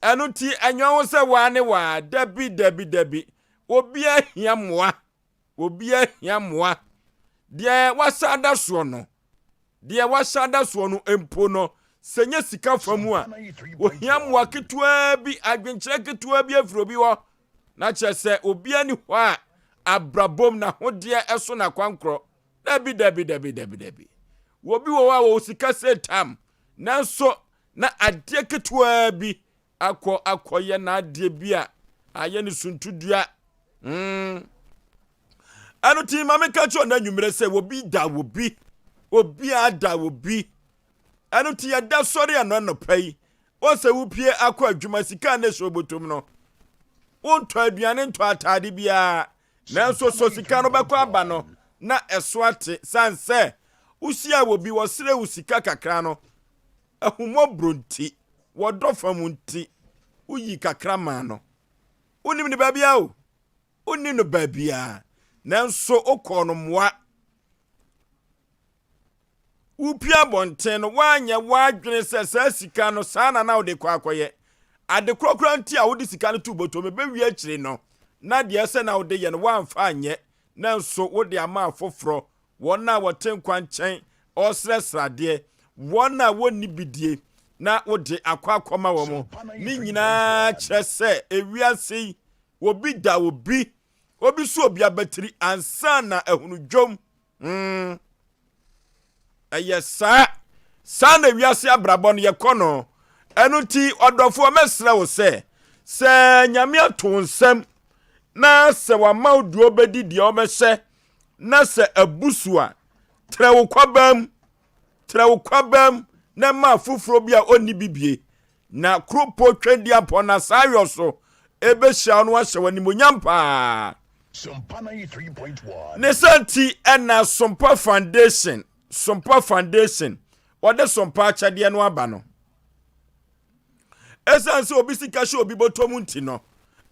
Ɛno nti, ɛnyɛ wo sɛ waa ne waa. Dabi, dabi, dabi. Obiara hia mmoa. Obiara hia mmoa. Deɛ wasa ada soɔ no, deɛ wasa ada soɔ no mpo no, sɛ nyɛ sika fa mu a, ohia mmoa ketewaa bi, adwenkyerɛ ketewaa bi afiri obi hɔ. Na kyerɛ sɛ obiara ni hɔ a abrabom n'ahodeɛ ɛso n'akwankorɔ. Dabi, dabi, dabi, dabi, dabi. Obi wɔ hɔ a wɔwɔ sika sɛ tam, nanso na adeɛ ketewaa bi akɔ akɔyɛ n'adeɛ bi a ayɛ no suntudua. Ɛno nti ma meka kyerɛ ɔno anwummerɛ sɛ obi da obi, obiara da obi. Ɛno nti yɛda sɔre ɛno anɔpa yi, wɔn sɛ wopie akɔ adwuma sika ne hyɛ obotom no, wontɔ aduane ntɔ ataade biara, nanso so sika no bɛkɔ aba no na ɛso ate san sɛ wohyia wɔ bi wɔsrɛ wo sika kakra no, ahummɔborɔ nti, wɔdɔ fam nti, woyi kakra maa no. Wonim ne baabia o, wonni no baabia, nanso wokɔɔ no mmoa. Wopia abɔnten no, woanyɛ w'adwene sɛ saa sika no saa na na wode kɔ akɔyɛ. Ade korɔkorɔ nti a wode sika no to bɔtɔ bɛwie akyire no, na deɛ ɛsɛ na wode yɛ no woamfa anyɛ, nanso wode ama afoforɔ, wɔn a wɔte nkwa nkyɛn ɔresrɛsrɛ adeɛ, wɔn a wɔnni bidie, na wode akɔ akɔma wɔn. Ne nyinaa kyerɛ sɛ ewiase yi, obi da obi, obi so obi abatiri ansa na ahunu dwom. Ɛyɛ saa saa na ewiase abrabɔ no yɛkɔ no. Ɛno nti ɔdɔfoɔ, mɛsrɛ wo sɛ sɛ Nyame ato wo nsam na sɛ wama wo deɛ wobɛdi, deɛ wobɛhyɛ, na sɛ abu so a, trɛ wo kwabam, trɛ wo kwabam na ma afoforɔ bi a ɔnni bibie. Na kuropo twɛdi apɔ na saa yɔ so ɛbɛhyia wo no ahyɛ wɔ animonyam paa. Sompa 93.1. Ne sɛ nti ɛna Sompa Foundation, Sompa Foundation wɔde Sompa akyɛdeɛ no aba no. Ɛsiane sɛ obi sika hyɛ obi bɔtɔ mu nti no,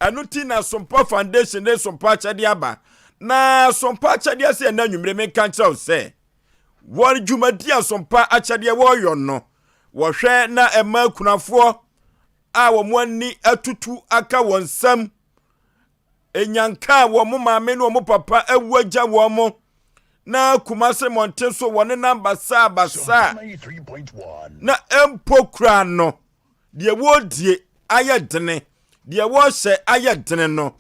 ɛno ti na Sompa Foundation de Sompa akyɛdeɛ aba. Na Sompa akyɛdeɛ sɛ ɛna anwummere menka nkyerɛ wo sɛ wɔn dwumadi a Sompa akyɛdeɛ wɔreyɔ no, wɔhwɛ na ɛma akunafoɔ a wɔn ani atutu aka wɔn nsam, enyanka a wɔn maame ne wɔn papa awu agya wɔn mo, na Kumase mmɔnten so wɔne nam basaa basaa, Sompa 93.1. na mpo kura no deɛ wɔredie ayɛ dene, deɛ wɔrehyɛ ayɛ dene no,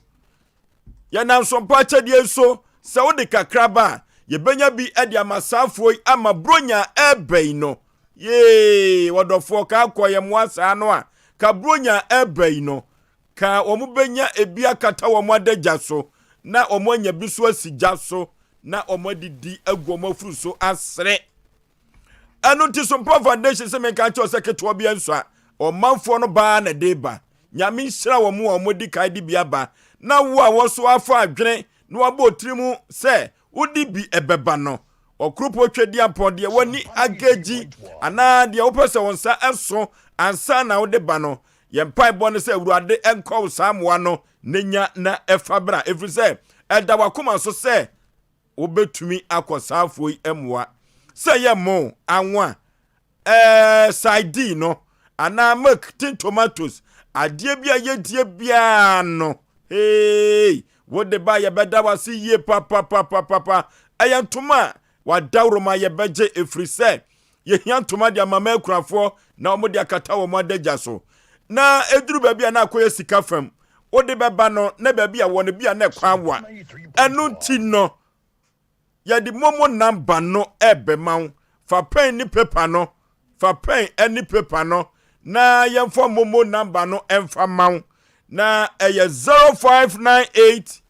yɛnam Sompa akyɛdeɛ nso sɛ wode kakra ba a, yɛbɛnya bi de ama saafoɔ yi ama Buronya ɛreba yi no. Yee, wɔdɔfoɔ ka akɔ yɛ mmoa saa no a, ka Buronya ɛreba yi no, ka wɔn bɛnya ebi akata wɔn adagya so, na wɔn anya bi so asi gya so, na wɔn adidi agu wɔn afuru so asere. Ɛno nti Sompa Foundation sɛ menka kyerɛ sɛ ketewa bi nso a ɔmanfoɔ no baa na de ba. Nyame nhyira wɔn a wɔdi kan de bi aba, na wo a wɔso afa adwene na wabɔ tiri mu sɛ wode bi ɛbɛba no, ɔkoropɔ twɛdi apɔ deɛ w'ani agagyi anaa deɛ wopɛ sɛ wo nsa ɛso ansa na wode ba no, yɛn mpaebɔ no sɛ Awurade ɛnkɔ wo saa mmoa no ne nya na ɛfa bra, ɛfiri sɛ ɛda w'akoma so sɛ wobɛtumi akɔ saafoɔ yi mmoa, sɛ yɛ mo anwa, sardine no anaa milk, tin tomatoes, adeɛ bi a yɛdie biara no. Hey, wode ba, yɛbɛda wase yie papapapapa. Ɛyɛ ntoma a wadaworo ma yɛbɛgye, ɛfiri sɛ yɛhia ntoma de ama ma akunafoɔ na wɔn de akata wɔn adagya so. Na ɛduru baabi a na akɔyɛ sika fam, wode bɛba no na baabi a wɔ no bi a na ɛkwan wa. Ɛno nti no yɛde MoMo number no ɛbɛma wo. Fa pen ne paper no, fa pen ne paper no na yɛmfa MoMo number no ɛmfa ma wo. Na ɛyɛ 0598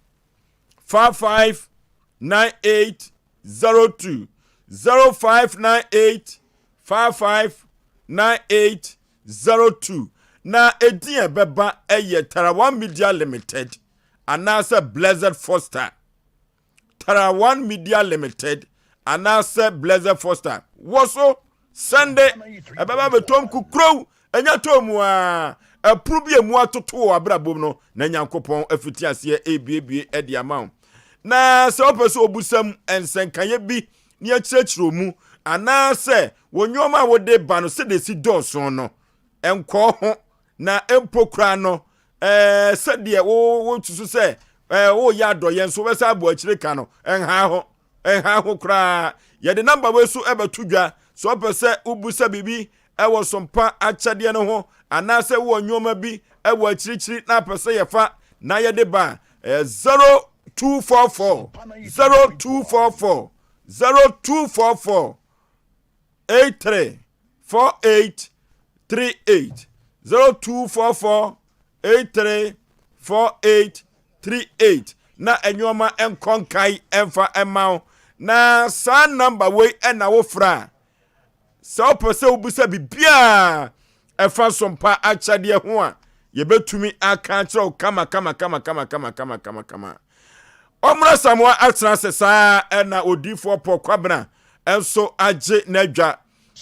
55 98 02, 0598 55 98 02. Na edin a ɛbɛba ɛyɛ Tarawan Media Limited anaasɛ Blessed Foster. Tarawan Media Limited anaasɛ Blessed Foster wɔ so. Sɛnde ɛbɛba bɛtɔm kukurow ɛnya tɔ mu a ɛporo bi emu atoto wɔ abrabom no, na Nyankopɔn afiti aseɛ ebiebie ɛde ama wo. Na sɛ wopɛ sɛ obusam nsɛnkaeɛ bi ne akyerɛkyerɛ mu anaasɛ wɔ nneɛma a wode ba no sɛdeɛ si dɔɔso no nkɔɔ ho. Na mpo koraa no, ɛɛ sɛdeɛ wo wosusu sɛ ɛɛ woyɛ adɔyɛ nso wobɛsa abɔ akyire ka no, ɛnha ho. Ɛnha ho koraa. Yɛde namba wei so ɛbɛto dwa. Sɛ wopɛ sɛ wobusa biribi ɛwɔ Sompa akyɛdeɛ no ho anaasɛ wowɔ nneɛma bi ɛwɔ akyirikyiri na apɛ sɛ yɛfa na yɛde ba a, ɛyɛ 0244 0244 0244 83 48 38 0244 83 48 38 na nneɛma nkɔ nkae mfa mma wo. Na saa namba wei ɛna wofrɛ a, sɛ wopɛ sɛ wobisa biribiara ɛfa Sompa akyɛdeɛ ho a, yɛbɛtumi aka akyerɛ wo kama kama kama kama kama kama kama kama. Ɔmmra Samoa atena ase saa ɛna odiifoɔ Paul Kwabena nso agye n'adwa.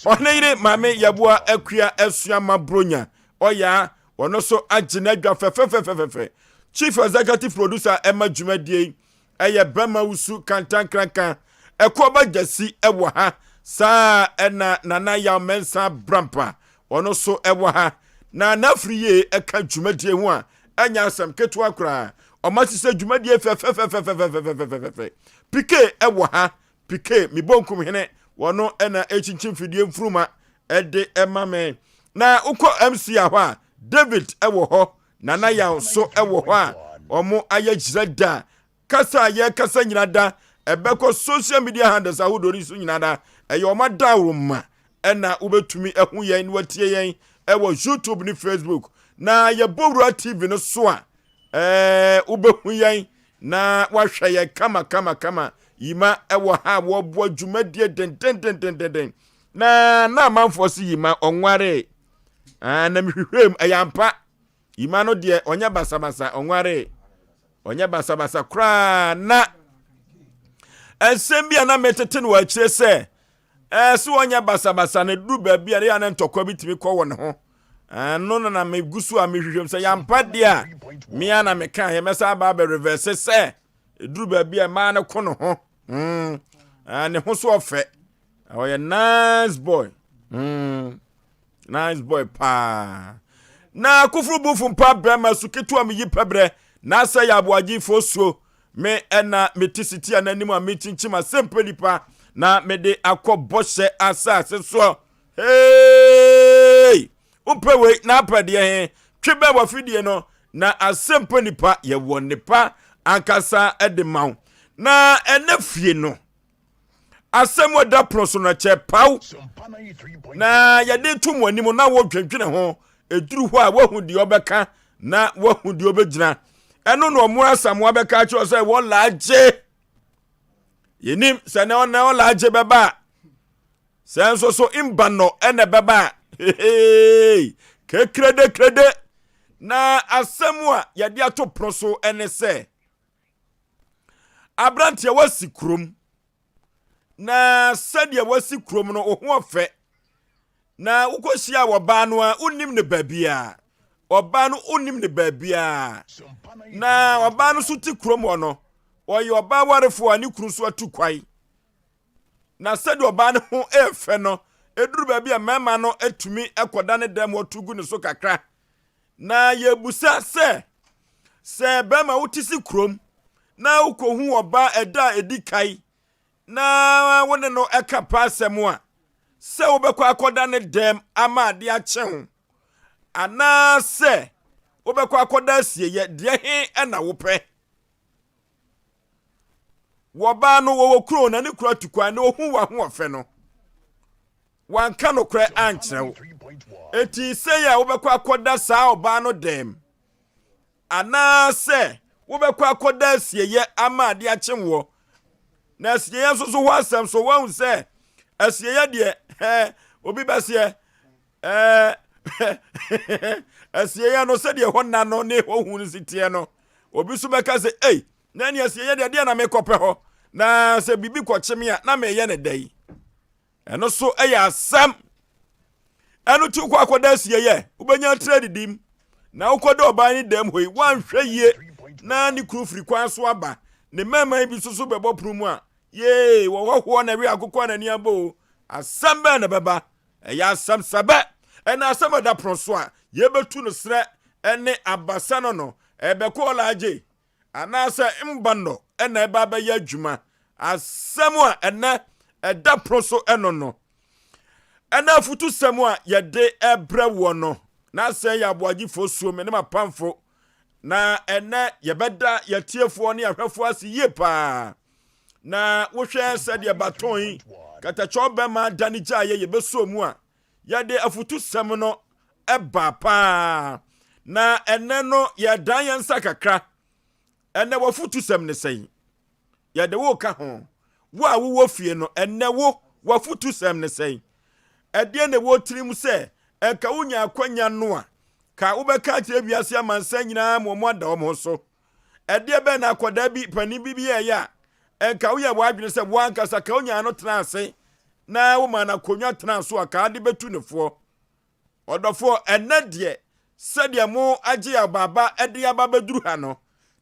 Ɔhene yere Maame Yɛboa Akua Asuama Bronya ɔyaa ɔno nso agye n'adwa fɛfɛfɛfɛfɛ. Chief Executive Producer ɛma dwumadie yi ɛyɛ Bɛma Wusu Kantankranka Ɛkoɔba Gyasi ɛwɔ ha saa ɛna Nana Yaw Mensah Brampa ɔno nso ɛwɔ ha. Na n'afiri yie ɛka dwumadie ho a ɛnyɛ asɛm ketewa koraa. Ɔma hyehyɛ dwumadie fɛfɛfɛfɛfɛfɛfɛfɛfɛ. Pike ɛwɔ ha. Pike, me bonkum hene, wɔno ɛna ɛkyinkyim fidie mfuruma ɛde ɛma me. Na wokɔ MC a hɔ a, David ɛwɔ hɔ, Nana Yaw nso ɛwɔ hɔ a wɔn ayɛ gyina da. Kasa a yɛkasa nyina da, ɛbɛkɔ social media handles ahodoɔ no so nyina da. Ɛyɛ wɔn adaworoma ɛna wobɛtumi ahu yɛn na watie yɛn ɛwɔ YouTube ne Facebook. Na yɛbɔ wura TV no so a, ɛɛ wobɛhu yɛn na wahwɛ yɛn kama kama kama. Yima ɛwɔ ha a wɔboa dwumadie dendendendendenden. Na na amanfoɔ se Yima ɔnwaree. Ah, na mehwehwɛ mu, ɛyɛ ampa. Yima no deɛ ɔnyɛ basabasa, ɔnwaree. Ɔnyɛ basabasa koraa. Na nsɛm bi a na metete no wɔ akyire sɛ ɛɛ sɛ ɔnyɛ basabasa na duru baabi a ne yɛ na ntɔkwa bi tumi kɔ wɔ ne ho. Ɛno na na megu so a mehwehwɛ mu sɛ yɛampa deɛ a mea na meka yɛ mɛsa aba abɛ reverse sɛ ɛduru baabi a mmaa no ko ne ho. Mm. Ne ho so ɔfɛ. Ɔyɛ nice boy. Mm. Nice boy paa. Na koforo bufo mpa bɛrima su ketewa meyi pɛbrɛ na asɛ yɛ aboagyefoɔ suo. Me ɛna mete siti a n'anim a mekyinkyim asɛmpɛ nipa na mede akɔ bɔhyɛ asase soɔ. Hey! Wopɛ wei na apɛ deɛ he, twe bɛn w'afidie no na asɛmpɛ nipa yɛwɔ nnepa ankasa de ma wo. Na ɛnɛ fie no, asɛm a ɛda pono so no kyɛ paw na yɛde to mo anim na wodwendwene ho. Ɛduru hɔ a woahu deɛ ɔbɛka na woahu deɛ ɔbɛgyina. Ɛno na ɔmo Asamoah bɛka akyerɛ sɛ wɔla agye. Yɛnim sɛ na ɔna ɔla agye bɛba a, sɛ nso so mba nɔ ɛna ɛbɛba a, hehee, kekrede krede. Na asɛm a yɛde ato pono so ɛne sɛ, aberanteɛ wasi kurom na sɛdeɛ wasi kurom no wo ho ɔfɛ na wokɔhyia ɔbaa no a wonnim ne baabiaa ɔbaa no wonnim ne baabiaa na ɔbaa no so te kurom hɔ no ɔyɛ ɔbaa warefoɔ a ne kunu so atu kwae na sɛdeɛ ɔbaa no ho ɛfɛ no ɛduru baabi a mmarima no atumi kɔda ne dɛm wɔto gu ne so kakra. Na yɛbusa sɛ, sɛ bɛrima wote si kurom na wokɔhu ɔbaa ɛda a ɛdi kae na wo ne no ɛka pa asɛm a, sɛ wobɛkɔ akɔda ne dɛm ama adeɛ akye ho anaasɛ wobɛkɔ akɔda asieyɛ, deɛ he ɛna wopɛ? Wɔbaa no wɔwɔ kuro na ne kuro atu kwan na ɔhu w'ahoɔfɛ no, wanka nokorɛ ankyerɛ wo. Enti sei a wobɛkɔ akɔda saa ɔbaa no dɛm anaasɛ wobɛkɔ akɔda asieyɛ ama adeɛ akye woɔ. Na asieyɛ nso so hɔ asɛm so woahu sɛ asieyɛ deɛ ɛɛ obi bɛseɛ ɛɛ asieyɛ no sɛdeɛ ɛhɔ nna no ne ɛhɔ hu no si teɛ no obi nso bɛka sɛ ei na ɛne asieyɛ deɛ deɛ na mekɔpɛ hɔ na sɛ biribi kɔkye me a na meyɛ ne dɛ yi. Ɛno so yɛ asɛm. Ɛno ti wokɔ akɔda asieyɛ, wobɛnya tiri adidim. Na wokɔda ɔbaa ne dɛm hɔ yi, woanhwɛ yie na ne kunu firi kwan so aba. Ne mmarima yi bi nso so bɛbɔ pono mu a, yee, wɔhɔhoɔ na ɛwe akokɔ a n'ani abɔ o. Asɛm bɛn na ɛbɛba? Ɛyɛ asɛm sɛbɛ. Ɛna asɛm a ɛda pono so a. yɛbɛtu no serɛ ne abasa no no, ɛbɛkɔ ɔlaagye anaasɛ mba nnɔ na ɛba abɛyɛ adwuma. Asɛm a ɛnɛ ɛda pono so ɛno no, ɛna afutusɛm a yɛde ɛbrɛ woɔ no, na asɛn yɛ aboagyefoɔ suo me ne m'apamfo, na ɛnɛ yɛbɛda yɛtiefoɔ ne ahwɛfoɔ ase yie paa. Na wohwɛ sɛdeɛ baton yi katakyɛw bɛma da ne gyaeɛ yɛbɛsuo mu a, yɛde afutusɛm no ɛbaa paa. Na ɛnɛ no yɛdan yɛn nsa kakra. Ɛnɛ w'afutusɛm ne sɛn? Yɛde wo ka ho. Wo a wowɔ fie no, ɛnɛ wo w'afutusɛm ne sɛn? Ɛdeɛn na ɛwɔ tirim sɛ ɛnka wonya akwanya no a, ka wobɛka akyerɛ wiase amansan nyinaa ma wɔn ada wɔn ho so? Ɛdeɛ bɛn na akwadaa bi, panin bi bi yɛɛyɛ a, ɛnka woyɛ w'adwene sɛ wo ankasa ka wonyaa no tena ase na womaa no akonnwa tenaa so a, ka ade bɛtu ne foɔ? Ɔdɔfoɔ, ɛnnɛ deɛ, sɛdeɛ mo agye abaaba de aba bɛduru ha no,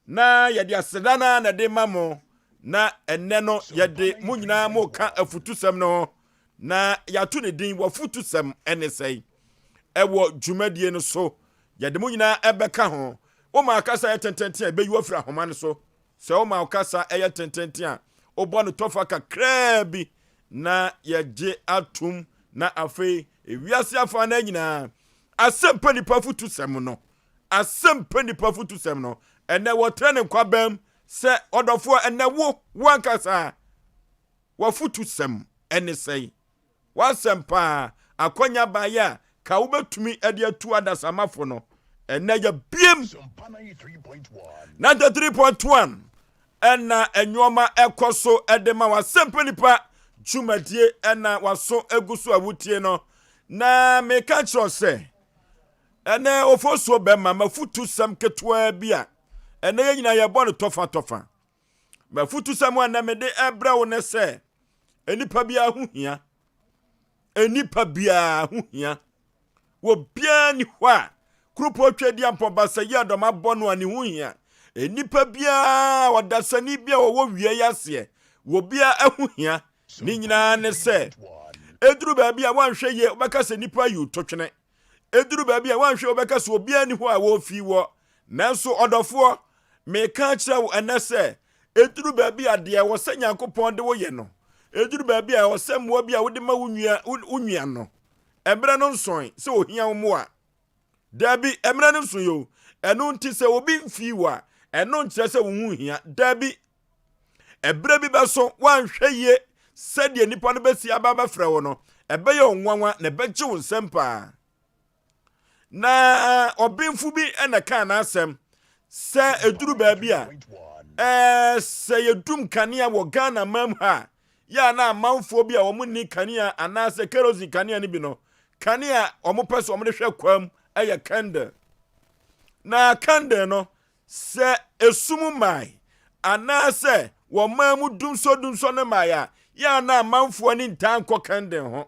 na yɛde aseda no ara na ɛde ma mo, na ɛnnɛ no yɛde mo nyinaa mo ka afutusɛm no ho, na yɛato ne din w'afutusɛm ne sɛn? Ɛwɔ dwumadie no so, yɛde mo nyinaa ɛbɛka ho. Woma akasa yɛ tententen a, ɛbɛyi wo afiri ahoma no so. Sɛ woma wo kasa yɛ tententen a, wobɔ no tɔfa kakraa bi na yɛgye atom na afei ewiase afa no nyinaa asɛmpa nipa fotusɛm no asɛmpa nipa fotusɛm no ɛnɛ wɔtrɛ ne nkwabam sɛ ɔdɔfoɔ ɛnɛ wo wo ankasa wafotusɛm ɛne sɛn W'asɛm paa, akwanya baeɛ a ka wobɛtumi de atu adasamafo no, ɛnɛ yɛbiem. 93.1 ɛna nneɛma ɛkɔ so ɛde ma w'asɛmpa nipa dwumadie ɛna w'aso egu so a wotie no. Na meka kyerɛ sɛ ɛnɛ ofosuo bɛma mafutu sɛm ketewaa bi a ɛnɛ yɛn nyinaa yɛbɔ no tɔfa tɔfa. M'afutusɛm a nnɛ mede rebrɛ wo ne sɛ, nnipa biara ho hia. Nnipa biara ho hia. Obiara ni hɔ a kuropɔn Tweaduampɔn Basayi Adɔm abɔ no a ne ho hia. Nnipa biara, ɔdasani bi a ɔwɔ wia yi aseɛ, obiara ho hia. Ne nyinaa ne sɛ, ɛduru baabi a woanhwɛ yie wobɛka sɛ nnipa ayi wo totwene. Ɛduru baabi a woanhwɛ wobɛka sɛ obiara ni hɔ a wɔrefi wɔ. Nanso ɔdɔfoɔ, meka akyerɛ wo ɛnnɛ sɛ, ɛduru baabi a deɛ ɛwɔ sɛ Nyankopɔn de wo yɛ no, ɛduru baabi a ɛwɔ sɛ mmoa bi a wode ma wo nua, wo nua no, ɛmmerɛ no nsoe sɛ ohia wo mmoa. Daabi, ɛmmerɛ no nsoe o. Ɛno nti sɛ obi mfii wo a, ɛno nkyerɛ sɛ wo ho hia. Daabi. Ɛberɛ bi bɛso, woanhwɛ yie sɛdeɛ nnipa no bɛsi aba abɛfrɛ wo no, ɛbɛyɛ wo nwanwa na ɛbɛgye wo nsam paa. Na ɔbenfo bi na kaa n'asɛm sɛ ɛduru baabi a, ɛɛ sɛ yɛdum kanea wɔ Ghana mam ha a, yɛ a na amanfoɔ bi a wɔn nni kanea anaasɛ kerosene kanea no bi no, kanea a wɔpɛ sɛ wɔde hwɛ kwam yɛ candle. Na candle no, Sɛ esum mmae, anaasɛ wɔmaa mu dumsɔdumsɔ no mmae a, yɛ a na amanfoɔ ani ntaa nkɔ kɛnde ho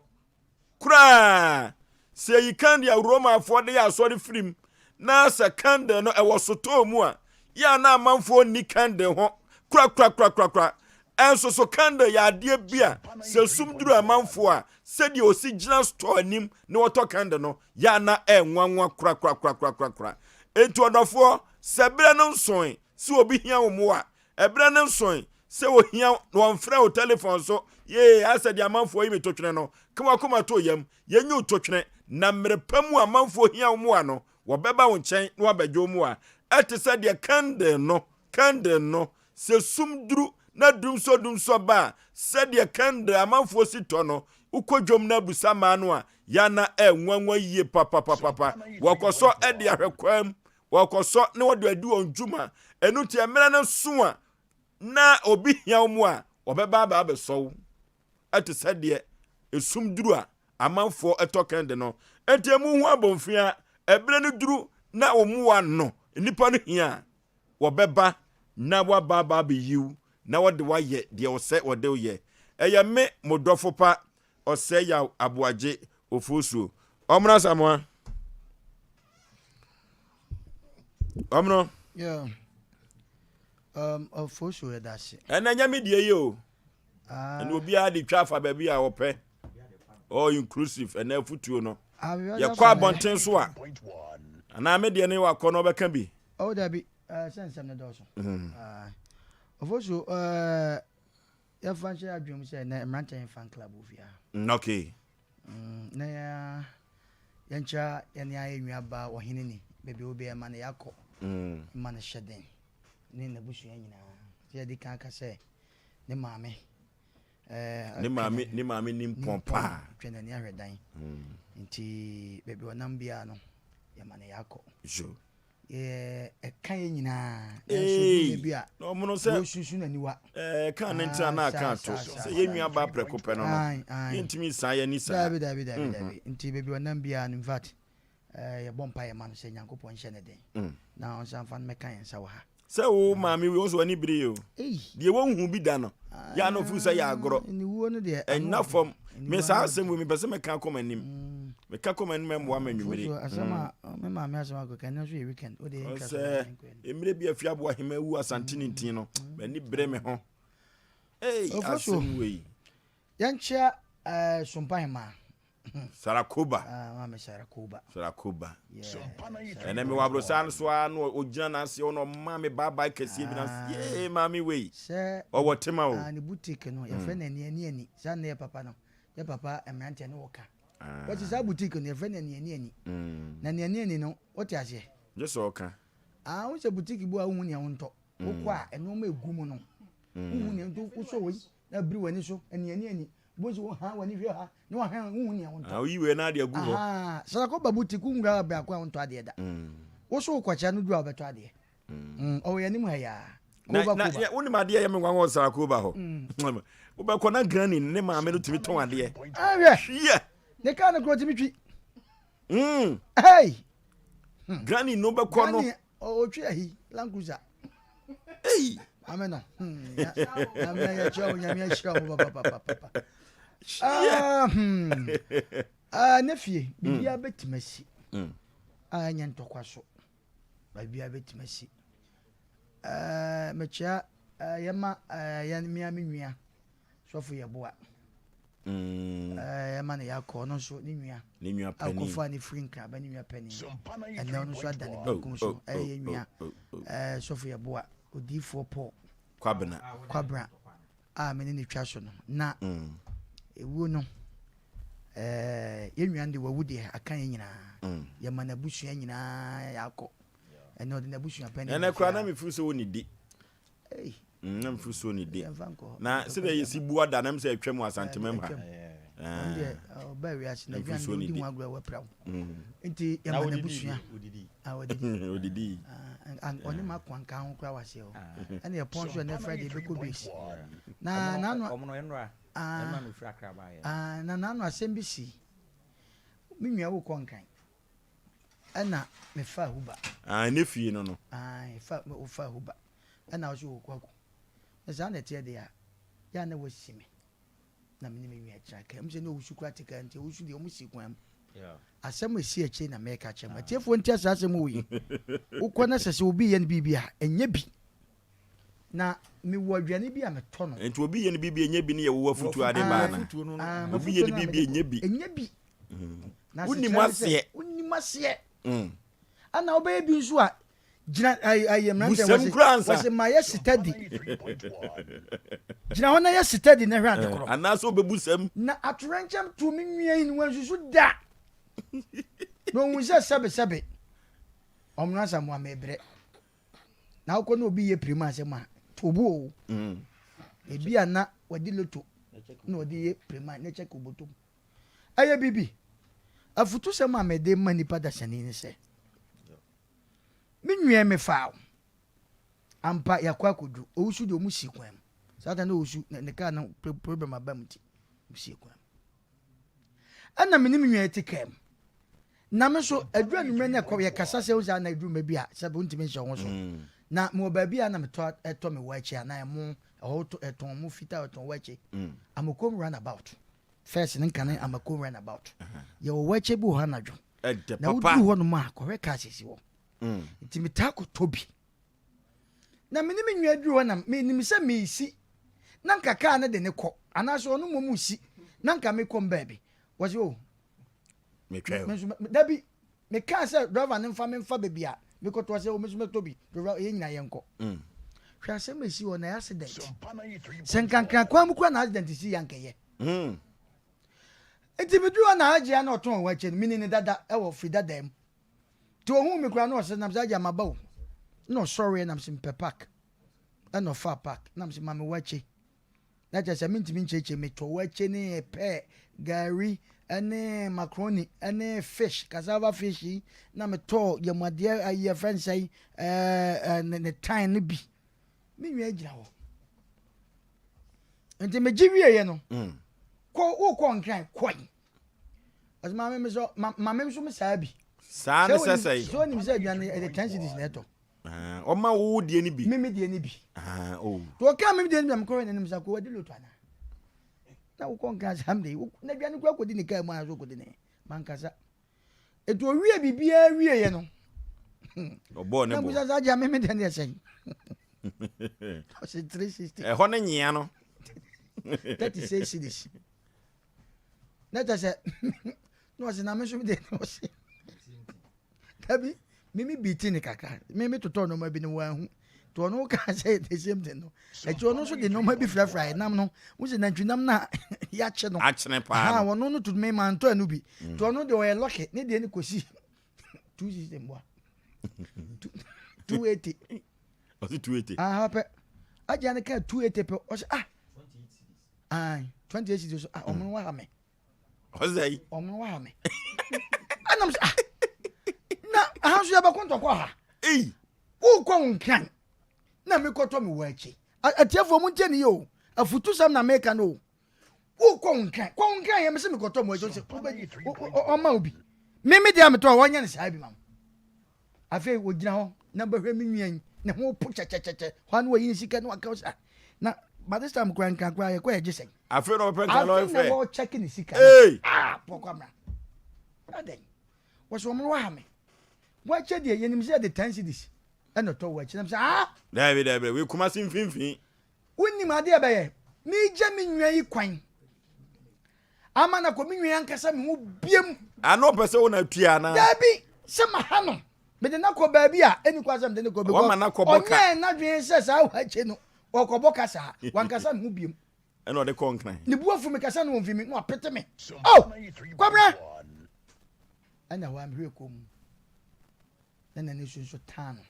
koraa. Sɛ yɛyi kɛnde a Romafoɔ de yɛ asɔre firi mu, na sɛ kɛnde no ɛwɔ sotɔɔ mu a, yɛ a na amanfoɔ nni kɛnde ho korakorakorakora. Ɛnso so kɛnde yɛ adeɛ bi a sɛ sum duru amanfoɔ a, sɛdeɛ ɔsi gyina store anim na wɔtɔ kɛnde no, yɛ a na ɛnwanwa korakorakorakorakora. Enti ɔdɔfoɔ, sɛ berɛ no nsoe sɛ obi hia wo mmoa a, ɛberɛ no nsoe sɛ ohia wo na wɔmfrɛ wo telefon so, yee, asɛ deɛ amanfoɔ yi me totwene no, ka w'akoma to yam, yɛnyi wo totwene, na mmerɛ pa mu a amanfoɔ hia wo mmoa no, wɔbɛba wo nkyɛn na wɔabɛgye wo mmoa. Ɛte sɛ deɛ candle no, candle no, Sɛ sum duru na dumsɔdumsɔ ba a, sɛdeɛ kɛndrɛ amanfoɔ si tɔ no, wokɔ dwam na abusa mmaa no a, yɛ a na ɛnwanwa yie papapapapa. Wɔkɔsɔ de ahwɛ kwaa mu, wɔkɔsɔ na wɔde adi wɔn dwuma. Ɛno nti mmerɛ no so a na obi hia wo mmoa a, wɔbɛba aba abɛsɔ wo. Ɛte sɛ deɛ esum duru a amanfoɔ tɔ kɛnde no. Enti emu ho abomfea, ɛberɛ no duru na wo mmoa no nnipa no hia a, wɔbɛba na wɔaba aba abɛyi wo na wɔde wo ayɛ deɛ ɔsɛ wɔde wo yɛ. Ɛyɛ me, mo dɔfo pa, Ɔsɛe Yaw Aboagye Ofosuo. Ɔmono Asamoah. Ɔmono. Yeah. Ofosuo yɛda ase. Ɛnɛ nyɛ me deɛ yi o. Ɛna obiara de twa afa baabi a ɔpɛ. All inclusive ɛnɛ afutuo no. Yɛkɔ abɔnten so a. Anaa me deɛ ne wakɔ na ɔbɛka bi. Oh dabi, sɛ nsɛm no dɔɔso. Ɔfosu, yɛmfa nhyɛ adwene mu sɛ nɛ mmeranteɛ yɛn fan club wɔ fie ha. Okay. Na yɛnkyerɛ yɛne ayɛ nua ba ɔhene ni baabi wo bɛyɛ ma no yɛakɔ ma no hyɛ den ne n'abusua nyinaa. Sɛ yɛde kan ka sɛ ne maame Ne maame ne maame nim pɔn paa. Twɛ n'ani ahwɛ dan. Nti baabi ɔnam biara no yɛma no yɛakɔ. Yɛ ɛka yɛ nyinaa. Nanso du bi a na ɔmo no sɛ wɔsusu n'aniwa. Ɛka ne ntena na aka ato sɛ yɛn nua ba prɛko pɛ no no yɛntumi nsan yɛn ani saa. Dabi dabi dabi dabi nti baabi ɔnam biara no in fact yɛbɔ mpaeɛ ma no sɛ Nyankopɔn nhyɛ no den na ɔnsan mfa no mmɛka yɛn nsa wɔ ha. Sɛ wo maame wei nso w'ani bere o. Deɛ wɔnhu bi da no, yɛ a na ɔfiri sɛ yɛ agorɔ. Ɛnna fam. Me saa asɛm wei mepɛ sɛ mɛka akɔ m'anim. Meka kɔ m'anim ɛmmoa ma anwummere. Sɛ mmerɛ bi afi aboa hema awu asante ne ntin no, m'ani bere me ho. Ei, asɛm wei. Yɛnkyea Sompa Hemaa. Sarakoba. Ah, maame Sarakoba. Sarakoba. Ɛnɛ mewɔ aborosaa no so ara na ɔgyina n'ase hɔ na ɔma me baabae kɛseɛ bi na ah. yee maame wei. Sɛ ɔwɔ tema o. Ah, ne boutique no yɛfrɛ no ani ani ani. Saa na yɛ papa no. Yɛ papa mmeranteɛ no wɔka. Ah. Wɔte saa boutique no yɛfrɛ no ani ani ani. Na ani ani ani no wote aseɛ. Gye sɛ ɔka. Ah, wo sɛ boutique bi a wohu nea wontɔ. Wokɔ a nneɛma egu mu no. Wohu nea nto wosɔ wei na abiri w'ani so ani ani ani. Bosi wo ha w'ani hwɛ ha na wahwɛ wohu nea wontɔ. Ah, woyi wei na ade agu hɔ. Ahaa, sɛ kɔ ba boutique wonwura baako a wontɔ adeɛ da. Wo so wokɔkyɛ no duru a wobɛtɔ adeɛ. Ɔwɔ yɛn anim ha yi ara. Na Koba na koba. yɛ wonim adeɛ yɛ me nwanwa wɔ Sarakoba hɔ. Wobɛkɔ na granny ne maame no tumi tɔn adeɛ. Ah, hwɛ. Hwiɛ. Ne kaa no kura otumi twi. Hey. Granny no bɛkɔ no. Granny ɔtwi ahi Land Cruiser. Hey. Maame no. Nyame ayɛ kyerɛ wo, Nyame ahyira wo papapapa. Ah, Ah, ne fie, biribiara bɛtumi asi. A ɛnyɛ ntɔkwa so. Biribiara bɛtumi asi. Eh, mekyia eh, yɛma eh, yɛn mmea me nua sɔfo yɛboa. Eh, yɛma no yɛakɔ ɔno nso ne nua. Ne nua panin. Akɔfo a ne firi nkraba ne nua panin. Ɛnɛ ɔno nso ada ne benkum so. Ɛyɛ yɛn nua eh, sɔfo yɛboa odiifoɔ Paul. Kwabena. Kwabena a me ne ne twa so no. Na ewuo no eh, yɛn nua no de wawu deɛ aka yɛn nyinaa. Yɛma n'abusua nyinaa yɛakɔ. Ɛnɛ ɔde n'abusua panin. Ɛnɛ koraa na mefiri sɛ ɔnidi. Na mfiri so ne de na sɛdeɛ yɛsi bu ada nam sɛ atwam wɔ asantemam ha mfiri so ne de nti yɛma n'abusua odidi ɔne ma kwanka ho kora waseɛ hɔ ɛna yɛpɔn so ɛnɛ friday bɛkɔ base na nano na nano asɛm bi si me nua wokɔ nkran ɛna mefa huba ne fie no no fa huba Ɛna ɔse oo Kwaku, na saa na ɛteɛ deɛ a, yɛ a na wasi me na me ne me nua tena kaa mu sɛ na ɔwusu koraa te kaa nti ɔwusu deɛ ɔmo si kwan mu. Asɛm a ɛsi akyire na mɛka kyerɛ mo. Atiefoɔ ntia saa asɛm wɔ yi. Wokɔ na sɛ sɛ obi yɛ no biribi a, ɛnyɛ bi. Na mewɔ aduane bi a metɔ no. Nti obi yɛ no biribi ɛnyɛ bi ne yɛ wowɔ afutuo ade baa na. Obi yɛ no biribi ɛnyɛ bi. Ɛnyɛ bi. Wonim aseɛ. Wonim aseɛ. Ɛna wobɛyɛ bi nso a gyina ayi ayi mmeranteɛ Busɛm wɔsi koraa ansa. wɔsi ma yɛ sitadi gyina hɔ na yɛ sitadi na hwɛ ade korɔ. Anaasɛ wobɛbu sɛm. Na atoyerɛnkyɛm too me nua yi no wansusu da na ohun sɛ sɛbesɛbe ɔmono asamoa mebrɛ na wokɔ na obi yɛ pirimu asɛm a to obu o mm. ebi a na wɔde loto na wɔde yɛ pirimu a na kyɛ ka obotom ɛyɛ biribi afutusɛm a mede ma nipa dasani ne sɛ Me nua me faa wo. Ampa yɛakɔ akɔduru. Owusu deɛ ɔmo sii kwan mu. Saa ta na owusu ne kaa no problem aba mu nti ɔmo sii kwan mu. Ɛna me ne me nua te kaa mu. Na me nso aduru anwummerɛ na ɛkɔ yɛkasa sɛ wosa na aduru mma bi a sɛ wontumi nhyɛ ho so. Mm. Na mewɔ baabi a na metɔ ɛtɔ me wakye anaa ɛmo ɛhɔ ɛtɔn mo fitaa ɛtɔn wakye. Mm. Amokom runabout. First ne nkane Amakom runabout. Yɛwɔ wakye bi wɔ hɔ anadwo. Ɛdɛ Na papa. woduru hɔnom a, kɔhwɛ cars esi hɔ. Nti metaa kɔtɔ bi. Na me ne me nua duru hɔ na menim sɛ mesi na nka kaa no de ne kɔ anaasɛ ɔno mmom resi na nka mekɔ m baabi. Wɔse o, Metwɛn me nso dabi. Mekaa sɛ driver no mfa me mfa baabi a mekɔtoa sɛ me nso mɛtɔ bi. Driver, yɛn nyinaa yɛnkɔ. Mm. Hwɛ asɛm a ɛsi hɔ na ɛyɛ accident. Sɛ nkankran kwan mu kura na accident si yɛ ankɛyɛ. Mm. Nti meduru hɔ na agyea na ɔtɔn wɔn akyi no mini ne dada ɛwɔ firi dada mu. Nti ohun mi kura na ɔsɛ nam sɛ agya maba o. Na ɔsɔreɛ nam sɛ mpɛ park. Ɛna ɔfaa park nam sɛ ma me wɔ akyi. Na kyerɛ sɛ mentumi nkyerɛkyerɛ metɔ wakye ne pɛɛ, gari ne macaroni ne fish, cassava fish yi na metɔɔ yamuadeɛ ayi yɛfrɛ no sɛn ɛɛ ne ne tan no bi. Me nua gyina hɔ. Nti megye wieɛ no, mm. kɔ wokɔ nkran kɔe. Ɔsɛ maame me sɛ maame nso me saa bi. Saa ne sɛ sɛe. Sɛ onim sɛ aduane ɛde 10 cedis na ɛtɔ. Ah, ɔma wo deɛ no bi. Mimi deɛ no bi. Ah, oh. To ɔka mimi deɛ no bi a mekɔhwɛ n'anim sɛ akɔ wadi loto anaa. Na wokɔ nka saa mde na aduane kura kɔdi ne kaa mu anaa so kɔdi ne mankasa. Ɛti owie biribiara wieɛ no. Ɔbɔɔ ne bo. Na mbusa sɛ agya mimi deɛ no yɛ sɛn. Ɔsɛ 360. Ɛhɔ ne nyea no. 36 cedis. Na kyɛ sɛ na ɔsɛ na me nso deɛ na ɔsɛ. Dabi, me me beat ne kakra. Me me totɔ nneɛma bi no wanhu. To ɔno ka sɛ the same thing no. Akyi ɔno nso de nneɛma bi frafra ɛnam no. Wo sɛ nantwinam na yɛakye no. Akyene paa. Ha ɔno no to me ma ntɔ ɛno bi. Mm. To ɔno de ɔyɛ lucky. Ne deɛ ne kɔsi 260 mboa. 280. Ɔsi 280. Ah pɛ. Agya ne ka 280 pɛ. Ɔsɛ ah. Ah, 28 cedis so ah ɔmo wa ha me. Ɔsɛ yi. Ɔmo wa ha me. Ɛnam sɛ ah na aha nso yɛbɛko ntɔkwa ha. Ei. Wokɔ wo nkran na mekɔtɔ me wɔ akyi. Atiefoɔ mu ntie ne yie o. Afutusɛm na meka no o. Wokɔ wo nkran kɔ wo nkran yɛ me sɛ mekɔtɔ mo akyi sɛ wobɛgye ɔma wo bi. Me me deɛ metɔ wɔnyɛ no saa bi ma mo. Afei wɔgyina hɔ na bɛhwɛ me nua yi ne ho po kyɛkyɛkyɛkyɛ hɔ a na wɔyi ne sika na waka sɛ na by this time kora nkran kora yɛkɔ yɛgye sɛn. Afei na ɔpɛ nkran lɔre fɛ. Afei na wɔkyɛke ne sika. Ee. Ah pɔkɔ amra. Adɛn wɔsɛ wɔn wɔ ha me wɔakyɛ deɛ yɛnim sɛ yɛde ten cedis ɛna ɔtɔ wɔ akyi nam sɛ ah. Daabi daabi wei Kumasi mfimfini. Wonim adeɛ ɛbɛyɛ megya me nua yi kwan ama na kɔ me nua ankasa me ho biem. Ano ɔpɛ sɛ wo na atua anaa. Daabi sɛ ma ha no mede no akɔ baabi a ɛni kwan sɛ mede no kɔ because ɔnyɛɛ n'adwene sɛ saa wakye no ɔkɔbɔ ka saa wankasa me ho biem. Ɛna ɔde kɔ nkran. Ne bu afu me kasa no wɔmfi me na wapete me. Oh! Kwabena! Ɛna hɔ a mehwɛ kɔn mu na n'ani so nso taa no.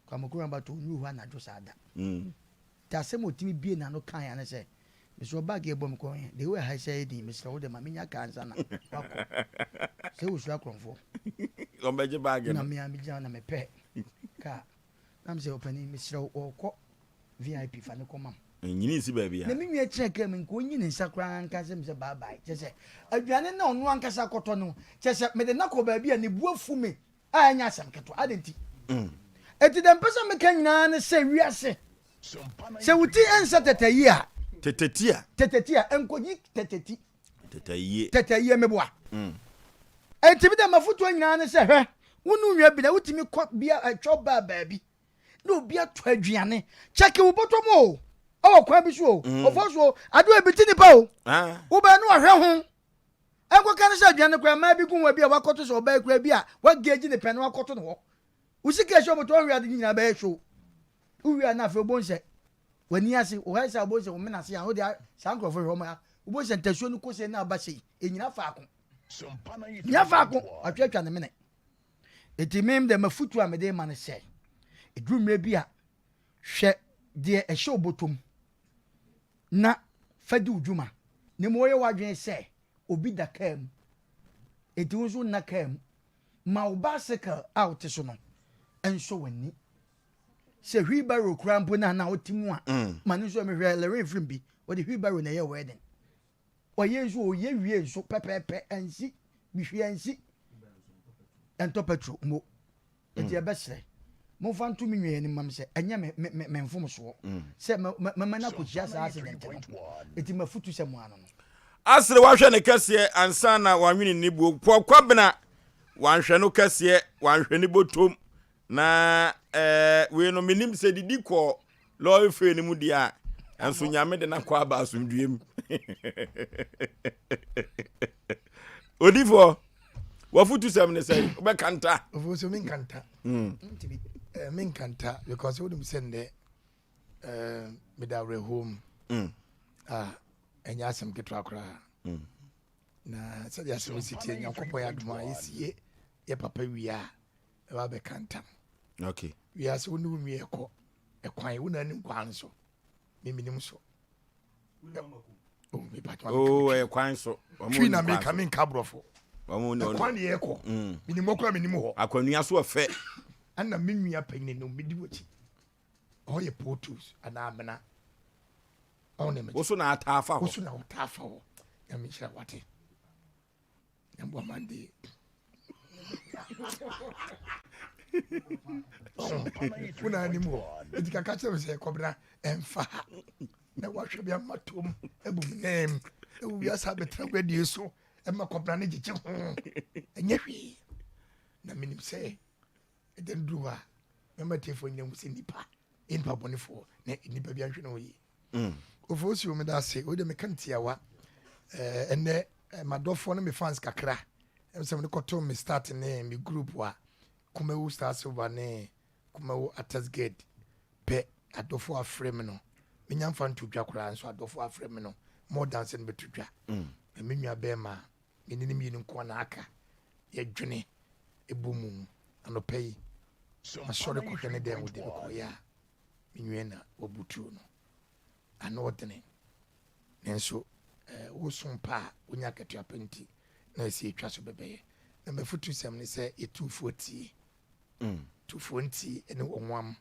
Kwame Nkrumah ba to ɔnuru hɔ anadwo saa da. Mm. Nti asɛm a ɔtumi bie n'ano kae ane sɛ, mesrɛ bag yɛ bɔ me kɔn yɛ, the way ha sɛ yɛ din, mesrɛ wo de ma menya kaa nsa na wakɔ. Sɛ wɔsuro akorɔmfoɔ. Ɔmbɛgye bag no. Na me a megyina na mepɛ kaa. Na mesɛ ɔpanin mesrɛ wo ɔkɔ VIP fa ne kɔma m. Nyini nsi baabi a. Na me nua kyerɛ kaa mu nka ɔnyi ne nsa koraa nka sɛ mesɛ bye bye. Kyɛ sɛ aduane na ɔno ankasa kɔtɔ no kyɛ sɛ mede no akɔ baabi a ne bu afu me a ɛnyɛ asɛm ketewa. Adɛn nti? Enti deɛ mpɛ sɛ meka nyinaa ne sɛ wiase, sɛ wo ti nsɛ tɛtɛyi a, Tɛtɛti a. Tɛtɛti a, nkɔyi tɛtɛti. Tɛtɛyie. Tɛtɛyie meboa. Enti me deɛ m'afotuo nyinaa ne sɛ hwɛ, wo ne wo nua bi na wotumi kɔ bia ɛtwɔ baa baabi na obi atɔ aduane kyɛke wo bɔtɔ mu o ɛwɔ kwan bi so o ɔfɔ so o adeɛ ebi ti nipa o wobɛn no wahwɛ ho Ɛnkɔka no sɛ aduan no koraa mmaa bi gu ho a bi a wakɔto sɛ ɔbaa kura bi a wageegye ne pɛn na wakɔto no hɔ. Wo sika ɛhyɛ ɔbɔtɔ ɔhwɛ ade nyinaa bɛyɛ show. Wowie a na afei wobɛhu sɛ w'ani ase wo hɛ sɛ wobɛhu sɛ wo mena ase a wode saa nkurɔfoɔ hwɛ wɔn a wobɛhu sɛ ntasuo no kɔ sei na aba sei ɛnyina faako. Nyina faako atwatwa ne mene. Enti mem dɛ mafutuo a mede ma no sɛ ɛduru mmerɛ bi a hwɛ deɛ ɛhyɛ ɔbɔtɔ mu na fa di wo dwuma, na mmom woyɛ w'adwene sɛ obi da kaa mu, enti wo nso nna kaa mu. Ma wo bicycle a wote so no nsɔ w'ani. Sɛ wheelbarrow koraa mpo na na wote mu a, mm. ma no nso mehwɛ Lorraine film bi, wɔde wheelbarrow na ɛyɛ wedding. Ɔyɛ nso ɔyɛ wie nso pɛpɛɛpɛ ansi, bihwie ansi, ɛntɔ petrol mo. Enti yɛbɛsrɛ, momfa nto me nua anim ma me sɛ ɛnyɛ me me me me mfomsoɔ sɛ mɛma no akɔhyia saa accident no. Enti mafutu sɛ mo ano no. Asere wahwɛ ne kɛseɛ ansa na wanwene ne buo. Paul Kwabena wanhwɛ no kɛseɛ, wanhwɛ ne bɔtɔm. Na eh, wei no menim sɛ didi kɔɔ lɔre fee no mu deɛ a, ɛnso Nyame de no akɔ aba asomdwoeɛ mu. Odifoɔ. Wafutu sɛm ne sɛ wobɛkanta. Ofosu mi nkanta. Eh, mi nkanta because wonim sɛ ndɛ eh, meda awerɛhoɔ mu. Ah, ɛnyɛ asɛm ketewa koraa. Na sɛdeɛ asɛm si tie Nyankopɔn yɛ adom a yɛsie yɛ papa wie a ɛba bɛka ntam. Okay. Wiase wo ne wo nua ɛkɔ ɛkwan wo na anim kwan so memenim so. Oh, ɛyɛ kwan so. Twi na meka menka aborɔfo. Ɛkwan ne yɛkɔ. Menim hɔ koraa menim hɔ. Akwanua so ɔfɛ. Ɛna me nua panyin no medi w'akyi. Ɔhɔ yɛ potus anaa amena. Ɔho ne Wo so na ataa fa hɔ. Wo so na wotaa fa hɔ. Nyame nhyira wate. Nyame Monday. Wo na anim hɔ. Eti kaka kyerɛ me sɛ kɔbena ɛmfa ha. Na wahwɛ bi ama tom abu me nan mu. Ɛwɔ wiase abɛtena wadie so ɛma kɔbena ne gyegye ho. Ɛnyɛ hwee. Na menim sɛ ɛda no duru hɔ a mɛma tiefoɔ nyina hu sɛ nnipa yɛ nnipa bɔnefoɔ na nnipa bi anhwɛ ne ho yie. Mm. Ofosuo meda ase wei deɛ meka no tiawa ɛnɛ madɔfoɔ ne me fans kakra ɛm sɛ mede kɔto me start ne me group a Kumawu Star Silver ne Kumawu Artist Guild pɛ adɔfoɔ afrɛ me no menya mfa nto dwa koraa nso adɔfoɔ afrɛ me no more than sɛ no bɛto dwa mm. Na me nua bɛrima me ne no mmienu nko na aka yɛdwene ɛbɔ mu anɔpa yi masɔre kɔhwɛ ne dɛn wode mekɔyɛ a me nua na wabutuo no ano ɔdene nanso eh, wosom pa a wonya akatua pa nti na ɛsɛ ɛtwa so bɛbɛyɛ na mafutu sɛm ne sɛ yɛtufoɔ tie mm. tufoɔ nti ne ɔnwam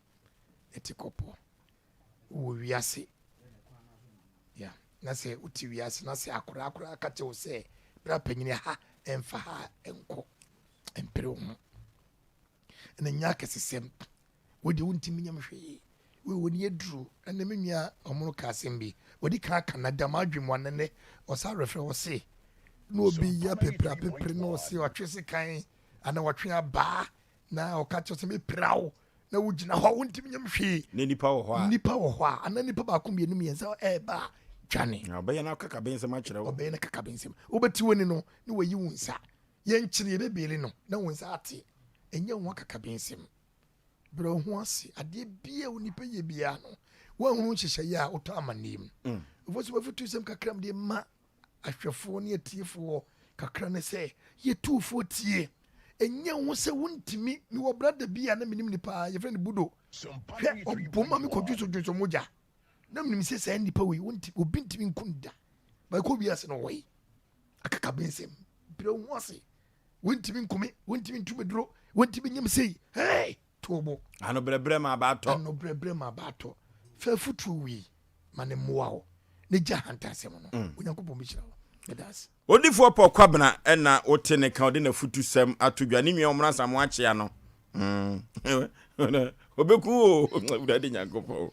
ne te kɔpɔ wowɔ wiase ya na sɛ wote wiase na sɛ akoraa koraa ka kyɛ wo sɛ bra panyini ha ɛmfa ha ɛnkɔ mpere wo ho ɛna nya akɛsesɛm Wo deɛ wontumi nyɛ me hwee. Wei wɔni aduro. Ɛnɛ me nua ɔmono ka asɛm bi. Wɔdi kan aka na da m'adwene mu anɛ nɛ ɔsan refrɛ ɔse na obi yɛ apepere apepere na ɔse ɔtwe sekan anaa ɔtwe abaa na ɔka kyerɛ sɛ mepira wo na wogyina hɔ wontumi nyɛ me hwee. Na nipa wɔ hɔ a. Nipa wɔ hɔ a anaa nipa baako mmienu mmiɛnsa ɛɛba a dwane. Na ɔbɛyɛ no akakabensɛm akyerɛ wo. Ɔbɛyɛ no akakabensɛm. Wobɛte w'ani no na wayi wo nsa. Yɛnkyere yɛbɛbeeli no na wo nsa ate. Ɛnyɛ wo akakabensɛm. Brɛ wo ho ase. Adeɛ biara a onipa yɛ biara no, woanhunu nhyehyɛeɛ a wotɔ amanneɛ mu. Mm. Ɛfo sɛ mafotusɛm kakra mede ma ahwɛfoɔ ne atiefoɔ kakra ne sɛ yɛtuufoɔ tie. Ɛnyɛ ho sɛ wontumi. Mewɔ brada bi a na menim ne paa, yɛfrɛ no Budo. Hwɛ, ɔbom ma mekɔdwonsodwonso mogya. Na menim sɛ saa nnipa wei, obi ntumi nku no da. Baakɔ wiase no ɔwɔ yi. Akakabensɛm. Brɛ wo ho ase. Wontumi nku me, wontumi ntu me duro, wontumi nyɛ me sei. Hey! To bo. Ano brɛbrɛ ma aba atɔ. Ano brɛbrɛ ma aba atɔ. Fa afutuo wei ma ne mmoa wo ne gya ahantansɛm no. Mm. Onyankopɔn bɛhyira wo. Meda ase. Odifoɔ Paul Kwabena na wote ne ka ɔde n'afutusɛm ato dwa ne nua Ɔmena Asamoah akyea no. Mm. Ɔbɛku o, Awurade Nyankopɔn.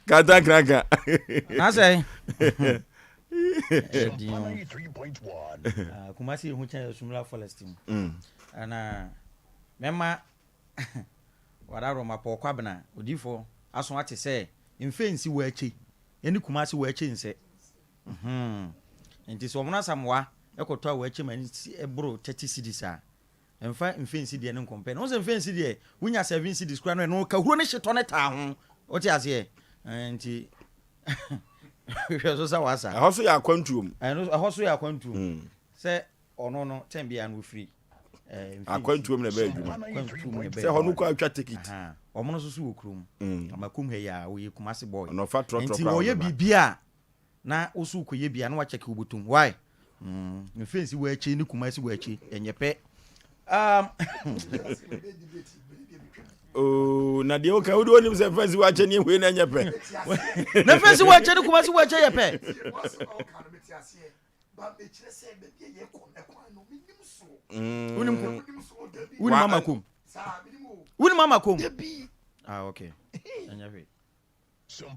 Kata kraka. Nasɛ. Kumasi ehu kyɛn Sumla forest mu. Ɛna mɛma wada Roma Paul Kwabena odifo aso ate sɛ mfe nsi wɔ akyi ɛne Kumasi wɔ akyi nsɛ. Nti sɛ ɔmono Asamoah ɛkɔtɔ a wɔ akyi ma ɛboro 30 cedis a Mfa mfensi deɛ no nkɔmpɛ no. Wohu sɛ mfensi deɛ, wonya seven cedis koraa no, ɛno kahuro ne hyetɔ no taa ho. Wote aseɛ? Ɛɛ, nti hwɛ so sɛ wasa. Ɛhɔ so yɛ akwantuo mu. Ɛno ɛhɔ so yɛ akwantuo mu. Sɛ ɔno no tɛn biara no ofiri ɛɛ mfensi. Akwantuo mu na ɛbɛyɛ adwuma. Akwantuo mu na ɛbɛyɛ Sɛ hɔ no kɔ atwa ticket. Ɔmo no nso so wɔ kurom. Amakum ha yi a ɔyɛ Kumasi boy. Ɔno ɔfa trɔtrɔ Nti koraa ɔyɛ ɔbɛba. biribi a Na wo so wokɔyɛ bi a na wakyɛke wo bɔtɔm why mm mfensi wɔ akyi ne kumasi wɔ akyi ɛnyɛ pɛ um. Oh, na deɛ woka wode wonim sɛ mfensi wɔ akyɛ ne wei na ɛnyɛ pɛ na mfensi wɔ akyɛ ne kumasi wɔ akyɛ yɛ pɛ wonim wonim amakom wonim amakom ah okay ɛnyɛ hwee Zo.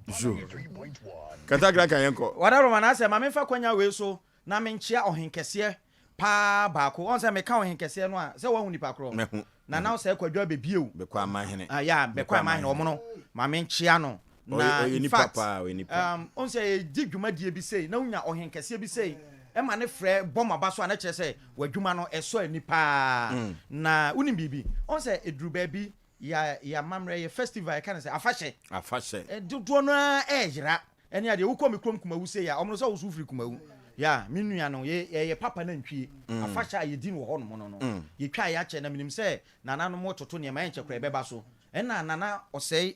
Katakra ka yɛn kɔ. Wadaroma na asɛ ma memfa kwanya wei so na menkyea ɔhenkɛseɛ paa baako. Ɔn sɛ meka ɔhenkɛseɛ no a, sɛ woahu nipa korɔ? Mahu. Nana Osei Kwadwo Abɛbiew. Bɛkɔ Amahene. Ah, yeah, Bɛkɔ Amahene, ɔmo no, ma menkyea no. Na Ɔyɛ in nipa fact, paa, ɔyɛ nipa. um, ɔn sɛ yɛdi dwumadie bi sei na wonya ɔhenkɛseɛ bi sei. ma no frɛ bɔ mo aba so a, na kyerɛ sɛ w'adwuma no ɛsɔ ani paa. Na wonim biribi? Ɔhu sɛ ɛduru baabi, yɛ yɛ amammerɛ, yɛ festival, yɛka no sɛ afahyɛ. Afahyɛ. Dodoɔ no ara ɛreyera ɛne adeɛ. Wokɔ me kurom Kumawu sei a, wɔn no sɛ wo nso wofiri Kumawu. Yeah, me nua no, yɛ yɛyɛ papa nantwie. Afahyɛ a yɛdi no wɔ hɔnom no no, yɛtwa yɛ akyɛ na menim sɛ nananom retoto nneɛma, ɛnkyɛ koraa ɛbɛba so. Ɛna Nana Ɔsɛe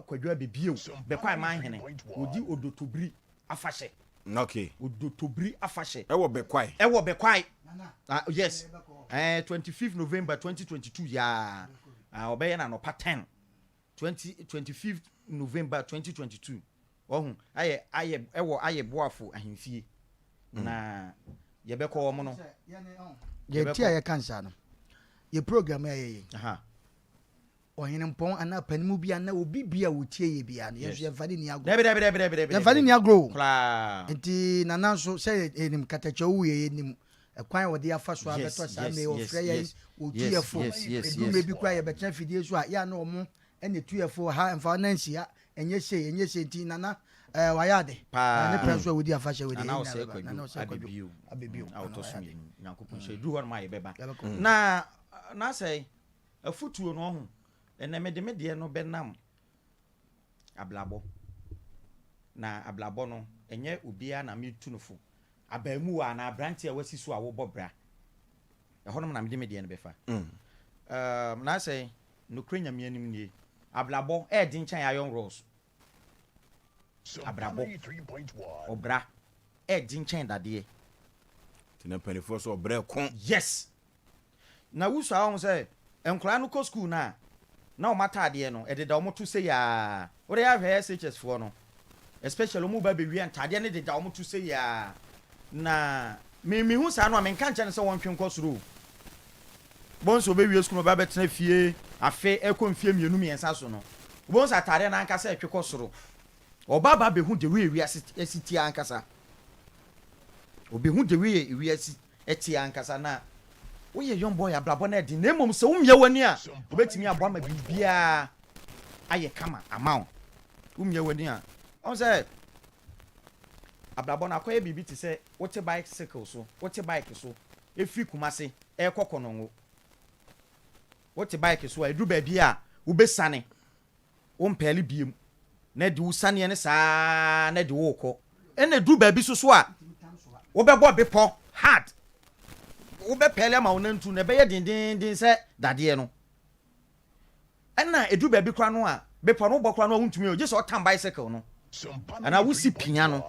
Kwadwo Abɛbiew Bɛkwae Manhene, wɔdi Odotobiri afahyɛ. Okay. Odotobiri afahyɛ. Ɛwɔ Bɛkwae. Ɛwɔ Bɛkwae. Ah, yes. Eh, 25 November 2022 yaa. Ah, ɔbɛyɛ no anɔpa 10. 20, 25 November 2022. Ɔho, ayɛ, ayɛ, ɛwɔ ayɛ boafo ahemfie. Na yɛbɛkɔ wɔn no. Deɛ ti a yɛka nsa no, yɛ program a yɛyɛ. Aha. Ɔhenempɔn anaa panimu bi anaa obi bi a ɔtie yɛ biara no, yɛn nso yɛmfa ne nni agorɔ. Dabi, dabi, dabi, dabi, dabi. Yɛmfa ne nni agorɔ o. Koraa. Nti Nana nso, sɛ yɛnim katakyɛ owu yɛ, yɛnim ɛkwan a wɔde afa so abɛtɔ saa mmerɛ yi, wɔfrɛ yɛn, wɔtu yɛ fo. Ɛduru mmerɛ bi koraa yɛbɛtena afidie so a, yɛ a na wɔn na ɛtu yɛ fo, ha mfa wo nan nsi ha, ɛnyɛ sei, ɛnyɛ sei. Nti Nana, ɛɛ wayɛ ade. Paa. Ne pɛ nso a wɔdi afahyɛ wei deɛ, Nana yɛn Osei nyinaa bɛba. Nana Kwadwo Osei Kwadwo Abebio. Abebio. A ɔtɔ Nana so wayɛ ade. mmienu. Nyankopɔn nhyira. Ɛduru hɔ nom a yɛbɛba. Yɛbɛkɔ. Na, na sɛ Afutuo no ɔho, ɛnɛ mede me deɛ no bɛnam ablabɔ. Na ablabɔ no, ɛnyɛ obiara na metu no fo. Abaamuwa anaa abranteɛ a wasi so a wobɔ bra, ɛhɔnom na mede me deɛ no bɛfa. Um, na sɛ, nokorɛ Nyame anim nie, ablabɔ ɛɛden kyɛn iron rods. Abrabɔ, ɔbra, ɛɛden kyɛn dadeɛ. Nti na mpanifoɔ sɛ ɔbrɛ ko. Yes! Na wusua a woahu sɛ nkwadaa no kɔ sukuu no a, na wɔn ataadeɛ no, ɛdeda wɔn to sei ara. Wode ahwɛ SHS foɔ no, especially wɔn reba abɛwia ntaadeɛ no deda wɔn to sei ara. Na me mehu saa no a, menka nkyerɛ no sɛ wɔntwe nkɔ soro o. Wobɛhu sɛ ɔbɛwie sukuu no ɔbɛba abɛtena fie afe ɛrekɔ mfeɛ mmienu mmiɛnsa so no, wobɛhu sɛ ataadeɛ no ankasa retwe kɔ soro. Ɔba aba abɛhu the way wiase si teɛ ankasa. Ɔbɛhu the way wiase te ankasa na woyɛ young boy abrabɔ no ɛden na mmom sɛ womia w'ani a wobɛtumi abɔ ama biribiara ayɛ kama ama wo. Womia w'ani a ɔn sɛ abrabɔ no akɔyɛ biribi te sɛ wote bicycle so, wote bike so ɛfiri Kumase ɛrekɔ Kɔnɔngo. Wote bike so a ɛduru baabi a wobɛsane Wompɛɛle biom, na ɛde wo saneɛ no saa ara na ɛde wo rekɔ. Ɛna ɛduru baabi so so a, wobɛbɔ bepɔ hard. Wobɛpɛɛle ama wo nantu na ɛbɛyɛ dendeenden sɛ dadeɛ no. Ɛna ɛduru baabi koraa no a, bepɔ no wobɔ koraa no a wontumi o, gye sɛ ɔtam bicycle no. Anaa wosi pia no.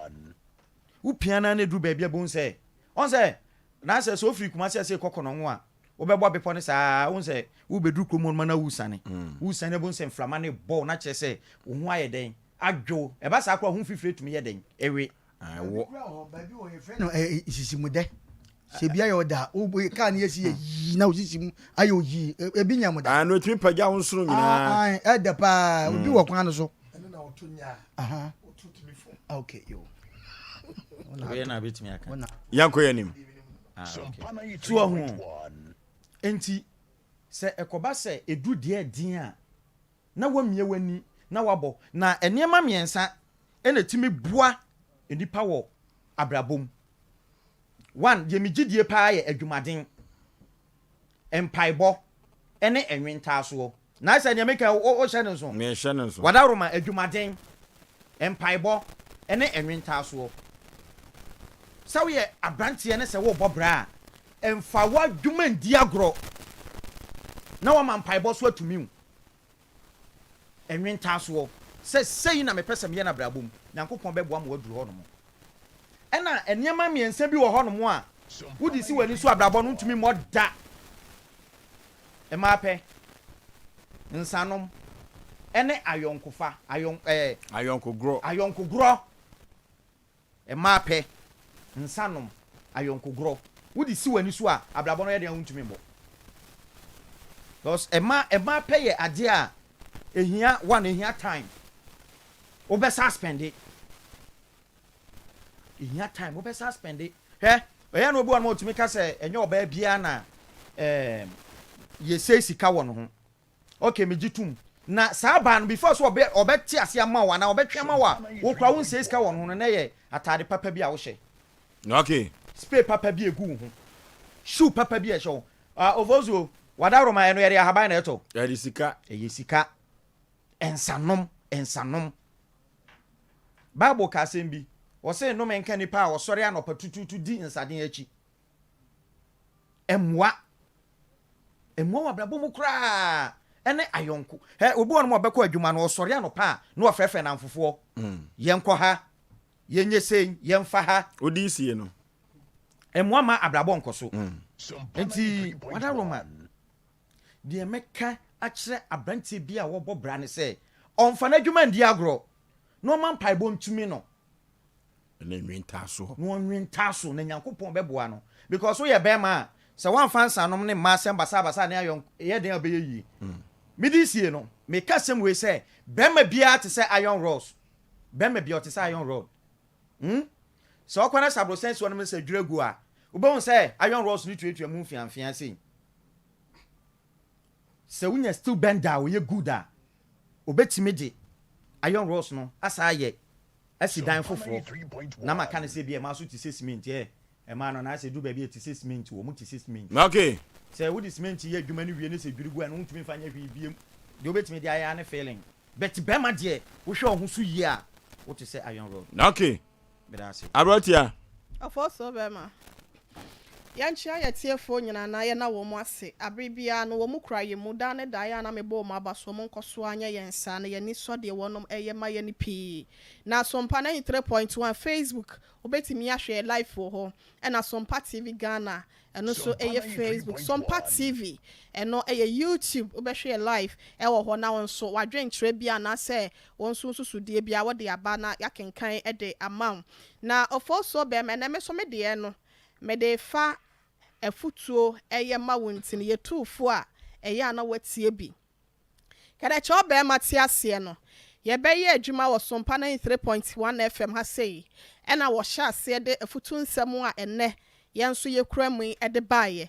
Wopia no ara na ɛduru baabi a bohu sɛ, ɔn sɛ, na sɛ sɛ wofiri Kumasi ase rekɔ Kɔnɔngo a, Wobɛbɔ bepɔ no saa ara, wohu sɛ worebɛduru kurom hɔ nom na woresiane. Woresiane a wobɛhu sɛ mframa no rebɔ wo na kyerɛ sɛ wo ho ayɛ dɛn? Adwo wo. Ɛba saa koraa a, wo ho mfifire tumi yɛ dɛn? Ɛwe. Baabi koraa wɔ hɔ, baabi wɔ hɔ yɛfrɛ no nsisimudɛ. Sɛ ebi ayɛ wo da a, wo kaa no yɛsi yɛ yii na wo sisi mu ayɛ wo yii. Ebi nyɛ mo da. Ah, no etumi pagya wo nsono nyinaa. Ah, ah, ɛdɛ paa. Obi wɔ kwan no so. Ɛno na ɔto nya a, ɔto tumi fo. Okay, yo. Wei na abɛtumi aka. Yɛnkɔ yɛn anim. Ah, okay. So wahu? Enti, sɛ ɛkɔba sɛ ɛduru deɛ ɛden a, na woamia w'ani na woabɔ. Na nneɛma mmiɛnsa na ɛtumi boa nnipa wɔ abrabɔ mu. One, deɛ megye die paa yɛ adwumaden. Mpaebɔ ne nwentaasoɔ. Na sɛ nea meka yi, wohyɛ no nso? Mehyɛ no nso. Wadaworoma, adwumaden, mpaebɔ ne nwentaasoɔ. Sɛ woyɛ abranteɛ ne sɛ worebɔ bra a, mfa w'adwuma ndi agorɔ na woama mpaebɔ so atumi wo. Nwentaasoɔ, sɛ sei na mepɛ sɛ meyɛ no abrabɔ mu, Nyankopɔn bɛboa ma woaduru hɔnom. Ɛna nneɛma mmiɛnsa bi wɔ hɔnom a wode si w'ani so abrabɔ no ntumi mmɔ da. Mmaa pɛ, nsanom, ɛne ayɔnkofa, ayɔn ɛɛ. Ayɔnkogorɔ. Ayɔnkogorɔ. Mmaa pɛ, nsanom, ayɔnkogorɔ. Wode si w'ani so a, abrabɔ no yɛ den a wontumi mmɔ. Because mmaa mmaa pɛ yɛ adeɛ a ehia one ehia time. Wobɛsa aspɛnde. Ehia time wobɛsa aspɛnde. Hwɛ, ɛyɛ na obi wɔ no ma otumi ka sɛ ɛnyɛ ɔbaa biara na ɛɛm yɛsɛe sika wɔ ne ho. Okay, megye tom. Na saa baa no before sɛ ɔbɛ ɔbɛte ase ama wo anaa ɔbɛtwe ama wo a, wo koraa wonsɛe sika wɔ ne ho no na ɛyɛ ataade papa bi a wohyɛ. Okay. Spray papa bi egu wo ho. Shoe papa bi a ɛhyɛ wo. Ah, Ofosuo, w'adaworoma ɛno yɛde ahaban na ɛtɔ. Yɛde sika. Ɛyɛ sika. Nsanom, nsanom. Bible ka asɛm bi. Ɔse nnome nka nipa a ɔsɔre anɔpa tutuutu di nsaden akyi. Ɛmmoa. Ɛmmoa wɔ abrabɔ mu koraa. Ɛne ayɔnko. Hɛ, obi wɔ nom a ɔbɛkɔ adwuma no, ɔsɔre anɔpa a, na ɔfrɛfrɛ nnamfofoɔ. Yɛnkɔ ha, yɛnyɛ sei, yɛmfa ha. Wodi sie no. Ɛmmoa ma abrabɔ nkɔ so. Enti, wadaworoma, deɛ mɛka akyerɛ aberanteɛ bi a wɔbɔ bra ne sɛ, ɔmfa n'adwuma ndi agorɔ, na ɔma mpaebɔ ntumi no. Na nwe ntaasoɔ. Na ɔnwe ntaaso, na Nyankopɔn bɛboa no. Because woyɛ bɛrima a, sɛ woamfa nsanom ne mmaa asɛm basabasa ne ayɔnko, ɛyɛ den a wobɛyɛ yie. Mede sie no, meka asɛm wei sɛ, bɛrima biara te sɛ iron rods. Bɛrima biara ɔte sɛ iron rod. Hmm? Sɛ ɔkɔ na sɛ aborosan si hɔ nom sɛ dwira gu a, wobɛhu sɛ iron rods no tuatua mu mfeamfea sei. Sɛ wonya steel bender a ɔyɛ good a, obɛtumi de iron rods no asa ayɛ asi dan foforɔ. Na maka no sɛ bi ɛmaa so te sɛ cement ɛ, ɛmaa no anaasɛ ɛduru baabi a ɛte sɛ cement, wɔn te sɛ cement. Okay. Sɛ wode cement yɛ adwuma no wie ne sɛ dwiri gu a, ɛno wontumi mfa nyɛ hwee biom. Deɛ wobɛtumi de ayɛ ara ne filling. But bɛrima deɛ wohwɛ wo ho so yie a wote sɛ iron rod. Okay. Meda ase. Aberanteɛ. Ɔfɔɔsoɔ bɛrima. Yɛnkyea yɛn atiefoɔ nyinaa na yɛna wɔn ase. Abere biara no wɔn kura yɛn mu. Daa ne daa yɛ a na mebɔ wɔn aba so. Wɔn nkɔ so ara nyɛ yɛn saa na yɛn ani sɔ deɛ wɔnom ɛyɛ ma yɛn no pii. Na Sompa 93.1 Facebook wobɛtumi ahwɛ yɛn live wɔ hɔ. Ɛna Sompa TV Ghana Ɛno nso yɛ Facebook. Sompa TV, ɛno yɛ YouTube. Wobɛhwɛ yɛ live wɔ hɔ na wo nso w'adwenkyerɛ bi anaasɛ wo nso nsusudeɛ bi a wode aba na yɛakenkan de ama wo. Na Ofosuo bɛrima, ɛnɛ me nso me deɛ no, mede refa afutuo yɛ ma wo nti no, yɛtuu fo a, ɛyɛ a na woatie bi. Kɛdɛkyɛ ɔbarima te aseɛ no, yɛbɛyɛ adwuma wɔ Sompa 93.1 FM ha sei, ɛna wɔhyɛ aseɛ de afutu nsɛm a ɛnnɛ yɛn nso yɛkura mu yi de baeɛ.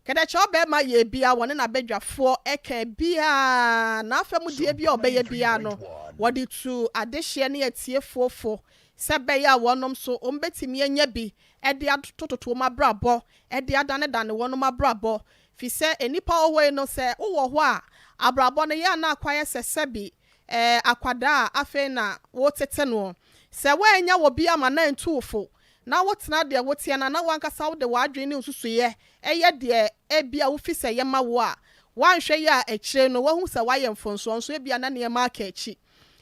Kɛdɛkyɛ ɔbarima yɛɛ biara wɔne n'abadwafoɔ kaa biara, n'afa mu deɛ biara a ɔbɛyɛ biara no, wɔde tuu adehyeɛ ne atiefoɔ fo sɛ ɛbɛyɛ a wɔnom nso wɔbɛtumi anya bi de atototo wɔn abrabɔ, de adanedane wɔnom abrabɔ Fisɛ nnipa wɔ hɔ yi no sɛ wowɔ hɔ a abrabɔ no yɛ a na akɔayɛ sɛ sɛbi ɛɛ akwadaa a afei na woretete noɔ. Sɛ woannya wɔ bi ama no antu wo fo na wotena deɛ woteɛ no a na w'ankasa wode w'adwene ne wo nsusuiɛ yɛ deɛ ebia wofi sɛ ɛyɛ ma wo a, woanhwɛ yie a akyire no woahu sɛ woayɛ mfomsoɔ nso ebia na nneɛma aka akyi.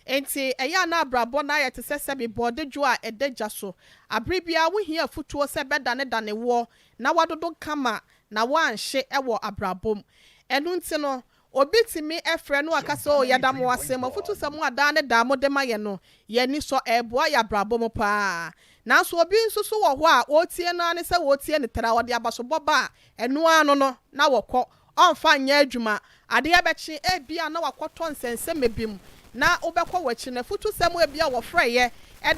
Enti ɛyɛ a na abrabɔ no ayɛ te sɛ sɛbi bɔɔde dwo a ɛda gya so. Abere biara wohia afutuo sɛ ɛbɛdanedane woɔ na woadodo kama na woanhye wɔ abrabɔ mu. Ɛno nti no, obi tumi frɛ na waka sɛ, Oh, yɛda mo ase, mo afotusɛm a daa ne daa mode ma yɛn no, yɛn ani sɔ, ɛreboa yɛn abrabɔ mu paa. Nanso obi nso so wɔ hɔ a, ɔretie no ara ne sɛ ɔretie no tra, ɔde abasobɔ ba a, ɛno ara no no, na wɔkɔ. Ɔmfa nyɛ adwuma. Adeɛ bɛkye, ebia na wakɔtɔ nsɛnsɛmma bi mu, na wobɛkɔ w'akyi no, afutusɛm a ebia wɔfrɛeɛ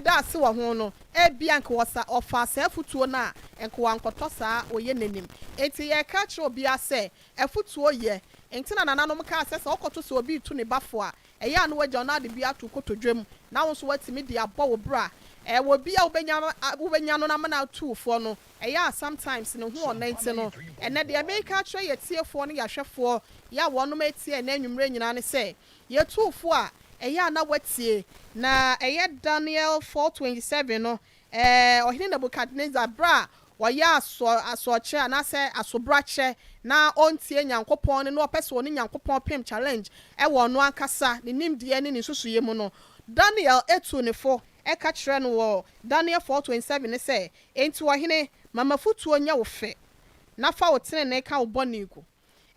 da ase wɔ ho no, ebia anka wɔsa ɔfaa saa afutuo no a, anka wankɔtɔ saa ɔyɛ n'anim. Enti yɛreka akyerɛ obiara sɛ, afutuo yɛ. Enti na nananom kaa sɛ, sɛ wokɔto sɛ obi retu ne ba fo a, ɛyɛ a na wagya wo na ade bi ato wo kotodwe mu, na wo nso woatumi de abɔ wo bra. Ɛwɔ obi a wobɛnya wobɛnya no na ama no atu wo foɔ no, Ɛyɛ a sometimes ne ho ɔnɛ nti no, ɛnɛ deɛ mereka akyerɛ yɛ tiefoɔ ne yɛ ahwɛfoɔ yɛ a wɔnom ɛtie ɛnɛ anwummerɛ nyinaa ne sɛ, yɛ tuufoɔ a, ɛyɛ a na watie. Na ɛyɛ Daniel 4:27 no, ɛɛ Ɔhene Nebukadnesar berɛ a ɔyɛ aso asoɔkyerɛ anaasɛ asobrakyɛ na ɔntie Nyankopɔn no na ɔpɛ sɛ ɔne Nyankopɔn pem challenge ɛwɔ ɔno ankasa ne nimdeɛ ne ne nsusuiɛ mu no, Daniel tuu ne fo ɛka kyerɛɛ no wɔ Daniel 4:27 no sɛ, Enti ɔhene, ma m'afotuo nyɛ wo fɛ, na fa wo tenenee ka wo bɔne gu.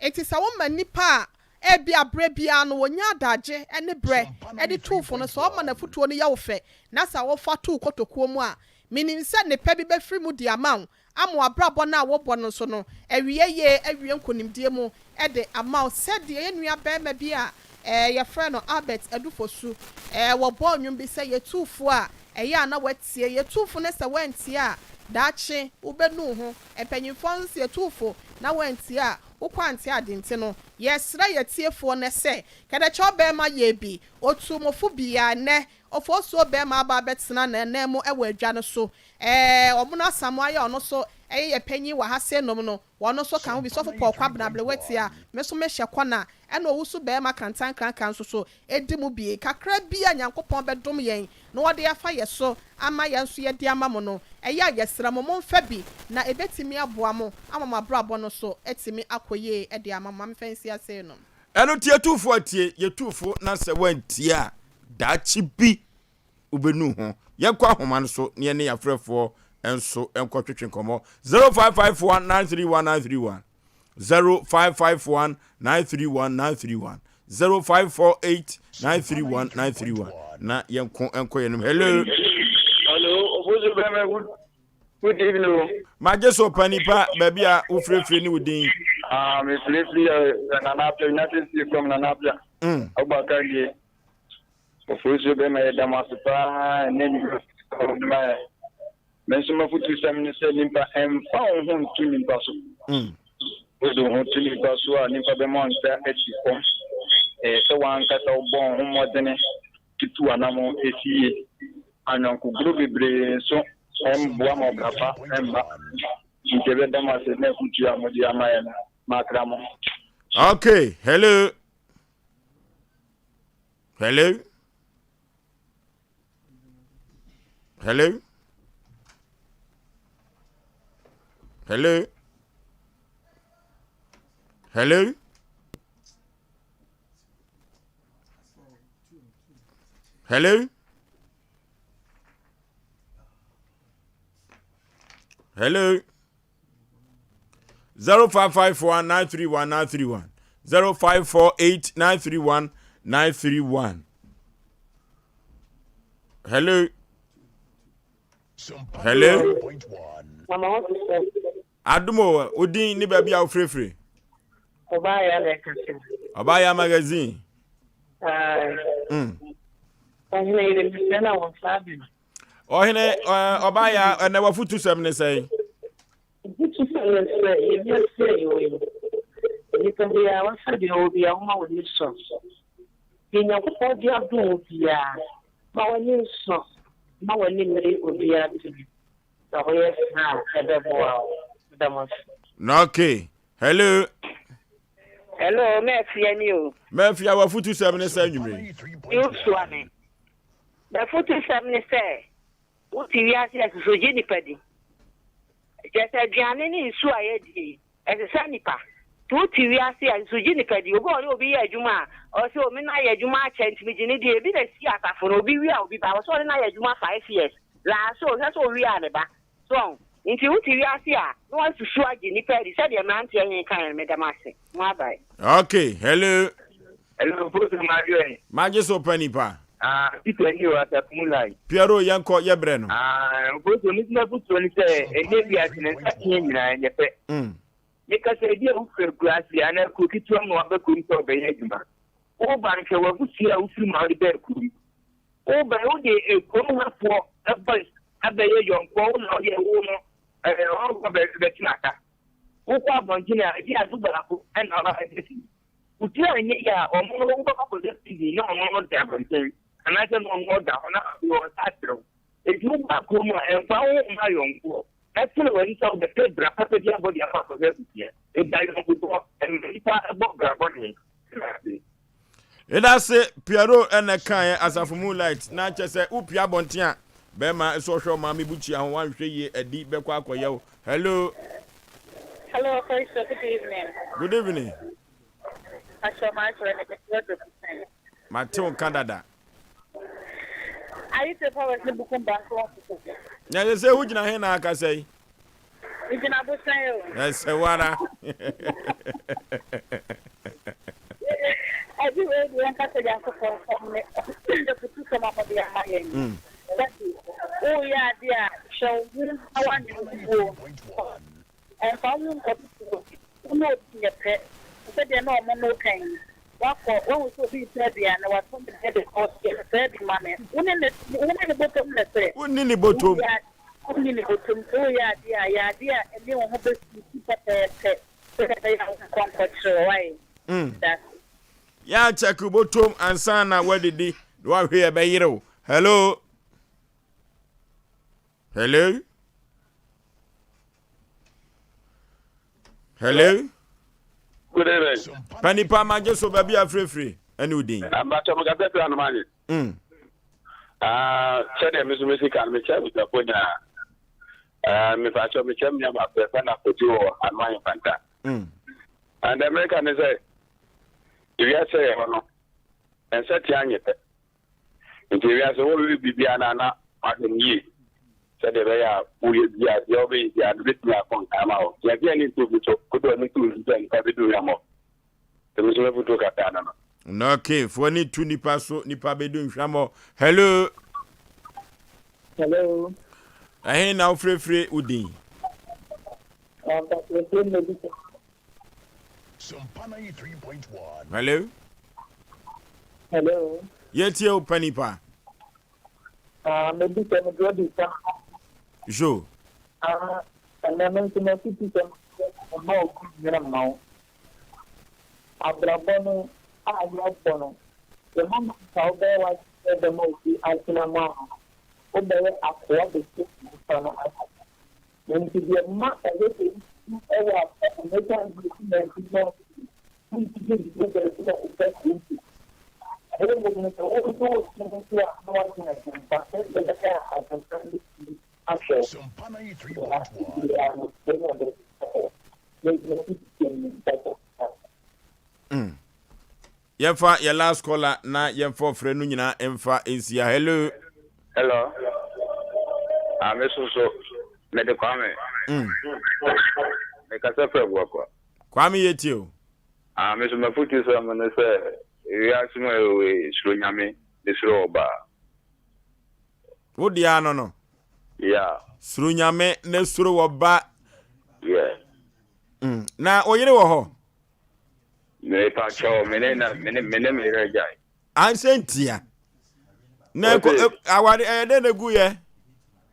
Enti sɛ woma nnipa a ebia berɛ biara no wɔnya adagye ne berɛ de tu wo fo no, sɛ wɔma n'afotuo no yɛ wo fɛ, na sɛ wofa to wo kotokuo mu a, menim sɛ nnepa bi bɛfiri mu de ama wo, ama w'abrabɔ no a wobɔ no nso no awie yie, awie nkonimdie mu de ama wo. Sɛdeɛ yɛn nua barima bi a yɛfrɛ no Albert Adufosu, wɔbɔɔ nnwom bi sɛ, Yɛtu fo a, ɛyɛ a na woatie. Yɛtu fo no sɛ woantie a, daakye wobɛnu wo ho. Mpanimfoɔ nso sɛ yɛtu fo na woantie a, wokɔ ante ade nti no, yɛsrɛ yɛn atiefoɔ nnɛ sɛ, Kɛdɛkyɛw barima yɛɛ bi, ɔtuu mo fo bi a, nnɛ Ofosuo barima aba abɛtena n'ananmu wɔ adwa no so. Ɛɛ, Ɔmono Asamoah yɛ ɔno nso ɛyɛ yɛ panyin wɔ ha sei nom no, wɔno nso ka ho bi. Sɔfo Paul Kwabena Ableweti a me nso me hyɛ kɔna, ɛna Owusu Barima Kantankrankra nso so di mu bi. Kakra bi a Nyankopɔn bɛdom yɛn na ɔde afa yɛ so ama yɛn nso yɛde ama mo no, ɛyɛ a yɛsrɛ mo momfa bi na ɛbɛtumi aboa mo ama mo abrabɔ no so atumi akɔ yie de ama mo. Ma memfa nsi ha sei nom. Ɛno nti atufoɔ atie, yɛtu fo na sɛ woantie a, daakye bi wobɛnu ho. Yɛnkɔ ahoma no so na yɛne yɛn afrɛfoɔ nso nkɔtwetwe nkɔmmɔ. 0551 931 931, 0551 931 931, 0548 931 931 na yɛnko nkɔ yɛn anim. Hello. Hello, Ofosu Bɛmɛ, good, good evening. o. Magye so panipa baabi a wofirefiri ne wo din. Ah, me firifiri yɛ Nana Apia, United States from Nana Apia. Ɔba ka die. Ofosu bɛma yɛda mo ase paa ɛnɛ anwummerɛ a mode ma yɛn. Me nso m'afotusɛm ne sɛ nipa mfa wo ho nto nipa so. Wode wo ho to nipa so a nipa bɛma wo nsa asi fam. Ɛyɛ sɛ w'ankasa wobɔ wo ho mmɔdene tutu w'anamɔn si yie. Anyɔnkogorɔ bebree nso mmoa ma ɔbra pa mma. Nti yɛbɛda mo ase ne afotuo a mode ama yɛn no. Makra mo. Okay, hello. Hello? Hello? Hello? Hello? Hello? Hello? 0554 931 931 0548 931 931 Hello. Hello. Mama what is that? Adumo, odin ni baabi a wofirefiri. Ɔbaayɛ na ɛkasa. Ɔbaayɛ magazine. Ɔhene yere mesrɛ na wɔn saa bi. Ɔhene ɔbaayɛ ɛnɛ wafutu sɛm ne sɛn? Afotusɛm ne sɛ, yɛ wiase a yɛwɔ yi mu, nnipa biara wafa deɛ ɔwɔ biara, momma w'ani nsɔ. Deɛ Nyankopɔn de adom wo biara, ma w'ani nsɔ, mma w'ani mmere obiara tumi. Sɛ woyɛ saa a, ɛbɛboa wo. Meda mo ase. Okay. Hello. Hello, Mafia ni o. Mafia, w'afotusɛm ne sɛ anwummere yi? Yosua me. M'afotusɛm ne sɛ, Wote wiase a, susu gye nnipa di. Kyerɛ sɛ, aduane ne nsu a yɛdi yi, ɛsesa nnipa. Nti wote wiase a, susu gye nnipa di. Obi a ɔne obi yɛ adwuma a, ɔse, O, me ne no ayɛ adwuma akyɛ nti megye no di. Ebi na esi asafo no, obi wie a obi ba. Ɔse ɔne no ayɛ adwuma 5 years. Laa so, hwɛ sɛ owie a ne ba. So ɔho? Nti wote wiase a, na woasusu agye nnipa adi sɛdeɛ mmeranteɛ he kaeɛ no. Meda mo ase. Mo abae. Okay, hello. Hello, Mfoso Madwoɛ. Magye so pa nipa. Ah, Peter ni o, Asafo mu line. Piero, yɛnkɔ, yɛbrɛ no. Ah, Mfoso, me nso m'afotuo ne sɛ, ɛnnɛ wiase no, nsateaa nyinaa ɛnyɛ pɛ. Meka sɛ, ebia wofiri akuraase anaa kuro ketewa mu na woaba kurom sɛ wobɛyɛ adwuma. Woreba no, hwɛ w'abusua a wofiri mu a wode baa kurom. Woreba yi, wode kurom hafoɔ voice abɛyɛ yɔnkoɔ, wo na woyɛ wo no, ɔrekɔ bɛtena aka. Wokɔ abɔntene a, ebia ade baako na wobɛsi. Wo tiri anyɛ yie a, ɔno no wobɛkɔ akɔda prison na ɔno no da abɔnten anaasɛ na ɔno ɔda hɔ na afei ɔnsa akyerɛ wo. Enti woba kurom a, ɛmfa wo ho mma ayɔnkoɔ. Ɛtene w'ani sɛ wobɛpɛ bra papa bi abɔ de akɔ akɔhwɛ abusua. Ɛda ayɔnkodɔ, ɛma nnipa bɔ bra bɔne. Ɛna ase. Yɛda ase Pierrot ɛna kaeɛ asafo mu light na kyɛ sɛ wopue abɔnten a bɛrima nso ɔhwɛ ɔmaame bukyia ho wanhwɛ yie adi bɛkɔ akɔyɛ wo hello. Hello Ofosu good evening. Good evening. Pacho maa kyerɛ ne bɛsɛ dɔkutan. Mate wo nka dada. Are you the powers ne bukum banko hospital? Na ɛsɛ sɛ wogyina he na akasa yi? Megyina abosan o. Ɛsɛ wara. Ɛde wei deɛ nka sɛ Nyankopɔn nsɛm ne afutusɛm a ɔde ama yɛn. Sɛbi woyɛ adeɛ a hwɛ wo ho na woanyɛ wo ho buo. Ɛmfa wo ho nkɔtoto obi. Wo ne obi nyɛ pɛ. Te sɛ deɛ na wɔn no reka yi, woakɔ, woahu sɛ obi retɔ aduane, watɔ ne deɛ de kɔ, ɔse yɛ saa bi ma me. Wo ne ne, wo ne ne bɔtɔm na sɛ. Wonni ne bɔtɔm. Woyɛ, wonni ne bɔtɔm. Sɛ woyɛ adeɛ a, yɛ adeɛ a ɛne wo ho bɛsusu pɛpɛɛpɛ sɛdeɛ ɛbɛyɛ a wonkɔ nkɔkyere wɔ. Woayɛ? Meda ase. Yɛ akyɛke wo bɔtɔm ansa na woadidi, na woahwɛ ɛbɛyere wo. Hello? Hello? Hello. Good evening. Panipa magye so baabi a frɛfiri ɛne wo din. Abatɔ mekasa firi Anomanye. Ah, sɛdeɛ me so mesi ka no mekyɛ abusuafoɔ nyinaa. Ah, mepakyɛ mekyɛ me nua baako yɛfrɛ no Akɔgye wɔ Anomanye Nkwanta. And meka ne sɛ ewiase yɛ hɔ no ɛnsɛ tea nye pɛ. Nti ewiase wɔbɛyɛ biribiara no a na wahwɛ no yie sɛdeɛ ɛbɛyɛ a woyɛ biara deɛ wobɛyɛ biara no bɛtumi akɔ nkan ama wo. Nti ɛdeɛ ne nto bi so wode ɔno to nsu sɛ nipa bɛdu hwammɔ. Nti me nso m'afotuo kakra no no. Na okay, foɔ ne tu nipa so nipa bɛdu nhwammɔ. Hello. Hello. Ɛhe na wofirefire wo din? Hello. Hello. Yɛtie wo pani pa. Ah, me bi sɛ me dɔ di sa. Jo. Ah, ɛnna me nso m'afutu sɛ mma obi nyina mma wo. Abrabɔ no a yɛbɔ no, the moment a wobɛyɛ w'adwene sɛ wobɛma obi atena mu a, wobɛyɛ akoa bɛsi nipa no ase. Enti deɛ ma ɛyɛ sɛ wosusu wɔ American Agreement no wontumi nsi baabi a ɛsɛ sɛ wosi. Na mmom no, sɛ wo nso wote ho so a na woatwe adwempa sɛdeɛ ɛbɛyɛ a adwempa no bɛtumi ahwɛ wo wɔ ase biara no bɛnya baabi akɔ. Na gyina so sisi mu bɛkɔ. Yɛmfa yɛ last caller na yɛmfa ɔfrɛ no nyinaa mfa nsia. Hello. Hello. Ah, me so so. Me de Kwame. Me kasa fɛ buakwa. Kwame yɛ tie o. Ah, me so mafutu sɛ mo ne sɛ wiase mu ɛwɔ suro nyame ne suro ɔbaa. Wo deɛ ano no. Yeah. Suro nyame ne suro ɔba. Yeah. Na oyere wɔ hɔ. Mepa kyɛw, me ne na me ne me ne me yere agyae. Ansɛ ntia. Na ɛkɔ aware ɛyɛ dɛ na egu yɛ.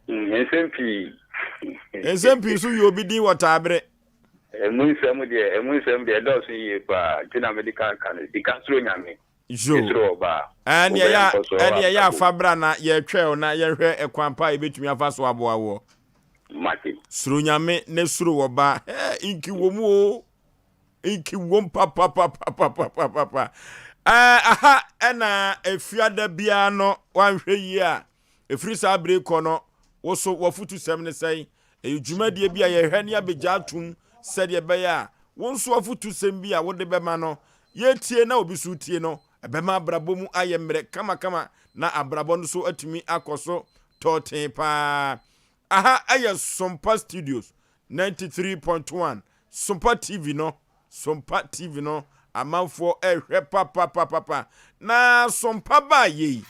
Nsɛm pii. Nsɛm pii so yɛ obi din wɔ taabere. Emu nsɛm deɛ emu nsɛm deɛ ɛdɔɔso yie paa nti na mede ka ka no sika soro nyame. Yo. Soro ɔbaa. Ɛne ɛyɛ ɛne ɛyɛ afa bra na yɛtwɛ o na yɛhwɛ ɛkwan pa a yɛbɛtumi afa so aboa woɔ. Mate. Soro nyame ne soro ɔbaa. Hɛ nki wɔ mu o. Nki wom papapapapapapa. Ɛɛ aha ɛna efiada biara no wanhwɛ yie a efiri saa bere kɔ no woso wafutusɛm ne sɛn? Ɛyɛ dwumadie bi a yɛhwɛ ne abɛgya atum sɛdeɛ ɛbɛyɛ a wo nso afutusɛm bi a wode bɛma no yɛtie na obi so tie no ɛbɛma abrabɔ mu ayɛ mmerɛ kamakama na abrabɔ no so atumi akɔ so tɔɔtee paa. Aha ɛyɛ Sompa Studios 93.1 Sompa TV no Sompa TV no amanfoɔ ɛhwɛ papapapapa na Sompa baa yei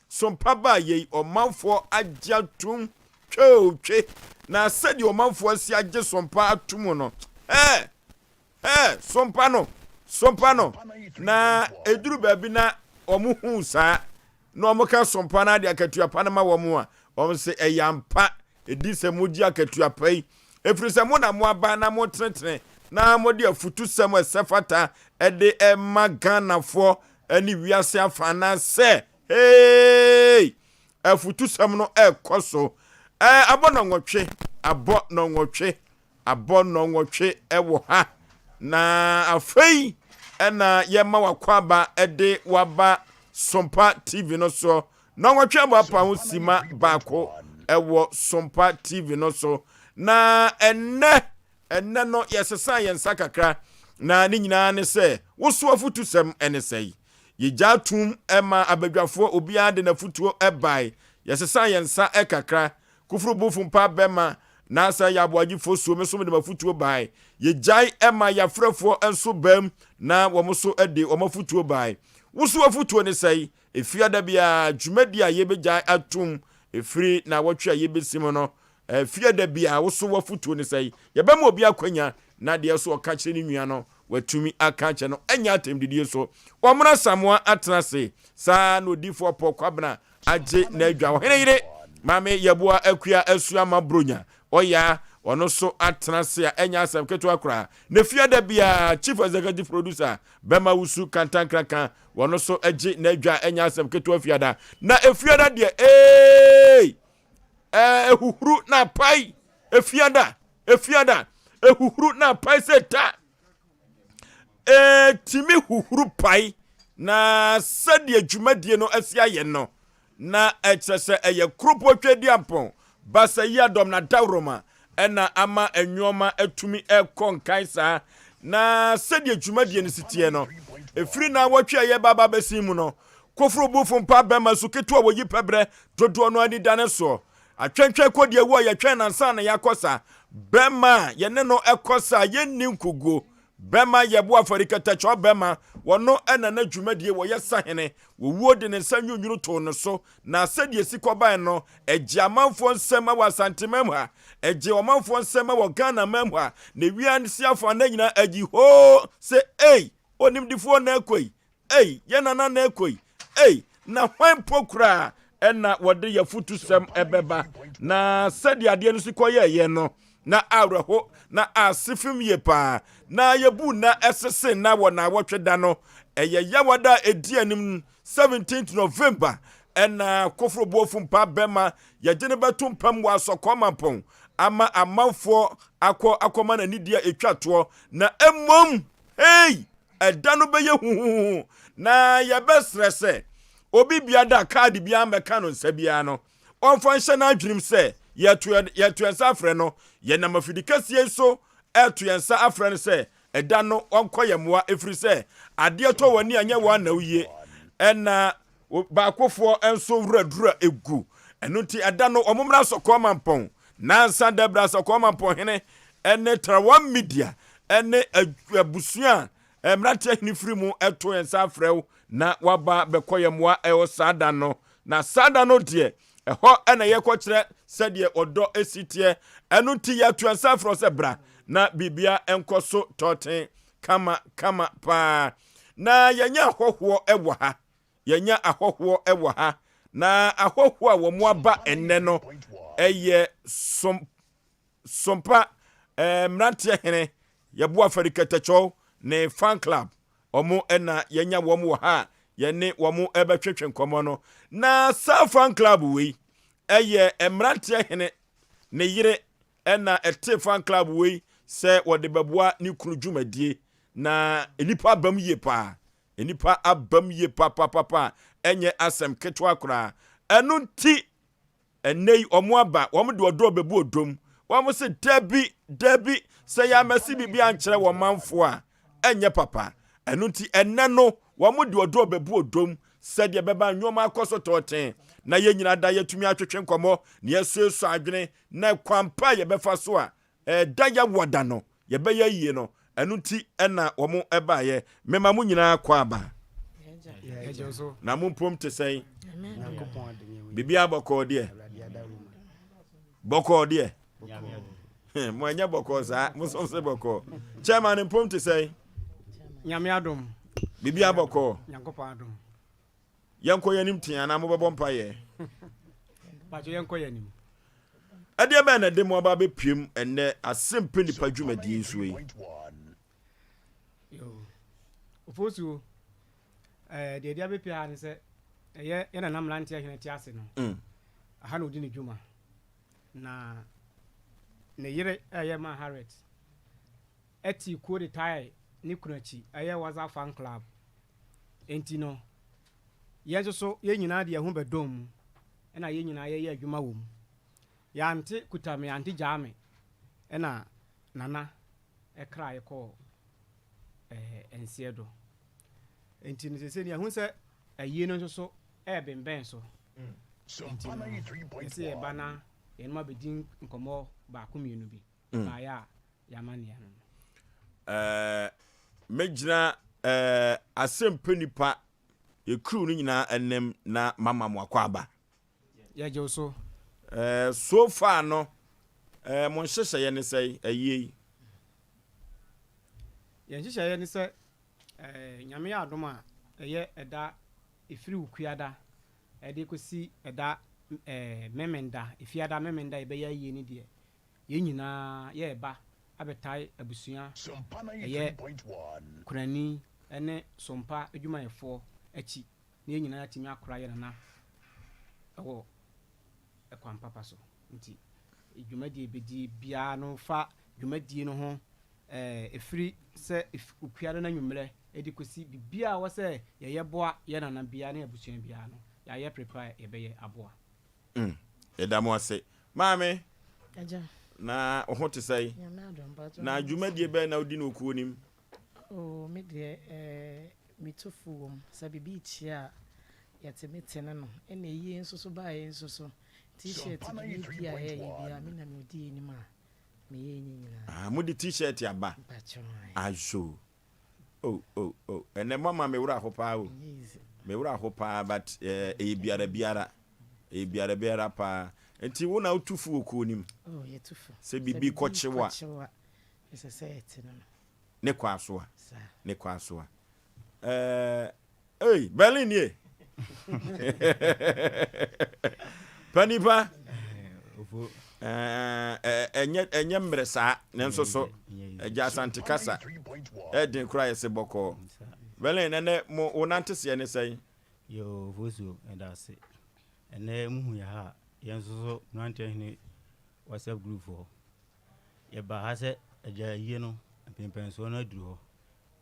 Sompa baa yei ɔmanfoɔ agye atum tweotwe na sɛdeɛ ɔmanfoɔ asi agye Sompa atum no hɛɛ hɛɛ Sompa no Sompa no na ɛduru baabi na wɔn hu saa na wɔka som pa no ara de akatua pa no ma wɔn a, wɔn se, Ɛyɛ ampa, ɛdi sɛ mogye akatua pa yi, ɛfiri sɛ mo na moaba na motenetene na mode afutusɛm a ɛsɛ fata de rema Ghanafoɔ ne wiase afa anaasɛ, Hey! Afutusɛm no ɛrekɔ so. Ɛɛ, abɔ nɔnwɔtwe, abɔ nɔnwɔtwe. Abɔ nnɔnwɔtwe wɔ ha, na afei na yɛma w'akwaaba de waba Sompa TV no so. Nnɔnwɔtwe abɔ apa ho sima baako wɔ Sompa TV no so. Na ɛnnɛ, ɛnnɛ no yɛsesa yɛn nsa kakra, na ne nyinaa ne sɛ, woso afutusɛm ne sɛe. Yɛgyaa tum ma abadwafoɔ, obiara de n'afutuo bae. Yɛsesa yɛn nsa kakra. Kufuru bufo mpa bɛma N'asa yɛ aboagyefo suo me so mede m'afutuo bae. Yɛgyae ma yɛafrɛfoɔ nso baam na wɔn nso de wɔn afutuo bae. Wo so afutuo ne sɛe? Efiada biara dwumadi a yɛbɛgyae atom ɛfiri naawɔtwe a yɛbɛsi mu no, fiada biara wo so w'afutuo ne sɛe? Yɛbɛma obi akwanya na deɛ so ɔka kyerɛ ne nua no watumi aka akyerɛ no, ɛnyɛ atɛmdidie so. Wɔamena Asamoah atena ase saa na odiyifoɔ Paul Kwabena agye n'adwa. Ɔhene yere Maame Yeboah Akua Asuama Bronya, ɔya, ɔno nso atena ase a ɛnyɛ asɛm ketewa koraa. Ne fiada biara, Chief Executive Producer Bɛma Wusu Kantankraka, ɔno nso gye n'adwa a ɛnyɛ asɛm ketewa fiada. Na efiada deɛ, ee, ɛhuhuru na apae. Efiada, efiada. Ɛhuhuru na apae sɛ ta. Ɛtumi huhuru pae na sɛdeɛ dwumadie no asi ayɛ no, na ɛkyerɛ sɛ ɛyɛ kuropɔn Tweaduampɔn Basayiadɔm na Dawuroma na ama nnoɔma atumi rekɔ nkan saa. Na sɛdeɛ dwumadie no si teɛ no, ɛfiri nnawɔtwe a yɛreba aba abɛsen mu no, Koforo Bufo Mpa Bɛma Su Ketewa Wɔyi Pɛbrɛ Dodoɔ no ani da ne soɔ. Atwɛntwɛn kɔ deɛ awu a yɛtwɛn no ansa na yɛakɔ sa. Bɛma a yɛne no kɔ sa a yɛnni nkoguo. Bɛma yɛbo afɔre katakyɛw bɛma wɔno na na dwumadie wɔyɛ sahene. Wɔwuo de ne nsa nwunwunu too no so. Na sɛdeɛ ɛsi kɔbae no, ɛgye amanfoɔ nsam wɔ Asanteman mu ha, ɛgye ɔmanfoɔ nsam wɔ Ghana man mu ha, na wiase afanan nyinaa agyi hoo sɛ ei, onimdifoɔ na ɛkɔ yi, Ei, yɛn nana na ɛkɔ yi. Ei, na hwan mpo koraa na wɔde y'afutusɛm bɛba? Na sɛdeɛ adeɛ no si kɔyɛeɛ no, na awerɛho, na ase fem yie paa. Na yɛbu nna ɛsese nna wɔ naawɔtwe da no. Ɛyɛ Yawada a ɛdi anim, 17th November, ɛna Koforo Boafo Mpa bɛma yɛgye no bɛto mpam wɔ Asɔkɔɔ Mampɔn ama amanfoɔ akɔ akɔma no anidie a ɛtwa toɔ. Na mmom, hei! Ɛda no bɛyɛ huhuhuhu, na yɛbɛsrɛ sɛ obi biara a kaade biara mmɛka no nsa biara no, ɔmfa nhyɛ n'adwenem sɛ yɛto yɛto yɛn nsa afrɛ no. Yɛnam afidi kɛseɛ yi so reto yɛn nsa afrɛ no sɛ ɛda no ɔnkɔ yɛn mmoa, ɛfiri sɛ adeɛ tɔ w'ani a nyɛ wo ara na woyie, ɛna baakofoɔ nso werɛ duru a ɛgu. Ɛno nti ɛda no wɔmmra Sɔkɔɔ Mampɔn Nansa Debra Sɔkɔɔ Mampɔn hene ne Tarawa Media ne abusua a mmeranteɛ hene firi mu to yɛn nsa afrɛ wo na waba bɛkɔ yɛn mmoa ɛwɔ saa da no. Na saa da no deɛ, ɛhɔ na yɛkɔkyerɛ sɛdeɛ ɔdɔ si teɛ. Ɛno nti yɛto yɛn nsa afrɛ wo sɛ bra na biribia nkɔ so tɔɔten kama kama paa. Na yɛnyɛ ahɔhoɔ wɔ ha. Yɛanya ahɔhoɔ wɔ ha. Na ahɔhoɔ a wɔn aba ɛnnɛ no yɛ som Sompa eh, mmeranteɛ hene Yɛboa Fari Kɛtɛkyɛw ne fan club. Wɔn na yɛanya wɔn wɔ ha a yɛne wɔn bɛtwetwe nkɔmmɔ no. Na saa fan club wei ɛyɛ mmeranteɛ hene ne yere ɛna ɛte fan club wei sɛ wɔde bɛboa ne kunu dwumadie. Na nnipa abam yie paa. Nnipa abam yie papapapa a ɛnyɛ asɛm ketewa koraa. Ɛno nti Ɛnnɛ yi wɔn aba, wɔn de ɔdɔ bɛbu ɔdɔ mu. Wɔn se, Dabi, dabi, sɛ yɛammɛse biribi ankyerɛ wɔn manfoɔ a, ɛnyɛ papa. Ɛno nti ɛnnɛ no, wɔn de ɔdɔ bɛbu ɔdɔ mu sɛdeɛ ɛbɛba nnoɔma akɔ so tɔɔtee, na yɛn nyinaa da yɛatumi atwetwe nkɔmmɔ, na yɛasuasua adwene, na kwan pa a yɛbɛfa so a Ɛda Yawoada no yɛbɛyɛ ayie no, ɛno nti na wɔn baeɛ. Mema mo nyinaa akwaaba. Na mo mpom te sɛn? Biribiara bɔkɔɔ deɛ? Bɔkɔɔ deɛ? Mo ɛnyɛ bɔkɔɔ saa, mo nso se bɔkɔɔ. Chairman mpom te sɛn? Nyame adom. Biribiara bɔkɔɔ. Nyankopɔn adom. Yɛnkɔ yɛn anim tee anaa mobɛbɔ mpaeɛ? Pakyɛ yɛnkɔ yɛn anim. Ɛdeɛ bɛn na ɛde mo aba abɛpiem ɛnnɛ Asɛmpɛ Nipa dwumadie nsuo yi? Ofosuo, ɛɛ deɛ ɛde abɛpie ha ne sɛ ɛyɛ yɛn nana mmeranteɛ hene te ase no. Mm. Aha na ɔdi ne dwuma. Na ne yere ɛyɛ ma Harriet ɛte kuo de tae ne kunu akyi ɛyɛ Waza Fan Club. Enti no, yɛn nso so yɛn nyinaa de yɛn ho bɛdɔm mu na yɛn nyinaa yɛyɛ adwuma wɔ mu. Yɛante kuta me, yɛante gyaa me na Nana kraa yɛ kɔɔ ɛɛ nseɛ do. Enti no seesei no yɛahu sɛ ayie no nso so ɛrebembɛn so. Enti no yɛse yɛba na yɛnom abɛdi nkɔmmɔ baako mmienu bi. Baeɛ a Y'amanneɛ no no. Eh, mɛgyina eh, asɛmpɛ nipa yɛ crew no nyinaa anim na mama mo akwaaba. Yɛgye wo so. Eh, so far no, eh, mo nhyehyɛeɛ ne sɛn ayie yi? Yɛn nhyehyɛeɛ ne sɛ, eh, Nyame yɛ adom a, ɛyɛ ɛda ɛfiri Wukuada ɛde kɔsi ɛda eh, Memenda, Efiada Memenda a yɛbɛyɛ ayie no deɛ, Yɛn nyinaa yɛreba abɛtae abusua ɛyɛ kunani ne sompa adwumayɛfoɔ akyi na yɛn nyinaa yɛatumi akora yɛn nana wɔ kwan papa so. Nti dwumadie bɛdi biara no fa dwumadie no ho ɛfiri sɛ Okuada no anwummerɛ de kɔsi biribiara a ɛwɔ sɛ yɛyɛ boa yɛn nana biara ne abusua biara no, yɛayɛ prepare a yɛbɛyɛ aboa. Mm, yɛda mo ase. Maame, Agya. na wo ho te sɛn? Nyame adom, mpakyɛ Na wo ho te dwumadie sɛn? bɛn na wodi no wɔ kuo no mu? Oh, me deɛ eh, metu fo wɔ mu. Sɛ biribi rekyia a, yɛtumi tene no. Ɛna ayie nso so baeɛ nso so, T-shirt dwumadie a yɛyɛ biara, me na medi anim a meyɛ ne nyinaa. Ah, mode T-shirt aba? Mpakyɛ ae. Azo. Oh, oh, oh. Ɛnɛ moama me werɛ aho paa o. Ɛnyɛ easy. Me werɛ aho paa but eh, ɛyɛ biara biara. Ɛyɛ biara biara paa. Nti wo na wotu fo wɔ kuo no mu? Oh, yɛtu fo. Sɛ biribi kɔkye wo a. Sɛ biribi kɔkye wo a, ɛsɛ sɛ yɛte no no. Ne kɔ asoa. Saa. Ne kɔ asoa. Eh, ei, Berlin nie. Panipa. Ɛnyɛ ɛnyɛ mmerɛ saa nanso so ɛgya asante kasa ɛden koraa yɛse bɔkɔɔ. Berlin ɛnɛ mo wo nante seɛ ne sɛn? Yoo Fosuo meda ase. Ɛnɛ mo hu yɛ ha a yɛn nso so Mmeranteɛ Hene WhatsApp group foɔ yɛbaa ha sɛ agya ayie no mpɛnpɛnsoɔ no aduru hɔ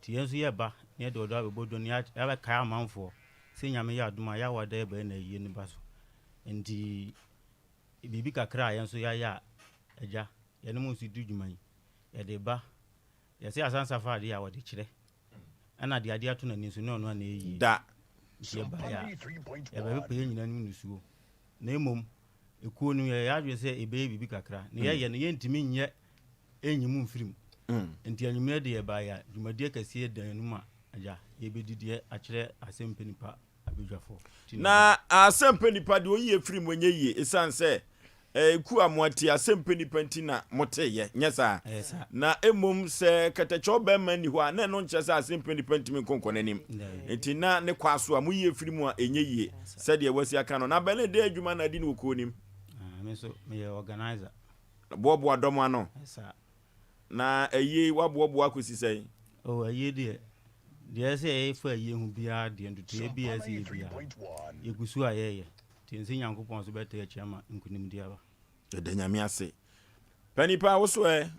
nti yɛn nso yɛba na yɛde ɔdɔ abɛbɔ dwa na yɛabɛkae amanfoɔ sɛ Nyame yɛ adom a yɛawa da yɛbɛyɛ na ayie no ba so nti biribi kakra a yɛn nso yɛayɛ a agya yɛne mo nso di dwuma yi yɛde ba yɛsɛ asansa fa adeɛ a wɔde kyerɛ ɛna deɛ adeɛ ato n'ani nso ne ɔno a na ɛyie da nti yɛbaeɛ a yɛbɛpepa yɛn nyinaa anim nisuo na mmom Ekuo no, yɛyɛ yɛn adwene sɛ yɛbɛyɛ biribi kakra. Nea yɛyɛ no, yɛntumi nyɛ nyi mu mfiri mu. Enti anwummerɛ deɛ yɛbaeɛ a, dwumadie kɛseɛ da yɛn anim a, agya, yɛbɛdi deɛ akyerɛ Asɛmpɛ Nipa abadwafoɔ. Nti Na Asɛmpɛ Nipa deɛ ɔyi yɛ firi mu ɛnyɛ yie, ɛsiane sɛ ekuo a moate Asɛmpɛ Nipa nti na moteeɛ, nyɛ saa? Ɛyɛ saa. Na mmom sɛ kɛtɛkyɛw barima nni hɔ a, na ɛno nkyerɛ sɛ Asɛmpɛ Nipa ntumi nko nkɔ n'anim. Daabi. Enti na ne kwa so a moyi yɛ firi mu a, ɛnyɛ yie. Sɛdeɛ wasi aka no. Na Berlin dɛn adwuma na adi no wɔ kuo no mu? Ah, me nso meyɛ organizer. Boaboa dɔm ano. Saa. Na ayie waboaboa akɔsi sɛn? Oh, ayie deɛ, deɛ ɛsɛ yɛyɛ fa ayie ho biara deɛ, ntotoeɛ biara ɛsɛ yɛ biara, yɛgu so a yɛyɛ. Nti nse Nyankopɔn nso bɛtaa akyi ama nkunimdie aba. Yɛda Nyame ase. Panin paa wo so ɛ?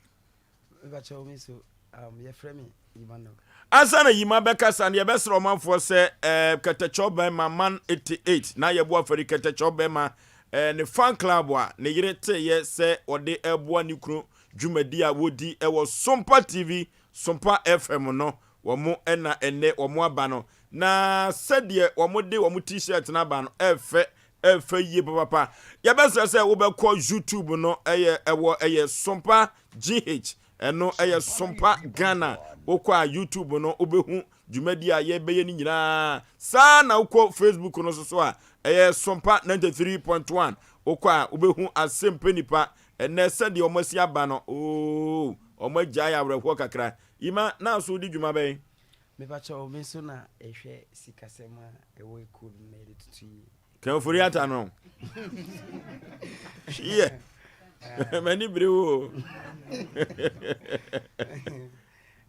Mepakyɛw me so um, yɛfrɛ me Yima Nok. Ansa na Yima bɛkasa no, yɛbɛsrɛ ɔmanfoɔ sɛ eh, Kɛtɛkyɛw Bɛrima Man 88 na yɛbo afari Kɛtɛkyɛw Bɛrima eh, ne fan club a ne yere teeɛ sɛ ɔde ɛreboa ne kunu dwumadi a wɔdi wɔ Sompa TV, Sompa FM no, wɔn na ɛnnɛ wɔn aba no. Na sɛdeɛ wɔde wɔn t-shirt no aba no, ɛfɛ, ɛfɛ yie papapa. Yɛbɛsrɛ sɛ wobɛkɔ YouTube no, ɛyɛ ɛwɔ ɛyɛ Sompa GH, ɛno ɛyɛ Sompa Ghana. Wokɔ a YouTube no wobɛhu dwumadi a yɛbɛyɛ no nyinaa. Saa na wokɔ Facebook no nso so a, ɛyɛ Sompa 93.1. Wokɔ a wobɛhu Asɛmpɛ Nipa. Ɛnɛ sɛdeɛ wɔn asi aba no, oo, wɔn agyae awerɛhoɔ kakra. Yima, na nso wodi dwuma bɛn? Mepakyɛw, me nso na ɛhwɛ sikasɛm a ɛwɔ ekuo no mu na yɛde toto yie. Ken Ofori-Atta no. Yɛ. M'ani bere wo.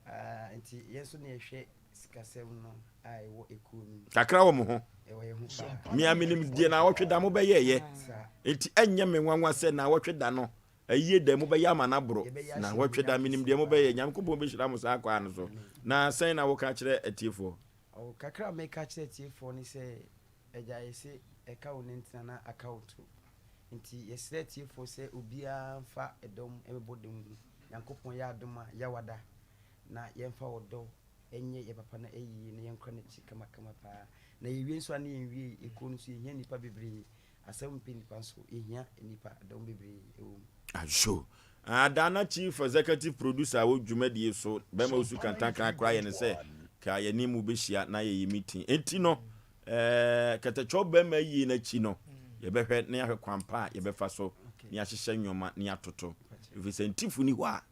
Ah, nti yɛn nso na yɛhwɛ sikasɛm no a ɛwɔ ekuo no mu. Kakra wɔ mo ho. Ɛwɔ yɛn ho paa. Mea menim deɛ na awɔtwe da mobɛyɛɛyɛ. Nti ɛnyɛ me nwanwa sɛ na awɔtwe da no Ayie dɛ mobɛyɛ ama no aboro Yɛbɛyɛ ahyɛ naawɔtwe da animuonyam menim kɛseɛ deɛ mobɛyɛ paa. Nyankopɔn bɛhyira mo saa kwaa no so Amen. Na sɛn na woka kyerɛ atiefoɔ? Oh, kakra a meka kyerɛ atiefoɔ ne sɛ, Agya yɛse ɛka wo nantin anaa aka wo to. Nti yɛsrɛ atiefoɔ sɛ obiara mfa ɛdɔm mmɛbɔ dam mu. Nyankopɔn yɛ adom a, Yawada, na yɛmfa ɔdɔ nyɛ yɛ papa no ayie na yɛnkora n'akyi kamakama paa. Na yɛwie nso a ne yɛnwiei, ekuo no nso yɛhia nnipa bebree. Asɛm mpɛ nnipa nso, yɛhia nnipa dɔm bebree wɔ mu. Ajo. Adaa na Chief Executive Producer wɔ dwumadie so, bɛma osu kantankran koraa yɛ ne sɛ ka yɛne mu bɛhyia na yɛyɛ meeting. Enti no, eh, kɛtɛkyɛw bɛma yie no akyi no, yɛbɛhwɛ na yɛahwɛ kwan pa a yɛbɛfa so na yɛahyehyɛ nneɛma na yɛatoto. Ɛfiri sɛ ntifo ni hɔ a,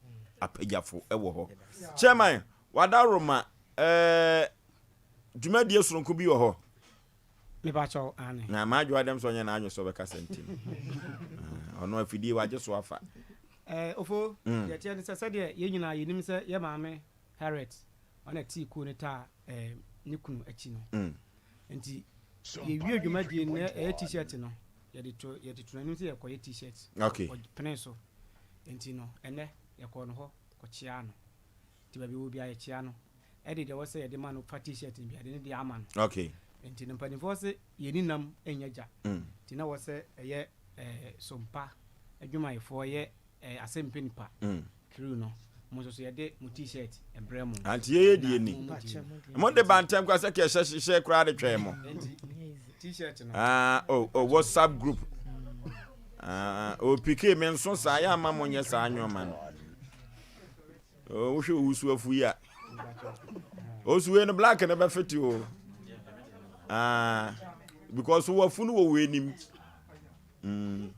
apagyafo wɔ hɔ. Chairman, Wadaroma, eh, dwumadie soronko bi wɔ hɔ. Mepakyɛw, aane. Na m'adwoa dɛm sɛ ɔnyɛ n'adwene sɛ ɔbɛkasa nti no, ah, ɔno afidie wagye so afa. Eh, Ofo, deɛ ɛteɛ ne sɛ, sɛdeɛ yɛn nyinaa yɛnim sɛ yɛ maame Harriet, ɔna tii kuo no taa eh, ne kunu akyi no. Nti, yɛwie dwumadie no, na ɛyɛ t-shirt no, yɛde to, yɛde to n'anim sɛ yɛkɔyɛ t-shirt. Okay. Ɔpenee so. Nti no, ɛnɛ. Yɛkɔɔ no hɔ kɔkyeaa no. Nti baabi ɔwɔ biara yɛkyea no. Ɛde deɛ ɛwɔ sɛ yɛde ma no fa T-shirt no bi yɛde ne deɛ ama no. Okay. Nti no mpanimfoɔ se yɛnni nam nyɛ gya. Nti na ɛwɔ sɛ ɛyɛ eh, Sompa adwumayɛfoɔ yɛ eh, Asɛmpɛ Nipa crew no. Mo nso so yɛde mo T-shirt brɛ mo. Anti yɛyɛ deɛ Na ni. mo mo deɛ ni. Mo de ba ntɛm koraa sɛ kɛ hyɛ hyehyɛ koraa de twɛn mo. Nti T-shirt no. Ah, oh, oh, WhatsApp group. Ah, oh, PK me nso saa yɛ ama mo nyɛ saa nneɛma no. Oh, wohwɛ owusu afu yi a. Osu wei no black no bɛfete o. Ah, because wafu no wɔ wɔ anim. Mm.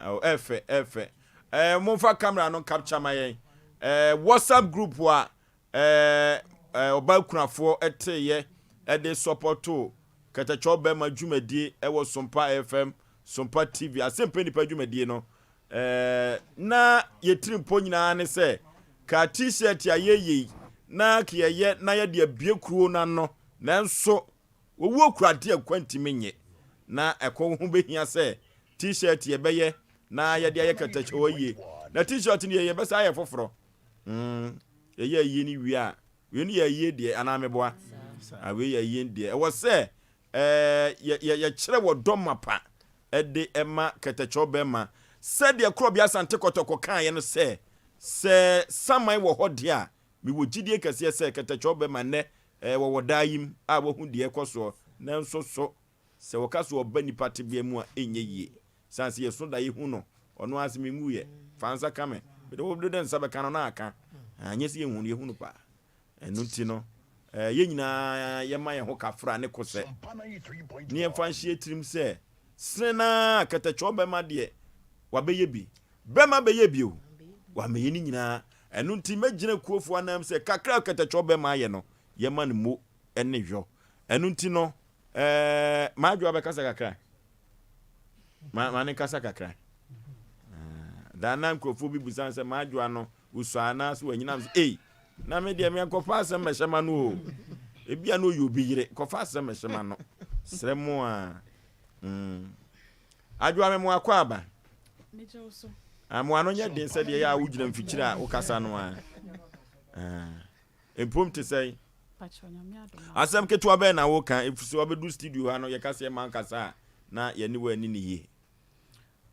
Oh, ɛfɛ, ɛfɛ. Eh, momfa camera no capture ma yɛn. Eh, WhatsApp group a eh, eh, ɔba kunafoɔ ɛteyɛ ɛde sɔpɔto kɛtɛkyɛw bɛma dwumadie ɛwɔ Sompa FM, Sompa TV, asɛmpɛ nipa dwumadie no. Ɛɛ, na yɛ tirimpɔ nyinaa ne sɛ, ka T-shirt a yɛyɛ yi, na ka yɛyɛ na yɛde abue kuro no ano. Nanso, owuo kura adeɛ a nkwa ntumi nnye. Na ɛkɔ ho bɛhia sɛ T-shirt yɛbɛyɛ na yɛde ayɛ katakyɛw ayie. Na T-shirt no deɛ yɛbɛsan ayɛ foforɔ. Mm, yɛyɛ ayie no wie a, wei no yɛ ayie deɛ anaa meboa? Ah, wei yɛ ayie deɛ. Ɛwɔ sɛ ɛɛ yɛ, yɛ, yɛkyerɛ wɔ dɔ mapa de ma kɛtɛkyɛw bɛmma. Sɛdeɛ Korɔbea Asante Kɔtɔkɔ kaeɛ no sɛ, Sɛ saman wɔ hɔ deɛ a, mewɔ gyidie kɛseɛ sɛ kɛtɛkyɛw bɛmma nnɛ wɔwɔ daa yi mu a wɔahu deɛ ɛrekɔ soɔ, nanso so sɛ wɔka sɛ ɔba nnipa tebea mu a ɛnyɛ yie? Ɛsiane sɛ yɛso da yɛhu no, ɔno ara se menwuiɛ, fa nsa ka me, mede wo de nsa bɛka no na aka. Anyɛ sɛ yɛhu no, yɛhu no paa. Ɛno nti no, yɛn nyinaa yɛma yɛn ho kafra ne kosɛ, na yɛmfa nhyɛ yɛn tirim sɛ, sene no ara kɛtɛkyɛw bɛma deɛ wabɛyɛ bi. Bɛma bɛyɛ bi o, wammɛyɛ ne nyinaa. Ɛno nti mɛgyina kuofoɔ anam sɛ kakra a kɛtɛkyɛw bɛma ayɛ no, yɛma no mo ne yɔ. Ɛno nti no, ɛɛ, m'adwoa bɛkasa kakra. Ma, ma ne nkasa kakra. Daa na nkurɔfoɔ bi bisa sɛ m'adwoa no, Wosua anaa so wanyina nso ei na me deɛ menkɔfa asɛm mɛhyɛ ma no o ebia na ɔyɛ obi yere kɔfa asɛm mɛhyɛ ma no srɛ mo a mm. Adwoa me mo akɔ aba ah, mo ano nyɛ den sɛdeɛ yɛ a wogyina mfikyiri a wokasa no a ah. Mpom te sɛn asɛm ketewa bɛn na woka ɛfiri sɛ wabɛdu studio ha no yɛka sɛ yɛma nkasa a na yɛne wo ani ne yie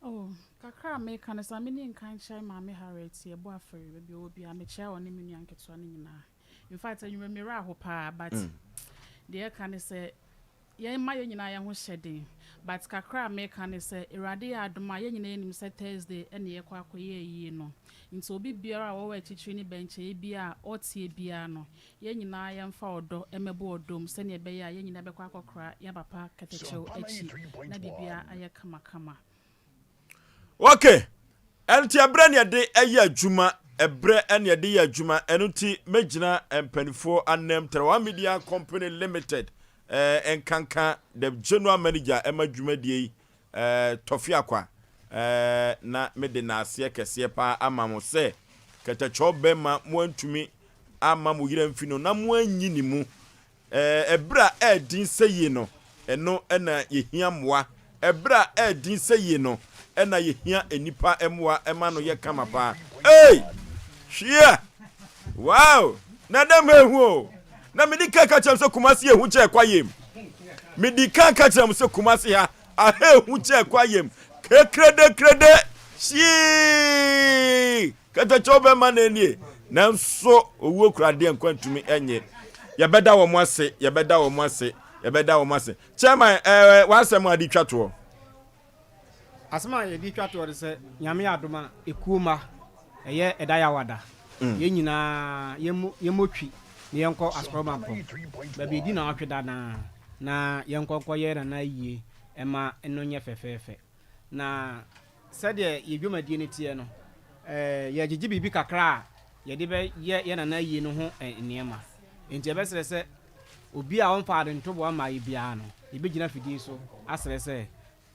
Oh, kakra a meka ne sɛ menni nka nkyerɛ Maame Harriet yɛbɔ afɔre baabi ɔwɔ biara mekyia ɔne me nua nketewa no nyinaa. In fact, anwummerɛ me werɛ aho paa but deɛ ɛka ne sɛ yɛn mma yɛn nyinaa yɛn ho hyɛ den but kakra a meka ne sɛ Awurade yɛ adom a yɛn nyinaa yɛnim sɛ Thursday ɛna yɛkɔ akɔyɛ ayie no nti obi biara a ɔwɔ akyikyiri ne bɛnkyɛeɛ biara a ɔteɛ biara no yɛn nyinaa yɛmfa ɔdɔ mmɛbɔ ɔdɔ mu sɛnea ɛbɛyɛ a yɛn nyinaa bɛkɔ akɔkora yɛn papa kɛtɛkyɛw akyi na biribiara ayɛ kamakama. Ok, ɛno nti ɛberɛ ne yɛde ɛyɛ adwuma, ɛberɛ ɛne yɛde yɛ adwuma, ɛno nti mɛgyina mpanimfoɔ anam Tarawa Media Company Limited eh, nkanka the general manager ɛma dwumadie yi Eh, Tɔfe Akwa, eh, na mede naaseɛ kɛseɛ paa ama mo sɛ kɛtɛkyɛw bɛma mo antumi amma mo yerɛ amfi no na mo anyi ne mu. Eh, ɛberɛ a ɛɛdin sɛ yie no, ɛno na yɛhia mmoa. Ɛberɛ a ɛɛdin sɛ yie no, ɛna yɛhia nnipa mmoa ɛma no yɛ kama paa. Ei! Hweɛ! Wow! Na dɛm ha ehu o! Na medi kan ka kyerɛ mo sɛ Kumasi ehu kyɛɛ kwayem. Medi kan ka kyerɛ mo sɛ Kumasi ha, aha ehu kyɛɛ kwayem. Krekrede krede! Hyii! Kɛtɛkyɛw bɛma na enie. Nanso owuo kura deɛ nkwa ntumi nye. Yɛbɛda wɔn ase, yɛbɛda wɔn ase, yɛbɛda wɔn ase. Chairman, ɛɛ, w'asɛm a de twa toɔ. Asɛm a yɛde twa toɔ ne sɛ, Nyame adom a, ekuo mma, ɛyɛ ɛda Yawada, yɛn nyinaa yɛmmɔ twi na yɛnkɔ Asukɔrɔ Mampɔn, baabi ɛdi naawɔtwe da no ara, na yɛnkɔ nkɔyɛ Nana ayie mma no nyɛ fɛfɛɛfɛ. Na sɛdeɛ yɛn dwumadie no teɛ no, yɛregyegye biribi kakra a yɛde bɛyɛ yɛn Nana ayie no ho nneɛma. Enti yɛbɛsrɛ sɛ obi a ɔmfaa ne ntoboa mmaeɛ biara no, yɛbɛgyina afidie so asrɛ sɛ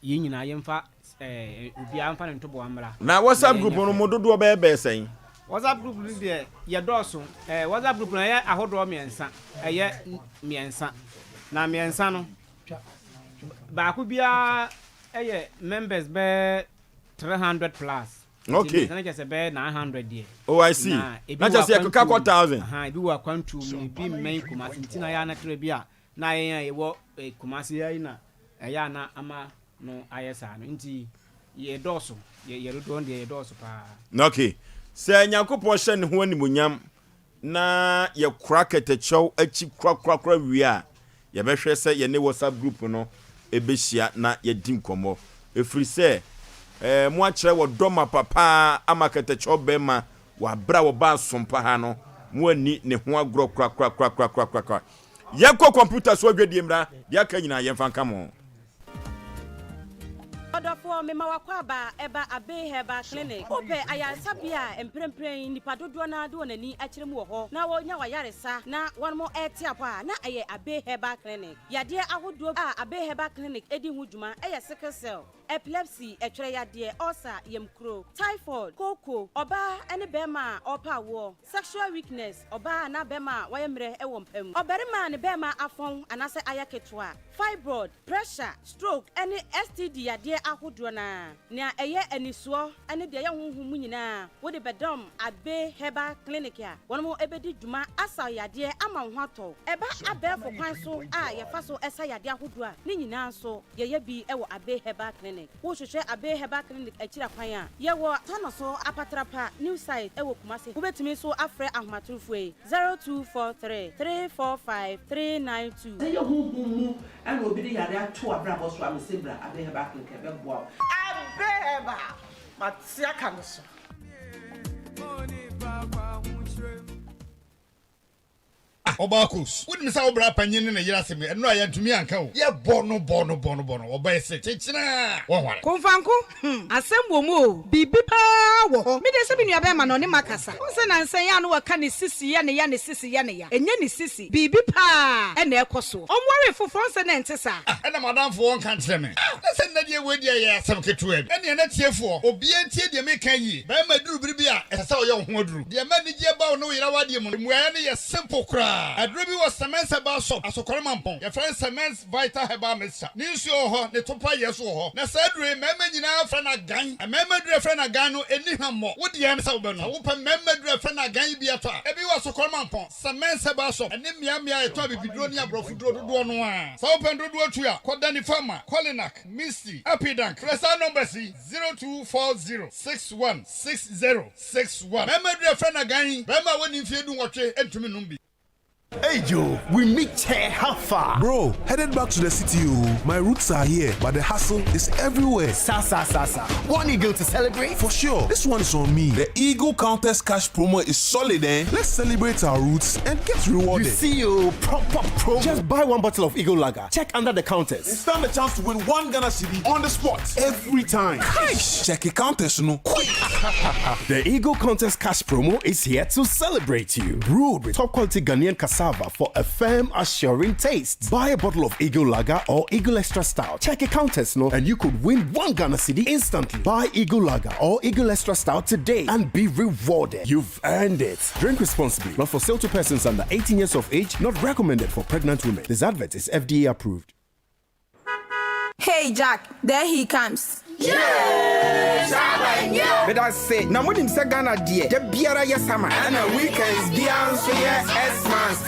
yɛn nyinaa yɛmfa ɛɛ obiara mfa ne ntoboa mmra. Na WhatsApp group no mo dodoɔ bɛyɛ bɛyɛ sɛn? WhatsApp group no deɛ yɛdɔɔso. Ɛɛ WhatsApp group no ɛyɛ ahodoɔ mmiɛnsa, ɛyɛ mmiɛnsa. Na mmiɛnsa no, baako biara ɛyɛ members bɛyɛ 300 plus. Okay. Nti na kyerɛ sɛ bɛyɛ 900 deɛ. Oh, I see. Na ebi Na wɔ kyerɛ sɛ yɛkeka kɔ akwantuo mu. 1000. Ahaa, ebi wɔ akwantuo mu, ebi mmɛn Kumasi. Nti na yɛ a na kyerɛ bi a na yɛn a yɛwɔ eh, Kumasi ha yi na ɛyɛ a na ama no ayɛ saa no. Nti yɛdɔɔso, yɛ yɛ dodoɔ no deɛ yɛdɔɔso paa. Okay. Sɛ Nyankopɔn hyɛ ne ho animuonyam na yɛkora kɛtɛkyɛw akyi korakorakora wie a, yɛbɛhwɛ sɛ yɛne WhatsApp group no bɛhyia na yɛadi nkɔmmɔ. Ɛfiri sɛ, eh, moakyerɛ wɔdɔ mapa paa ama kɛtɛkyɛw bɛrima wɔ aberɛ a wɔbaa Sompa ha no, moanni ne ho agorɔ korakorakorakorakorakora. Yɛnkɔ kɔmputa so adwadie mmra, deɛ aka nyinaa yɛmfa nka mo. Ɔdɔfoɔ, mema w'akwaaba ɛba Abbey Herbal Clinic. Wopɛ ayaresabea a mprempren nnipa dodoɔ no ara de wɔn ani akyerɛ mu wɔ hɔ na wɔnya w'ayaresa na wɔnom rete apɔ a, na ɛyɛ Abbey Herbal Clinic. Yadeɛ ahodoɔ a Abbey Herbal Clinic di ho dwuma yɛ sickle cell, epilepsy, ɛtwerɛ yadeɛ, ulcer, yamkuro, typhoid, kooko, ɔbaa ne barima a ɔrepɛ awoɔ, sexual weakness, ɔbaa anaa barima a wayɛ mmerɛ wɔ mpa mu, ɔbarima a ne barima afɔn anaasɛ ayɛ ketewa, fibroid, pressure, stroke ne STD yadeɛ ahodoɔ no ara. Nea ɛyɛ anisoɔ ne deɛ ɛyɛ honhom mu nyinaa wode bɛdɔm Abbey Herbal Clinic a wɔn bɛdi dwuma asa wo yadeɛ ama wo ho atɔ wo. Ɛba abɛɛfo kwan so a yɛfa so sa yadeɛ ahodoɔ a, ne nyinaa nso yɛyɛ bi wɔ Abbey Herbal Clinic. Wohwehwɛ Abbey Herbal Clinic akyiri akwan a, yɛwɔ Tanoso Apatrapa New Site wɔ Kumasi. Wobɛtumi nso afrɛ ahomatorofoɔ yi, 0243 345 392. Sɛ ɛyɛ honhom mu na obi de yare ato w'abrabɔ so a, mese bra Abbey Herbal Clinic ɛbɛboa wo. Abbey Herbal, mate aka no so. Ah Ɔbaa Kos, wonim sɛ wo bra panyin ne ne yere asɛm yi, ɛno a yɛantumi anka o. Yɛbɔ no bɔ no bɔ no bɔ no, ɔbaa yi se kyekyena a, wɔnware. Komfanko, hmm, asɛm wɔ mu o, biribi paa wɔ hɔ. Me deɛ sɛ me nua bɛɛma no ɔne makasa. Wohu sɛ nansa yi a na wɔka ne sisi yɛ ne ya, ne sisi yɛ ne ya. Ɛnyɛ ne sisi, biribi paa na ɛkɔ soɔ. Ɔnwaree foforɔ, wohu sɛ na ɛnte saa. Ah, ɛna m'adamfo ɔnka nkyerɛ me. Ah, na sɛ nnɛ deɛ wei deɛ ɛyɛ asɛm ketewa bi. Ɛnneɛ na tiefoɔ, obiara ntie deɛ mereka yie. Barima duru bere bi a, ɛsɛ sɛ ɔyɛ wo ho aduru. Deɛ ɛma anigyeɛ ba wo ne wo yere awadeɛ mu no, mmuaeɛ no yɛ simple koraa. Aduro bi wɔ Semens Herbal Shop, Asokore Mampong. Yɛfrɛ no Semens Vital Herbal Mixture. Ne nsuo wɔ hɔ, ne topa yɛ nso wɔ hɔ. Na saa aduro yi, mmarima nyinaa frɛ no agan. Mmarima aduro a yɛfrɛ no agan no, ɛnni hwammɔ. Wo deɛ ne sɛ wobɛnom. Sɛ wopɛ mmarima aduro a yɛfrɛ no agan yi bi atɔ a, ebi wɔ Asokore Mampong, Semens Herbal Shop, ne mmeammea a yɛtɔn abibiduro ne aborɔfoduro dodoɔ no ara. Sɛ wopɛ no dodoɔ tu a, kɔ Danny Pharma, Kolinak, Misty, Apidank. Frɛ saa numbers yi, 0240 61 60 61. Mmarima aduru a yɛfrɛ no agan yi, barima a wadi mfeɛ dunwɔtwe ntumi nnom bi. Hey Joe, we meet here, how far? Bro, headed back to the city oh. My roots are here, but the hustle is everywhere. Sa sa sa sa. One eagle to celebrate? For sure. This one is on me. The Eagle Countess Cash promo is solid, eh? Let's celebrate our roots and get rewarded. You see you, oh, proper promo. Just buy one bottle of Eagle Lager. Check under the counters. And stand a chance to win one Ghana cedi on the spot every time. Cash! Check the counters, no. Quick! the Eagle Contest Cash promo is here to celebrate you. Brewed with top quality Ghanaian cassava for a firm, assuring taste. Buy a bottle of Eagle Lager or Eagle Extra Stout. Check a counters, no, and you could win one Ghana cedi instantly. Buy Eagle Lager or Eagle Extra Stout today and be rewarded. You've earned it. Drink responsibly. Not for sale to persons under 18 years of age. Not recommended for pregnant women. This advert is FDA approved. Hey Jack, there he comes. Meda se na monim sɛ Ghana deɛ da biara yɛ summer ɛna weekends biara nso yɛ Xmas.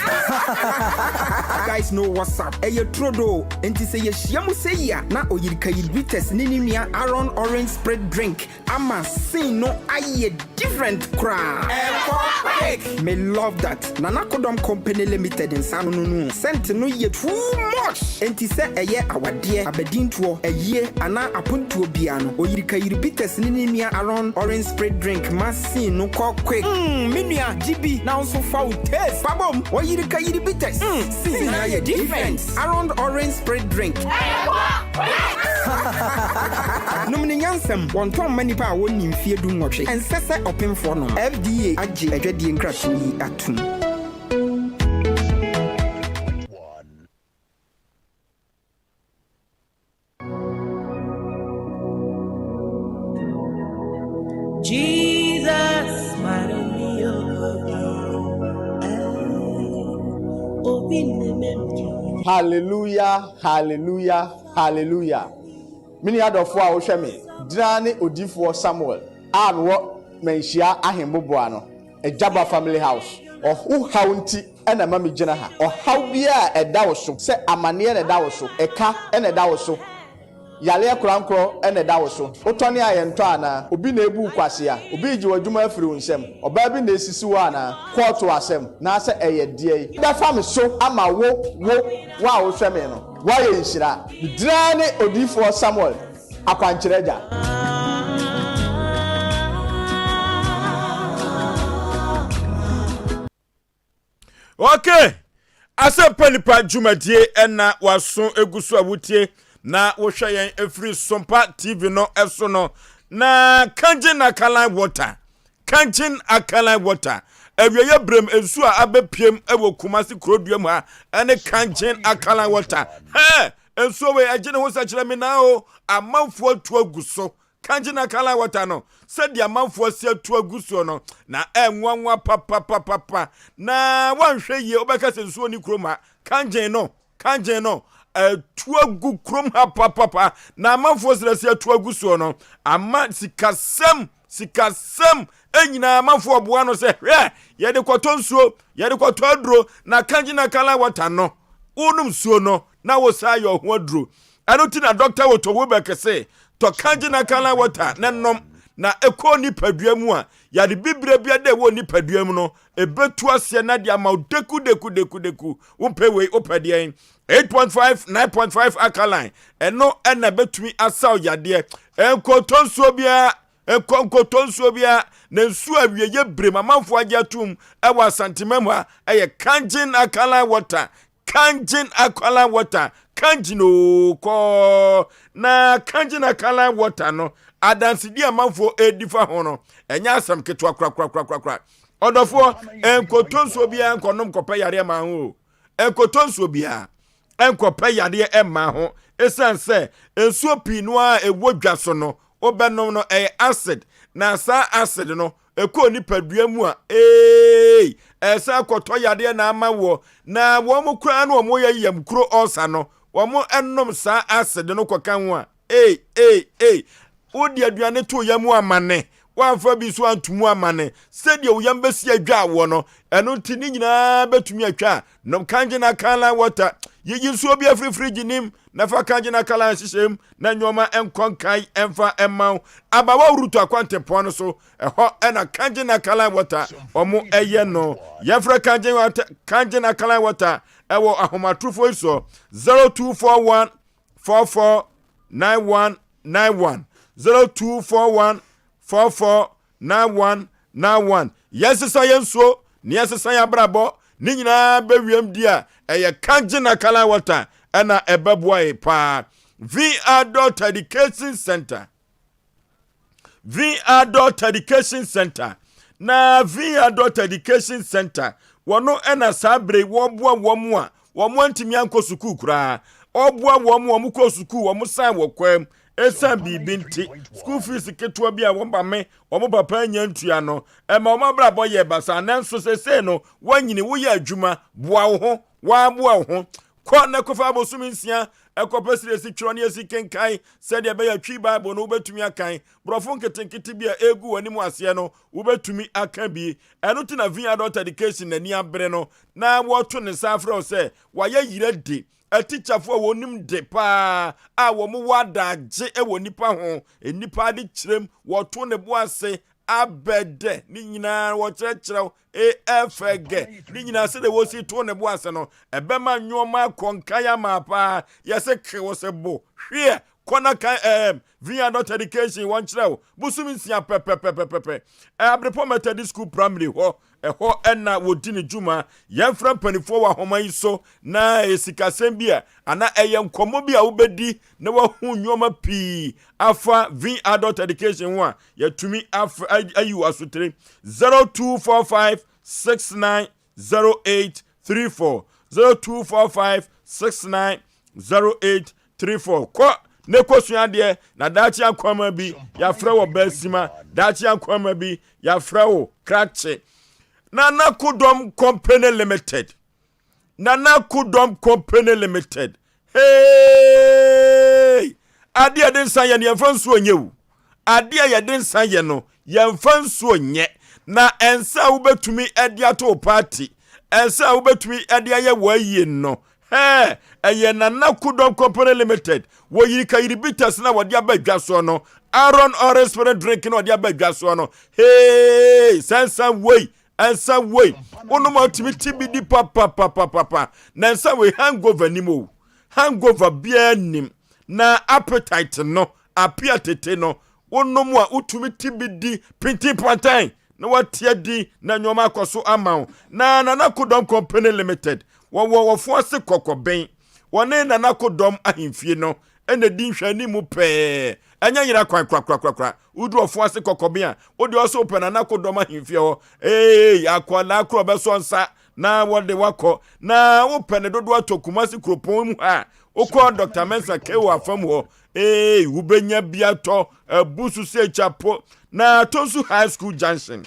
Guys know what's up. Ɛyɛ turodoo. Enti sɛ yɛhyia mu sɛ yi a na Oyirikayi Bitters ne ne nua Aaron Orange Spirit Drink ama scene no ayɛ different koraa. Ɛkɔ quick! Me love that. Nana Kodɔm Company Limited nsa ano no no scent no yɛ too much! Enti sɛ ɛyɛ awadeɛ, abadintoɔ, ayie anaa apontoɔ biara no, Oyirikayiri Bitters ne ne nua Aron Orange Spirit Drink ma scene no kɔ quick. Mm me nua gye bi na wo nso fa wo taste fa bom! Oyirikayiri Bitters, mm scene no ayɛ different! Aron Orange Spirit Drink. Nom no nyansam. Wɔntɔn mma nnipa a wɔnnii mfeɛ dunwɔtwe. Ɛnsɛ sɛ ɔpemfoɔ nom. FDA agye adwadie nkratoɔ yi atom. Jesus, Hallelujah, hallelujah, hallelujah. Me nua dɔfoɔ a wohwɛ me, gyina ne odiyifoɔ Samuel. a mewɔ Manhyia Ahemboboa no, Agyaba Family House. Wo haw nti na ɛma megyina ha. Ɔhaw biara a ɛda wo so, sɛ amaneɛ na ɛda wo so, ɛka na ɛda wo so, yareɛ korankorɔ na ɛda wo so, wotɔne a yɛntɔ anaa? Obi na ɛrebu wo kwasea? Obi regye w'adwuma afiri wo nsam? Ɔbaa bi na ɛresisi wo anaa? Kɔɔto asɛm, naasɛ ɛyɛ deɛn? Bɛfa me so ama wo, wo, wo a wohwɛ me no, woayɛ nhyira. Me din ara ne Odiyifoɔ Samuel Akwankyerɛ Agya. Okay, asɛmpa nipa dwumadie ɛna waso egu so a wotie na wohwɛ yɛn efiri Sompa TV no ɛso no na Kanjin Alkaline Water Kanjin Alkaline Water awieɛ brem nsuo a abɛpiem ɛwɔ Kumasi kurodua mu ha ɛne Kanjin Alkaline Water hɛɛ nsuo wei ɛgye ne ho sɛ kyerɛ me naa o amanfoɔ atu agu so Kanji na Alkaline Water no, sɛdeɛ amanfoɔ asi atu agu soɔ no, na ɛnwanwa papapapapa. Na woanhwɛ yie, wobɛka sɛ nsuo ni kurom ha. Kanji no, kanji no, atu agu kurom ha papapa. Na amanfoɔ sɛ asi atu agu soɔ no, ama sikasɛm, sikasɛm nyinaa amanfoɔ ɔboa no sɛ, hwɛ, yɛde kɔtɔ nsuo, yɛde kɔtɔ aduro, na kanji na Alkaline Water no, wonom nsuo no, na wosan yɛ ɔho aduro. Ɛno nti na Dɔkta Otto Wilbek se, Tɔ kangen alkaline water na nom, na ɛkɔ nipadua mu a, yare bibire biara da ɛwɔ nipadua mu no, ɛbɛtu aseɛ na de ama wo deku deku deku deku. Wompɛ wei, wopɛ deɛn? 8.5, 9.5 alkaline, ɛno ɛna ɛbɛtumi asaw yadeɛ. Nkɔtɔ nsuo biara, nkɔ nkɔtɔ nsuo biara, na nsuo a awieeɛ birem amanfoɔ agye atom ɛwɔ Asantema mu ha, ɛyɛ kangen alkaline water. Kangen alkaline water, kangen oo kɔɔ. Na kangen alkaline water no, adansedi amanfoɔ ɛredi fa ho no, ɛnyɛ asɛm ketewa korakorakorakora. Ɔdɔfoɔ, nkɔtɔ nsuo biara nkɔnom kɔpɛ yareɛ ma ho o. Nkɔtɔ nsuo biara nkɔpɛ yareɛ mma ho. Ɛsiane sɛ nsuo pii no a ɛwɔ dwa so no, wobɛnom no ɛyɛ acid. Na saa acid no, ɛkɔ nipadua mu a, eei, ɛsan kɔtɔ yadeɛ na ama woɔ. Na wɔn koraa no wɔn yɛ yam kuro ɔsa no, wɔn nom saa acid no kɔka ho a, ei, ei, ei, wode aduane to yam amane, woamfa bi so anto mu amane, sɛdeɛ wo yam bɛsi adwa woɔ no, ɛno nti ne nyinaa bɛtumi atwa a, nom kangen alkaline water, yiyi nsuo bi afiri fridge nim na fa kangen alkaline hyehyɛ mu na nneɛma nkɔ nkan mfa mma wo. Abawa Ruto akwantempɔn no so, ɛhɔ na kangen alkaline water wɔn ɛyɛ no. Yɛfrɛ kangen water, kangen alkaline water ɛwɔ ahomatorofo yi so 0241 44 9191 0241 44 9191 Yɛnsesa yɛn nsuo na yɛnsesa yɛn abrabɔ ne nyinaa bɛwiem di a ɛyɛ kangen alkaline water ɛna ɛbɛboa yɛ paa. V Adult Education Center V Adult Education Center na V Adult Education Center wɔno ɛna saa bere wɔboa wɔn a wɔn antumi ankɔ sukuu koraa ɔboa wɔn a wɔn kɔ sukuu wɔn san wɔ kwam Esiane biribi nti, school fees ketewa bi a wɔn maame, wɔn papa anya ntua no, ɛma wɔn abrabɔ yɛ basaa. Nanso seesei no, woanyini, woyɛ adwuma, boa wo ho, woaboa wo ho. Kɔ na kɔfa abosome nsia kɔpɛ sɛ esi twerɛ ne esi kenkan sɛdeɛ ɛbɛyɛ Twi Bible no wobɛtumi akan. Borɔfo nketenkete bi a ɛregu w'anim aseɛ no, wobɛtumi aka bi. Ɛno nti na Vin Adult Education n'ani abere no na wɔto ne nsa afrɛ wo sɛ wayɛ yera di Atikyafo a wɔnim de paa a wɔwɔ adagye wɔ nnipa ho, nnipa ade kyerɛm, wɔto ne bo ase abɛdɛ ne nyinaa wɔkyerɛkyerɛw efɛgɛ ne nyinaa sɛdeɛ wɔsi to ne bo ase no ɛbɛma nneɛma akɔ nkan ama paa yɛsɛ ke wɔ sɛ bo hweɛ kɔ na kan ɛɛm via dot education wɔn kyerɛw bosom nsia pɛpɛpɛpɛpɛ Abrepɔ Methodist School Primary hɔ Ɛhɔ na wɔdi ne dwuma. Yɛmfrɛ mpanimfoɔ wɔ ahoma yi so na ɛyɛ sikasɛm bi a anaa ɛyɛ nkɔmmɔ bi a wobɛdi na wahu nneɛma pii afa V Adult Education ho a yɛatumi ayi wɔ asotire 0245 690834 0245 6908 34 kɔ ne kɔsua adeɛ na daakye akwama bi yɛafrɛ wɔ baasima daakye akwama bi yɛafrɛ wo krakye Nana Kodɔm Company Limited Nana Kodɔm Company Limited hey adeɛ yɛde nsa yɛ no yɛmfa nsuo nyɛ o adeɛ yɛde nsa yɛ no Yɛmfa nsuo nyɛ. Na nsa a wobɛtumi de ato wo party, nsa a wobɛtumi de ayɛ w'ayie no, hɛɛ, ɛyɛ Nana Kudom Company Limited wɔ Yirikayiri Bitters no a wɔde aba dwa soɔ no, Aaron Orange Spirit Drink no a wɔde aba dwa soɔ no, hee, saa nsa wei, nsa wei, wonom a wotumi ti bi di papapapapa, na nsa wei hangover nim o, hangover biara nim, na appetite no, apia tete no, Wonom a, wotumi te bi di pintinpantan na wate adi na nneɛma akɔ so ama wo. Na Nana Kodɔm Company Limited, wɔwɔ wɔfo ase kɔkɔben. Wɔne Nana Kodɔm ahemfie no na ɛdi nhwɛanimu pɛɛ. Ɛnyɛ yera kwan korakorakorakora. Wodu ɔfo ase kɔkɔben a, wode ɔsɛ wopɛ Nana Kodɔm ahemfie hɔ. Ee, akwadaa koro ɔbɛsɔ nsa na wɔde wakɔ. Na wopɛ ne dodoɔ atɔ Kumasi kuropɔn mu ha a, wokɔ Dr. Mensah KO afam hɔ. Ee, wobɛnya bi atɔ abu so sɛ kyapo na Atonsu High School Junction.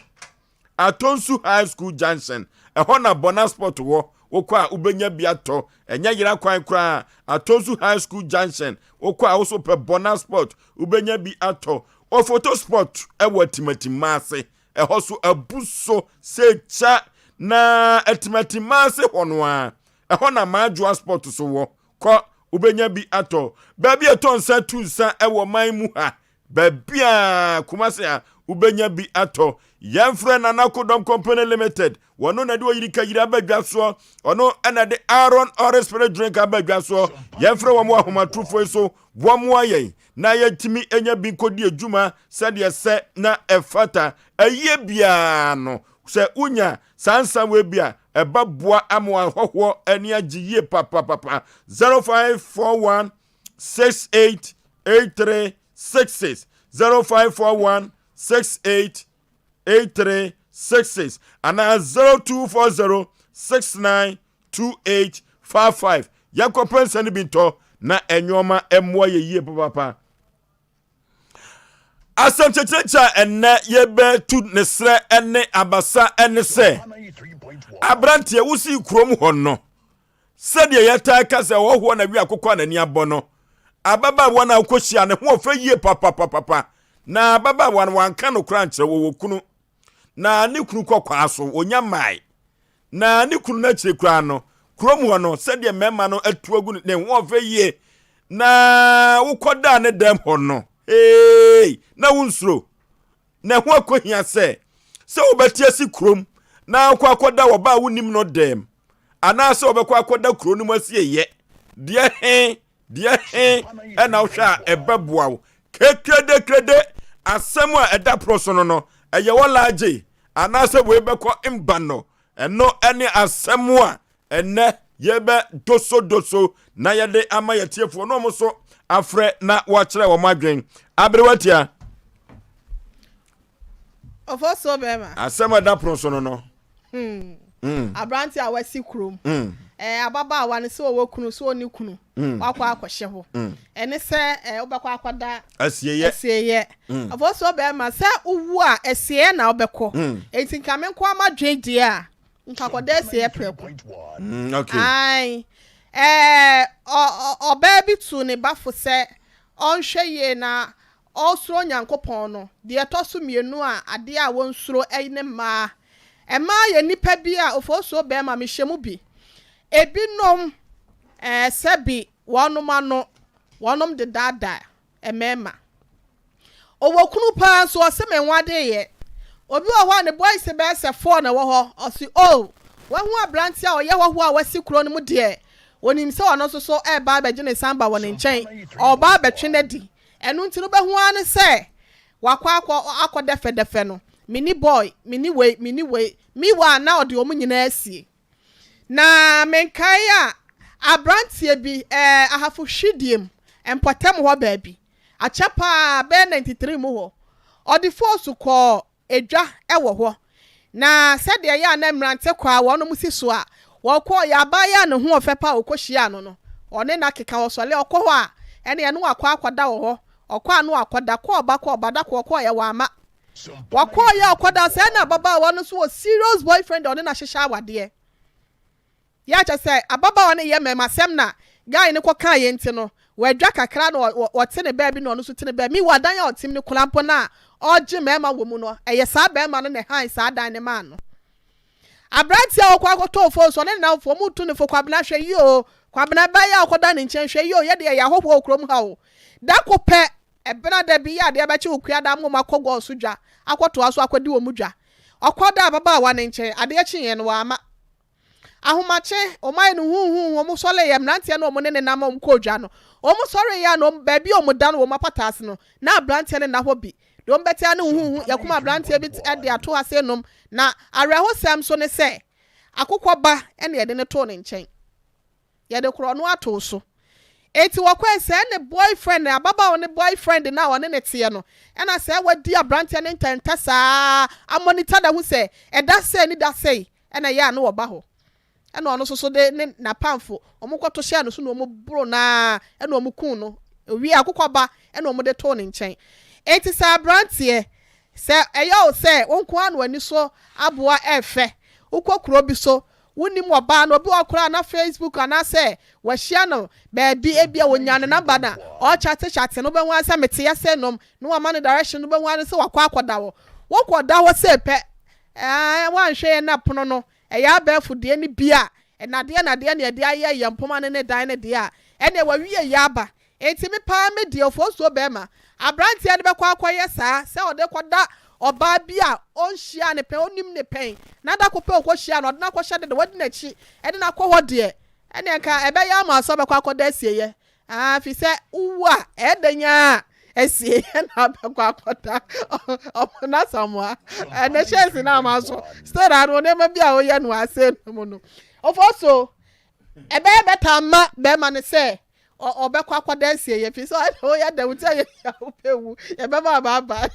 Atonsu High School Junction, ɛhɔ na Bɔna Sport wɔ. Wokɔ a wobɛnya bi atɔ. Ɛnyɛ yera kwan koraa. Atonsu High School Junction, wokɔ a woso pɛ Bɔna Sport, wobɛnya bi atɔ. Ofoto Sport ɛwɔ Atimatimma ase. Ɛhɔ so abu so sɛ kya na Atimatimma ase hɔ no ara, ɛhɔ na Maajoa Sport so wɔ. Kɔ, wobɛnya bi atɔ. Baabi a ɛtɔ nsa tu nsa wɔ man mu ha, baabi a Kumasi ha, wobɛnya bi atɔ. Yɛmfrɛ Nana Kodɔm Company Limited. Wɔno na de oyirika yiri aba dwa soɔ. Ɔno na de Aaron Orange Spirit Drink aba dwa soɔ. Yɛmfrɛ wɔn wɔ ahomatorofoɔ yi so. Wɔmmoa yɛn na yɛntumi nya bi nkɔdi adwuma sɛdeɛ sɛ na ɛfata. Ayie biara no, sɛ wonya Saa nsa wei bi a ɛba boa ama ahɔhoɔ ani agye yie papapapa. 0541 68 83 66 0541 68 83 66 anaa 0240 69 28 55. Yɛnkɔpɛ nsa no bi ntɔ na ɛnwoɔma mmoa yɛ yie papapa. Asɛm kyekyerɛkyerɛ a ɛnnɛ yɛbɛtu ne serɛ ne abasa ne sɛ, aberanteɛ wosii kurom hɔ no, sɛdeɛ yɛtaa ka sɛ ɔhɔhoɔ na wi akokɔ a n'ani abɔ no, ababaawa no a wokɔhyia ne ho ɔfɛ yie papapapapa, na ababaawa no wanka no koraa nkyerɛ wɔwɔ kunu, na ne kunu kɔ kwaa so, ɔnya mmae. Na ne kunu no akyire koraa no, kurom hɔ no, sɛdeɛ mmarima no atu agu no, ne ho ɔfɛ yie. Na wokɔdaa ne dɛm hɔ no, hey, na wonsuro. Na ɛho akɔhia sɛ, sɛ wobɛte asi kurom na wokɔ akɔda ɔbaa a wonim no dɛm, anaasɛ wobɛkɔ akɔda kuro no mu asieeɛ. Deɛ he, deɛ he ɛna wohwɛ a ɛbɛboa wo. Kekredekrede, asɛm a ɛda pono so no no, ɛyɛ wɔ laagye. Anaasɛ wei bɛkɔ mba no, ɛno ne asɛm a ɛnnɛ yɛbɛ dosodoso na yɛde ama yɛtiefoɔ na wɔn nso afrɛ na wɔakyerɛ wɔn adwen. Aberewa tia. Ɔfɔsuo bɛrima. Asɛm a ɛda pono so no no. Hmm. Mm. Aberante a wasi kurom. Mm. Eh, ababaawa no sɛ ɔwɔ kunu sɛ ɔnni kunu. Mm. Wakɔ akɔhyɛ hɔ. Mm. Ɛne sɛ eh, wobɛkɔ akɔda asieyɛ. Asieyɛ. Mm. Ɔfɔsuo bɛrima sɛ wowu a asieɛ na wobɛkɔ. Mm. Enti nka me nko ama dwen deɛ a nka kɔda asieɛ prɛko. Mm, okay. Ae. Eh, ɔbaa bi tu ne bafo sɛ ɔnhwɛ yie na Ɔresuro Nyankopɔn no, deɛ ɛtɔ so mienu a adeɛ a wɔnsuro ne mmaa. Mmaa yɛ nnipa bi a ofosuo bɛɛma mehyɛ mu bi. Ebinom eh, sɛbi wɔnom ano, wɔnom de daadaa mmarima. Ɔwɔ kunu paa nso ɔse menwadeeɛ. Obi wɔ hɔ a ne boys bɛyɛ sɛ four na ɛwɔ hɔ, ɔse oh, wahu abranteɛ a ɔyɛ hɔhoɔ a wasi kuro no mu deɛ, ɔnim sɛ ɔno nso so ɛreba abɛgye ne san ba wɔ ne nkyɛn, ɔreba abɛtwe no adi. Ɛno nti no wobɛhu ara ne sɛ wakɔ akɔ akɔdɛfɛdɛfɛ no, menni boy, menni wei, menni wei, meanwhile na ɔde wɔn nyinaa asie. Na menkae a, aberanteɛ bi, ɛɛ Ahafo Hwidiem mpɔtam hɔ baabi, akyɛ paa, bɛyɛ 93 mu hɔ, ɔde foosu kɔɔ Edwa wɔ hɔ, na sɛdeɛ ɛyɛ a na mmerante kɔ a wɔnom si so a, wɔkɔeɛ. Abaayewa a ne ho ɔfɛ paa a ɔkɔhyiaa no no, ɔne no akeka, ɔsɔre a ɔkɔ hɔ a, ɛnneɛ na wakɔ akɔda wɔ hɔ. Ɔkɔ a na wakɔda, kɔ ɔba kɔ ɔba, da koro ɔkɔeɛ, wamma. Wɔkɔeɛ a ɔkɔda, sɛɛ na ababaawa no nso wɔ serious boyfriend a ɔne no ahyehyɛ awadeɛ. Yɛ kyɛ sɛ ababaawa no yɛ mmarimasɛm na guy no kɔ kaeɛ nti no wadwa kakra na ɔte ne baabi na ɔno nso te ne baabi. Meanwhile dan a ɔtem no koraa mpo no a ɔregye mmarima wɔ mu no, ɛyɛ saa barima no na ɛhan saa dan no maa no. Aberanteɛ a ɔkɔ akɔtɔɔ fon so, ɔne ne nnamfoɔ, wɔretu no fo, Kwabena hwɛ yie o, Kwabena baa yi a ɔkɔda ne nkyɛn, hwɛ yie o, yɛdeɛ yɛyɛ ahɔhoɔ wɔ kurom ha o. Da ko pɛ, ɛbena da bi yɛ adeɛ bɛkye wo kua da ama wɔn akɔ gɔɔ so dwa akɔtoa so akɔdi wɔn dwa. Ɔkɔdaa ababaawa no nkyɛn, adeɛ kyeeɛ no, wamma. Ahomakye, wɔn ayɛ no huuhuuhu, wɔn sɔreeɛ, mmeranteɛ no a wɔn ne no nam a wɔn kɔɔ dwa no, wɔn sɔreeɛ a na wɔn, baabi a wɔn da no wɔn apata ase no, na aberanteɛ no nna hɔ bi. Deɛ wɔn bɛte ara ne huhuuhu, yɛakum aberanteɛ bi de ato ha sei nom, na awerɛhosɛm nso ne sɛ, akokɔ ba na yɛde no too ne nkyɛn. Yɛde korɔno ato so. Enti wɔkɔe sɛɛ ne boyfriend, ababaawa no boyfriend no a ɔne no teɛ no, ɛna sɛɛ wadi aberanteɛ no ntɛntɛ saa amonita da hu sɛ ɛda sei ne da sei ɛna ɛyɛ a na wɔba hɔ. Ɛna ɔno nso so de ne n'apamfo, wɔn kɔto hyɛɛ no so na wɔn boro no ara ɛna wɔn kuu no. Owie akokɔ ba ɛna wɔn de too ne nkyɛn. Enti sɛ aberanteɛ, sɛ ɛyɛ wo sɛ wo nko ara na w'ani so aboa ɛɛfɛ, wokɔ kuro bi so Wonim ɔbaa no, obi wɔ hɔ koraa a na Facebook anaasɛ wahyia no baabi, ebia wɔnyaa ne number na ɔrekyate kyate no, wobɛhu ara sɛ mete ase nom na wama no direction no, wobɛhu ara sɛ wakɔ akɔda hɔ. Wokɔda hɔ sei pɛ, ɛɛ woanhwɛ yɛn na pono no, ɛyɛ abɛɛfo deɛ no bi a, nnadeɛ nnadeɛ na yɛde ayɛ yɛn mpoma no ne dan no deɛ a, ɛnneɛ wawie yɛ aba. Enti me paa me deɛ ofosuo bɛɛma abranteɛ no bɛkɔ akɔyɛ saa sɛ ɔde kɔda ɔbaa bi a ɔnhyiaa no pɛn ɔnnim no pɛn na da ko pɛ ɔkɔhyiaa no ɔde no akɔhyɛ dede wadi n'akyi de no akɔ hɔ deɛ ɛneɛ nka ɛbɛyɛ ama sɛ ɔbɛkɔ akɔda asieɛ aa firi sɛ wowu a ɛyɛ dɛn ara a asieɛ na abɛkɔ akɔda ɔmo n'asamoa ɛnɛ hyɛnse no ama so still ano nneɛma bi a woyɛ no ase no mu no ofosuo ɛbɛyɛ bɛta ama bɛɛma no sɛ ɔbɛkɔ akɔda asieeɛ firi sɛ woyɛ dɛm nti a yɛyɛ wobɛwu yɛbɛma aba aba.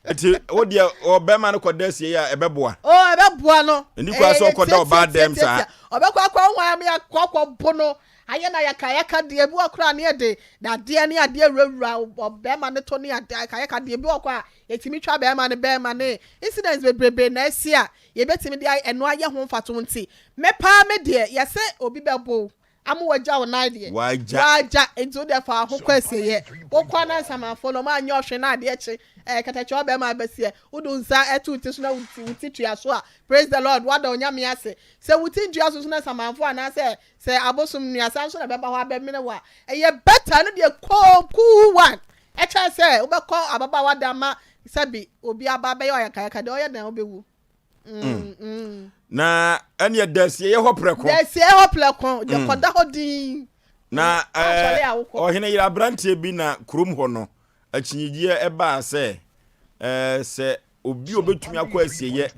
Nti wo deɛ ɔbɛma no kɔda asieeɛ a ɛbɛboa? O ɛbɛboa no. Ɛni kwa sɛ ɔkɔda ɔbaa dɛm saa. Ɔbɛkɔ akɔ ho ayɛ akɔ akɔ bo no ayɛ na yɛka yɛka deɛ ebi wɔ koraa ne yɛde dadeɛ ne adeɛ wurawura ɔbɛrima no to ne adeɛ yɛka yɛka deɛ ebi wɔ kɔ a yɛtumi twa bɛrima no bɛrima ne incidents bebrebe na asi a yɛbɛtumi de ɛno ayɛ ho mfatoho nti me paa me deɛ yɛsɛ obi bɛbo Ama wagya wo nan deɛ. Wagya. Wagya, nti wo deɛ fa wo ho kɔ asieeɛ. Wokɔ na nsamanfoɔ no, wɔn anyɛ ɔhwe na adeɛ kye, ɛɛ katakyie ɔbɛrima abɛseɛ, wode wo nsa to wo ti so na wo ti, wo ti tua so a, praise the Lord, woada Onyame ase. Sɛ wo ti ntua so nso na nsamanfoɔ anaasɛ sɛ abosom nnuasa nso na ɛbɛba hɔ abɛmene wo a, ɛyɛ better, ɛno deɛ koom, cool one, ɛkyɛn sɛ wobɛkɔ ababaawa dan ma sɛbi obi aba abɛyɛ wo ayakayaka deɛ ɔyɛ dɛn wobɛwu. Mm. Mm. Na ɛneɛ da asieeɛ hɔ prɛko. Da asieeɛ hɔ prɛko, deɛ mm. kɔda hɔ din. Na eh, ɔhene yere aberanteɛ bi na kurom hɔ no akyinnyegyeɛ ɛbaa sɛ eh, sɛ obi a obɛtumi akɔ asieeɛ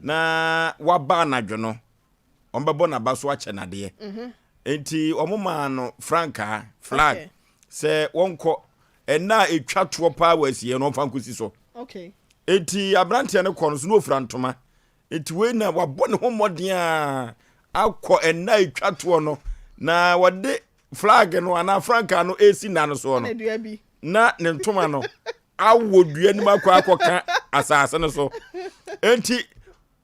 na waba anadwo no wɔbɛbɔ n'aba so akyɛ n'adeɛ mhm. nti wɔn maa no frankaa flag sɛ wɔnkɔ ɛna a ɛtwa toɔ paa wɔ asieeɛ no ɔmfa nkɔsi so Enti aberanteɛ no kɔ no so na ɔfira ntoma. Enti wei na wabɔ ne ho mmɔden a akɔ ɛnna a ɛtwa toɔ no na wɔde flag no anaa frankaa no ɛresi nna no soɔ no na ne ntoma no awɔ dua no mu akɔ akɔka asase no so. Enti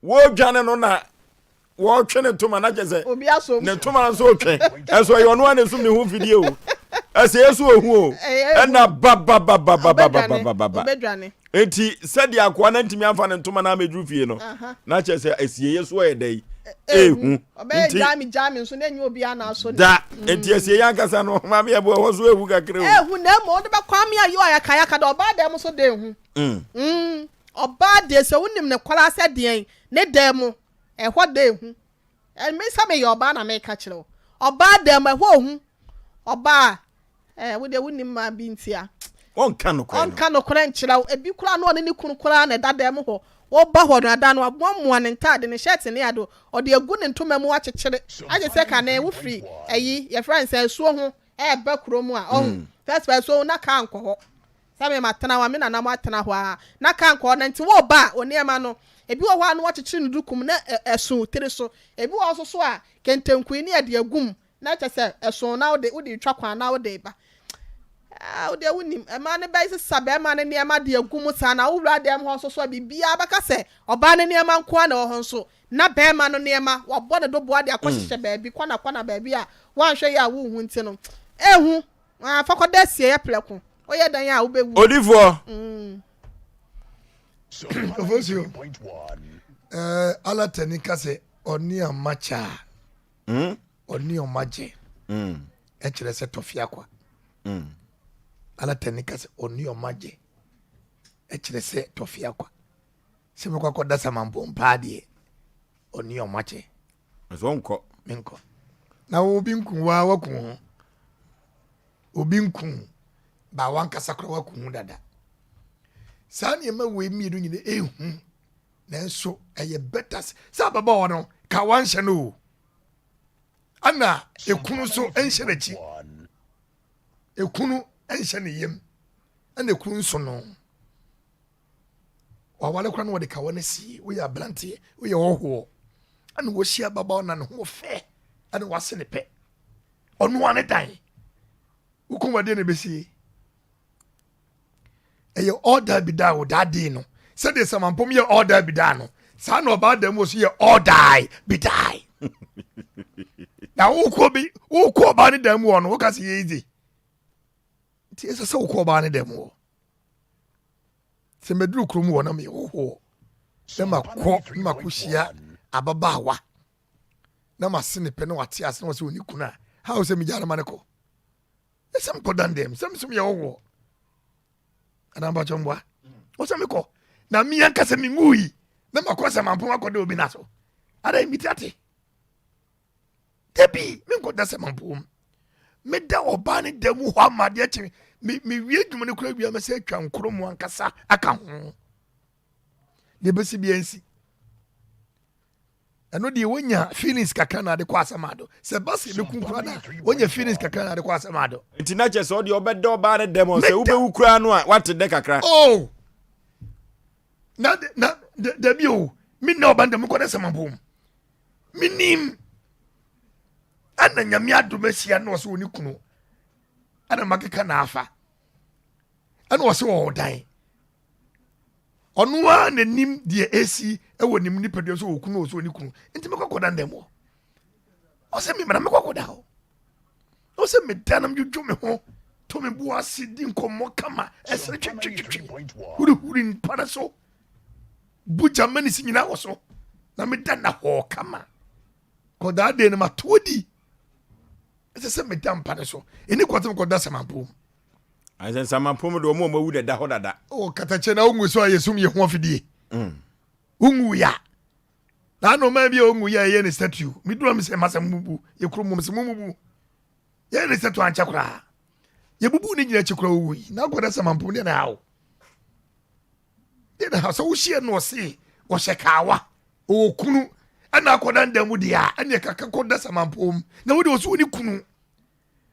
wɔredwane no na wɔretwe ne ntoma na kyɛ sɛ ne ntoma nso retwe ɛnso ɛyɛ ɔno a na esum ne ho mfidie o ɛsɛ esu ohu o ɛna bababababababababa eti sɛdeɛ akoa na ntumi anfa ne ntoma na ameduru fie no na kyɛ sɛ esieɛ so ɛyɛ dɛ yi ehu nti da nti esieɛ ankasa no maame yɛ bo ɛhɔ so ehu kakra o ehu na emu ɔde bɛ kɔ ame ayi ɔyakayaka dɛ ɔbaa dɛm so de ehu ɔbaa deɛ sɛ wonim ne koraa sɛ deɛn ne dan mu ɛhɔ da ehu me sɛ meyɛ ɔbaa na meka kyerɛ wo ɔbaa dan mu ɛhɔ ohu ɔbaa ɛɛ wo deɛ wonim maa bi ntia ɔnka nokorɛ ɔnka nokorɛ nkyerɛ wo ebi koraa na ɔne ne kunu koraa na ɛda dan mu hɔ wɔba hɔ no ada no aboamoa ne ntaade ne shirt ne ade ɔde agu ne ntoma mu akyekyere agye sɛ kane wofiri ayi yɛfrɛ no sɛ asuo ho ɛɛba kuro mu a ɔho first first asuo ho na kaa nkɔ hɔ Sɛ me matena hɔ a, me nana mo atena hɔ ara na ka nkɔ hɔ. Na nti woreba a, wo nneɛma no, ebi wɔ hɔ a na wɔakyekyere no duku mu na ɛso wo tiri so. Ebi wɔ hɔ nso so a, kɛntɛnkui ne yɛde agu mu na kyerɛ sɛ ɛso na wode wode retwa kwan na wode reba. Ah, wo deɛ wonim, mmaa no bɛsesa barima no nneɛma de agu mu saa na wowura dan mu hɔ nso so a, biribiara bɛka sɛ ɔbaa no nneɛma nko ara na ɛwɔ hɔ nso na barima no nneɛma, wɔabɔ no doboa de akɔhyehyɛ baabi, kɔna kɔna baabi a woanhwɛ yie a wonhu nti no, ehu. Ah, fa kɔda asieeɛ prɛko. Woyɛ dɛn a wobɛwu. Odifoɔ, mm. Ofosuo, eh, alatani ka sɛ ɔne ɔma kyɛ a hmm? ɔne ɔma gye hmm. ɛkyerɛ sɛ tɔfe akwa hmm. alatani ka sɛ ɔne ɔma gye ɛkyerɛ sɛ tɔfe akwa sɛ mekɔ akɔda samanpɔn paa deɛ ɔne ɔma kyɛ ɛsɛ ɔnkɔ menkɔ na obi nku waa waku ho Obi nku wo, ba w'ankasa koraa woaku ho dada. Saa nneɛma wei mmienu nyina ehu, nanso ɛyɛ better sɛ ababaawa no ka wanhyɛ no o. Ɛna ekunu nso nhyɛ n'akyi, ekunu nhyɛ ne yam, ɛna ekunu nso no. Wawale koraa na wɔde kawa no sie, woyɛ aberanteɛ, woyɛ ɔhoɔ, ɛna wɔhyia ababaawa na ne ho fɛ, ɛna wase ne pɛ. Ɔno ara ne dan. Wokum adeɛ na ɛbɛsie. Ɛyɛ all die be die wɔ that day no. Sɛdeɛ samampom yɛ all die be die no, saa na ɔbaa dan mu wɔ so yɛ all die be die. Na wokɔ bi wokɔ ɔbaa ne dan mu wɔ no, woka sɛ yɛ easy. Nti ɛsɛ sɛ wokɔ ɔbaa ne dan mu wɔ. Sɛ mɛduru kurom wɔ na meyɛ hɔhoɔ na makɔ na makɔhyia ababaawa na mase ne pɛ na wate ase na wɔsɛ ɔni kunu a how sɛ megya no ma no kɔ ɛsɛ mekɔ dan dɛm sɛ mesom yɛ wɔwoɔ anaa mpakyɛ mboa wɔ sɛ mekɔ na me ankasa menwui na makɔ sɛ mampom akɔda obi na so ada meti ate dabi menkɔda sɛ mampom meda ɔbaa ne da mu hɔ ama adeɛ kye mewie adwuma no kora wia mɛsɛ atwa nkoro mu ankasa aka ho deɛ ɛbɛsi bia nsi ɛno deɛ wonya feelings kakra na ade kɔ asɛm ado sɛ ba sɛ ɛbɛku kora no a wonya feelings kakra na ade kɔ asɛm ado. Nti na kyɛ sɛ ɔdeɛ ɔbɛdɔ ɔbaa no dɛm sɛ wobɛwu koraa no a wate dɛ kakra. Oh na na dabi o me nna ɔba no dɛm kɔ dɛ sɛ mabom menim ɛna nyame adom ahyia na ɔsɛ ɔne kunu ɛna makeka na afa ɛna ɔsɛ ɔwɔ dan Ɔno ara na nim deɛ ɛsi wɔ ne nipadua so wɔ kunu wɔ so ne kunu nti mekɔ kɔda ndan mu hɔ. Ɔsɛ me mana mekɔ kɔda hɔ. Ɔsɛ meda na medwodwo me ho to me bo ase di nkɔmmɔ kama ɛsere twetwetwetwe hurihuri mpa no so bu gyama ne si nyinaa wɔ so na meda na hɔ kama kɔdaa de no matoɔ di ɛsɛ sɛ meda mpa no so ɛni kɔte mekɔda sɛmampo mu. Ayɛ sɛ nsamanpɔ mu de wɔn a wɔawu na ɛda hɔ dada. O katakyɛ na wongu so a yɛsum yɛ ho afidie. Mm. Wongu ya. Na ano man bi a wongu ya ɛyɛ ne statue. Medura me sɛ masa mubu yɛ kuro mu sɛ mumubu. Yɛ ne statue ankyɛ koraa. Yɛbubu ne nyina akyi koraa owu yi. Na akɔda samanpɔ deɛ na hawo. Deɛ na hawo sɛ wohyia no ɔse ɔhyɛ kaawa. Ɔwɔ kunu ɛna akɔda nda mu deɛ a ɛne kaka kɔda samanpɔ mu. Na wode ɔse wo ne kunu.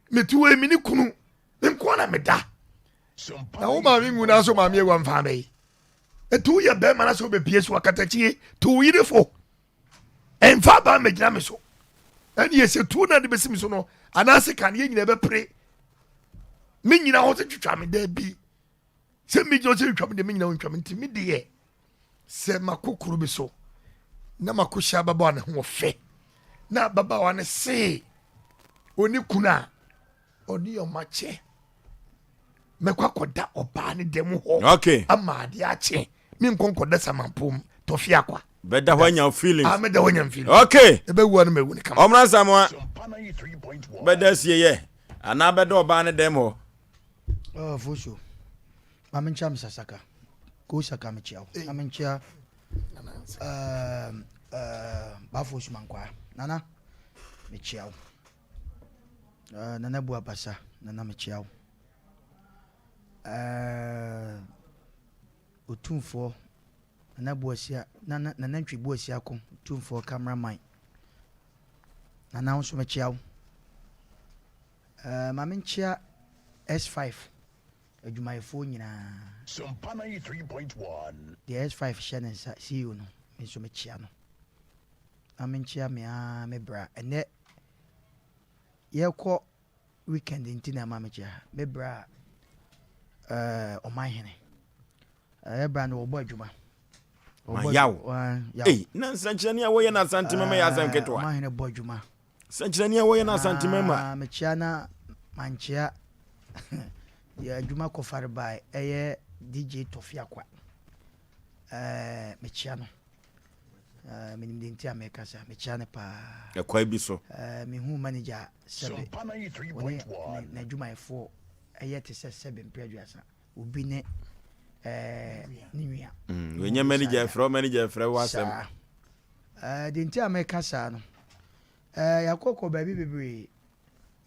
mete wei me ne kunu me nko na meda na wo maame ngu na so maame awu amfa bɛyi ɛti woyɛ bɛrima na sɛ wobɛpie so akatakyie to wo yere fo ɛmfa baa mɛgyina me so ɛne yɛ sɛ tuo no ade bɛsi me so no anaasɛ ka ne yɛ nyina bɛpere me nyina hɔ sɛ twitwa me daa bi sɛ megyina sɛ twitwa me deɛ me nyina wo ntwa me nti me deɛ Sɛ makɔ kuro bi so na makɔhyia ababaawa ne ho ɔfɛ na ababaawa no see ɔne kunu a ɔne ɔma kyɛ mɛkɔ akɔda ɔbaa ne dɛm hɔ okay. ama adeɛ akye menkɔ nkɔda samampom tɔfe akwa bɛda hɔ anya feelings ah mɛda hɔ anya feelings okay ɛbɛwu no mɛwu ne kama ɔmra samoa bɛda asie yɛ anaa bɛda ɔbaa ne dɛm hɔ oh, fosuo Ma menkyia Mr. Saka. Ko Saka mekyia wo. Na menkyia um, uh, Bafo Sumankwaa. Nana, mekyia wo. Uh, Nana Bu Abasa, Nana mekyia wo. Uh, Otumfoɔ, Nana Buasia, Nana, Nana Ntwi Buasia ko, Otumfoɔ cameraman. Nana wo nso mekyia wo. Uh, ma menkyia S5. Adwumayɛfoɔ nyinaa. Sompa 93.1. Deɛ S5 hyɛ ne nsa, CEO no, me nso mekyea no. Na menkyea me ara me bra. Ɛnnɛ yɛrekɔ weekend nti na ɛma mekyea ha. Me bra ɛɛ Ɔmanhene. Ɛɛ bra no wɔbɔ adwuma. Ma yaw. Ei, na nsɛnkyerɛnne a wɔyɛ no Asante mama yɛ asɛm ketewa. Ɔmanhene bɔ adwuma. Sɛnkyerɛnne a wɔyɛ no Asantema mu a. Mekyea na mankyea deɛ adwuma kɔfare bae ɛyɛ DJ Tɔfi Akwa. Ɛɛ mekyia no. Ɛɛ menim deɛ nti a meka saa. Mekyia no paa. Ɛkwan bi so. Ɛɛ mehu manager sɛbe wɔne n'adwumayɛfoɔ ɛyɛ te sɛ sɛbe mpere aduasa. Obi ne ɛɛ ne nua. Mm, wɔnyɛ manager frɛ manager frɛ wɔ asɛm. Saa. Ɛɛ deɛ nti a meka saa no, ɛɛ yɛakɔkɔ baabi bebree.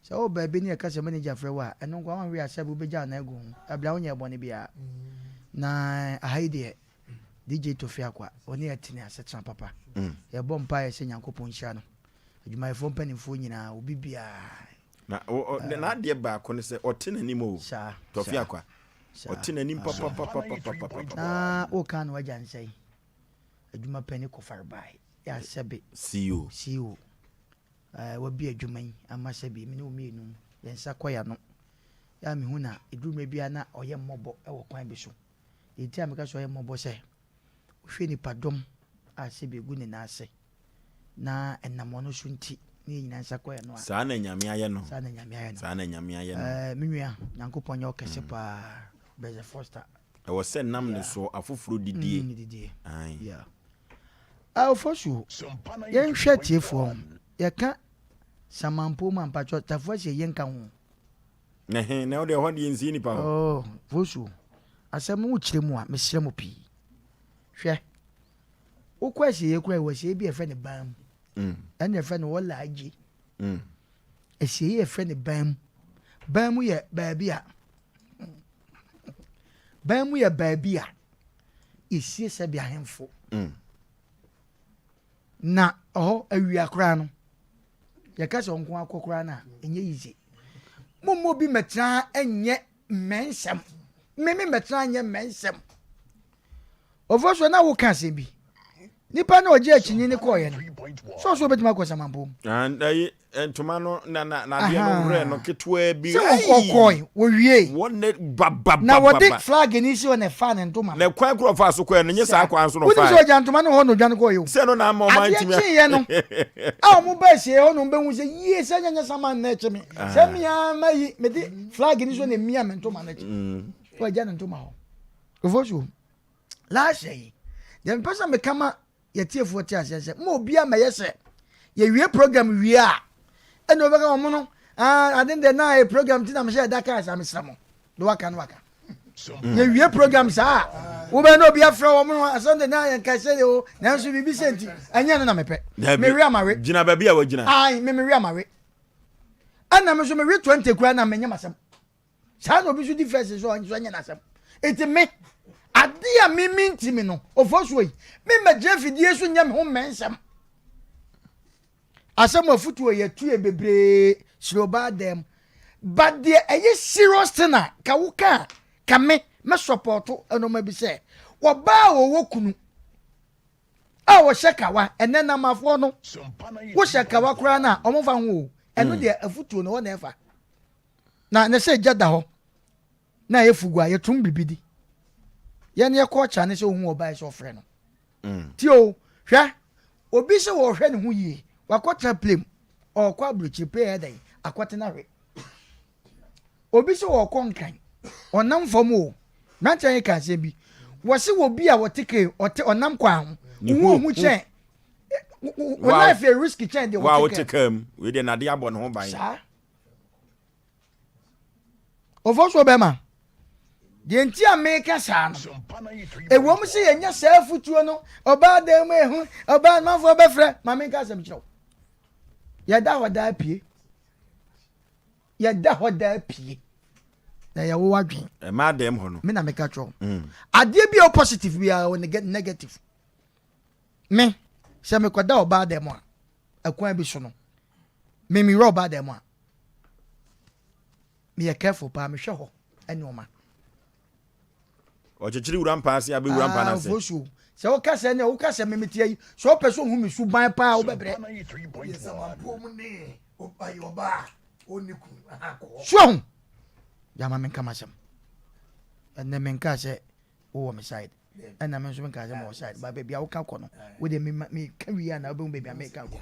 Sɛ wowɔ baabi na yɛka sɛ manager frɛ wo a, ɛno nko ara wonhwɛ a sɛbe wobɛgya wo nan agu ho. Ɛbla wonyɛɛ bɔne biara. Na aha yi deɛ, DJ Tofi Akwa, ɔne yɛ tene asetena papa. Yɛbɔ mpaeɛ sɛ Nyankopɔn nhyira no. Adwumayɛfoɔ mpanimfoɔ nyinaa, obi biara. Na n'adeɛ baako ne sɛ ɔte n'anim o. Saa. Tofi Akwa. Ɔte n'anim papapapapapapa. Na woka no wagya nsa yi, adwuma panin kɔfare bae. Yɛ a sɛbe. CEO. CEO. Wabue adwuma yi ama sɛbi me ne wo mmienu yɛn nsa kɔ yɛn ano. Yɛ a mehu na ɛduru mmerɛ bi a na ɔyɛ mmɔbɔ wɔ kwan bi so. Deɛ nti a meka sɛ ɔyɛ mmɔbɔ sɛ, wohwɛ nnipadɔm a sɛbi ɛgu ne nan ase na ɛnam ɔno so nti ne yɛn nyinaa nsa kɔ yɛn ano a. Saa na Nyame ayɛ no. Saa na Nyame ayɛ no. Saa na Nyame ayɛ no. Me nua, Nyankopɔn nyɛ wo kɛse paa, Brɛsɛ Foster. Ɛwɔ sɛ nam ne so afoforɔ didie. Didie. Ae. Yeah. Ofosu, yɛnhwɛ atiefoɔ ho. Yɛka Samanpo mu a, mpakyɛ Tafo asie yɛnka ho. Ɛhe, na wode ɛhɔ deɛ nsie nipa hɔ. Oh, Fosu, asɛm no wokyerɛ mu a, mesrɛ mo pii. Hwɛ, wokɔ asieɛ koraa ɛwɔ asieɛ bi a yɛfrɛ no ban mu. Ɛna yɛfrɛ no wɔla agye. Asieɛ yɛfrɛ no ban mu. Ban mu yɛ baabi a, ban mu yɛ baabi a yɛsie sɛbi ahemfo. Mm. Na ɔhɔ awia koraa no, yɛka sɛ ɔnko akɔ koraa no a, ɛnyɛ yize. Mommɔ obi mmɛtena nyɛ mmɛnsɛm. Meme mmɛtena nyɛ mmɛnsɛm. Ɔfo so na woka asɛm bi. Nipa na ɔgye akyinyi ne kɔɔyɛ no. Sɛ ɔso obetumi akɔ samanpo mu. Ayi ntoma no na na n'adeɛ no werɛ no ketewa bi. Sɛ wɔkɔɔe wɔwie. Wɔn ne ba ba ba Na wɔde flag ni si hɔ na ɛfa ne ntoma. Na kwan koro ɔfa so kɔɛ no nye saa kwan so na ɔfa. Wonim sɛ ɔgya ntoma no hɔ na odwane kɔɔyɛ o. Sɛ no na ama ɔman ntumi. Adeɛ kyeeɛ no a wɔn ba asie hɔ na wɔn bɛhu sɛ yie sɛ nyɛ nyɛ saman na ɛkye me. Sɛ mmea ma yi mede flag ni so na emia me ntoma no akyi. Wɔagya ne ntoma hɔ. Ofosuo, last year yi, deɛ mepɛ sɛ meka ma yɛtiefoɔ te aseɛ sɛ ma obi amɛyɛ sɛ yɛwie program wie a ɛna obɛka wɔn no ah, ade deɛ na yɛ program ti na mehyɛ ɛda kaa saa mesrɛ mo de waka no waka mm. yɛwie program saa a wobɛn na obi afrɛ wɔn no asɛm de na yɛnka sɛ de o nanso biribi sɛ nti ɛnyɛ no na mepɛ mewe amawe gyina baabi a wagyina ai me mewe amawe ɛna me nso mewe 20 kura na menyɛ masɛm Saa na obi nso di first nso nso ɛnyɛ n'asɛm. Eti me ade a me me ntimi no ofosuo yi me mmɛgyina fidie so nyɛ me ho mmɛnsɛm. Asɛm afutuo yɛ tu yɛ bebree siri ɔbaa dɛm. But deɛ ɛyɛ serious thing a ka wo ka ka me mɛ sɔpɔto ɛnɔma bi sɛ ɔbaa a ɔwɔ kunu a ɔhyɛ kawa ɛnɛ namafoɔ no wohyɛ kawa koraa no a ɔmo fa ho o ɛno mm. deɛ afutuo no hɔ na ɛfa. Na ne sɛ gya da hɔ na ɛyɛ fugu a, yɛtom biribi di. Yɛn yɛ culture ne sɛ ohun ɔbaa sɛ ɔfrɛ no. Mm. Ti o, hwɛ, obi sɛ wɔhwɛ ne ho yie, wakɔtena plane mu, ɔrekɔ aburokyiri plane yɛ dɛn, akɔtena hwɛ. Obi sɛ wɔrekɔ nkran, ɔnam fam o, mmeranteɛ yɛ ka asɛm bi, wɔse wɔ bi a wɔte kee, ɔte ɔnam kwan ho, wo ho kyɛn, wo life yɛ risk kyɛn deɛ wɔte kaa mu. Wei deɛ nade abɔ ne ho ban. Saa. Ofosuo bɛma. Deɛ nti a meka saa no, ɛwom sɛ yɛnya saa afotuo no, ɔbaa dan mu ehu, ɔbaa manfoɔ bɛfrɛ, ma menka asɛm kyerɛ wo. Yɛda hɔ daa pie. Yɛda hɔ daa pie. Na yɛwo adwen. Ɛma dɛm hɔ no. Me na meka kyerɛ wo. Mm. Adeɛ bi a positive biara wɔ negative. Me, sɛ mekɔda ɔbaa dɛm a, ɛkwan bi so no, me mewura ɔbaa dɛm a, meyɛ careful paa, mehwɛ hɔ nneɛma. Ɔkyekyere wura mpa ase abɛwura mpa no ase. Ofosuo, sɛ woka sɛ ne woka sɛ memeteɛ yi, sɛ wopɛ sɛ ohu me suban paa wobɛbrɛ. So ahu, gyama menka m'asɛm. Ɛnɛ menkaa sɛ wowɔ me side. ɛna me nso menka sɛ mewɔ side ba baabi a woka kɔ no wode meka wie a na wobɛhu baabi a meka kɔ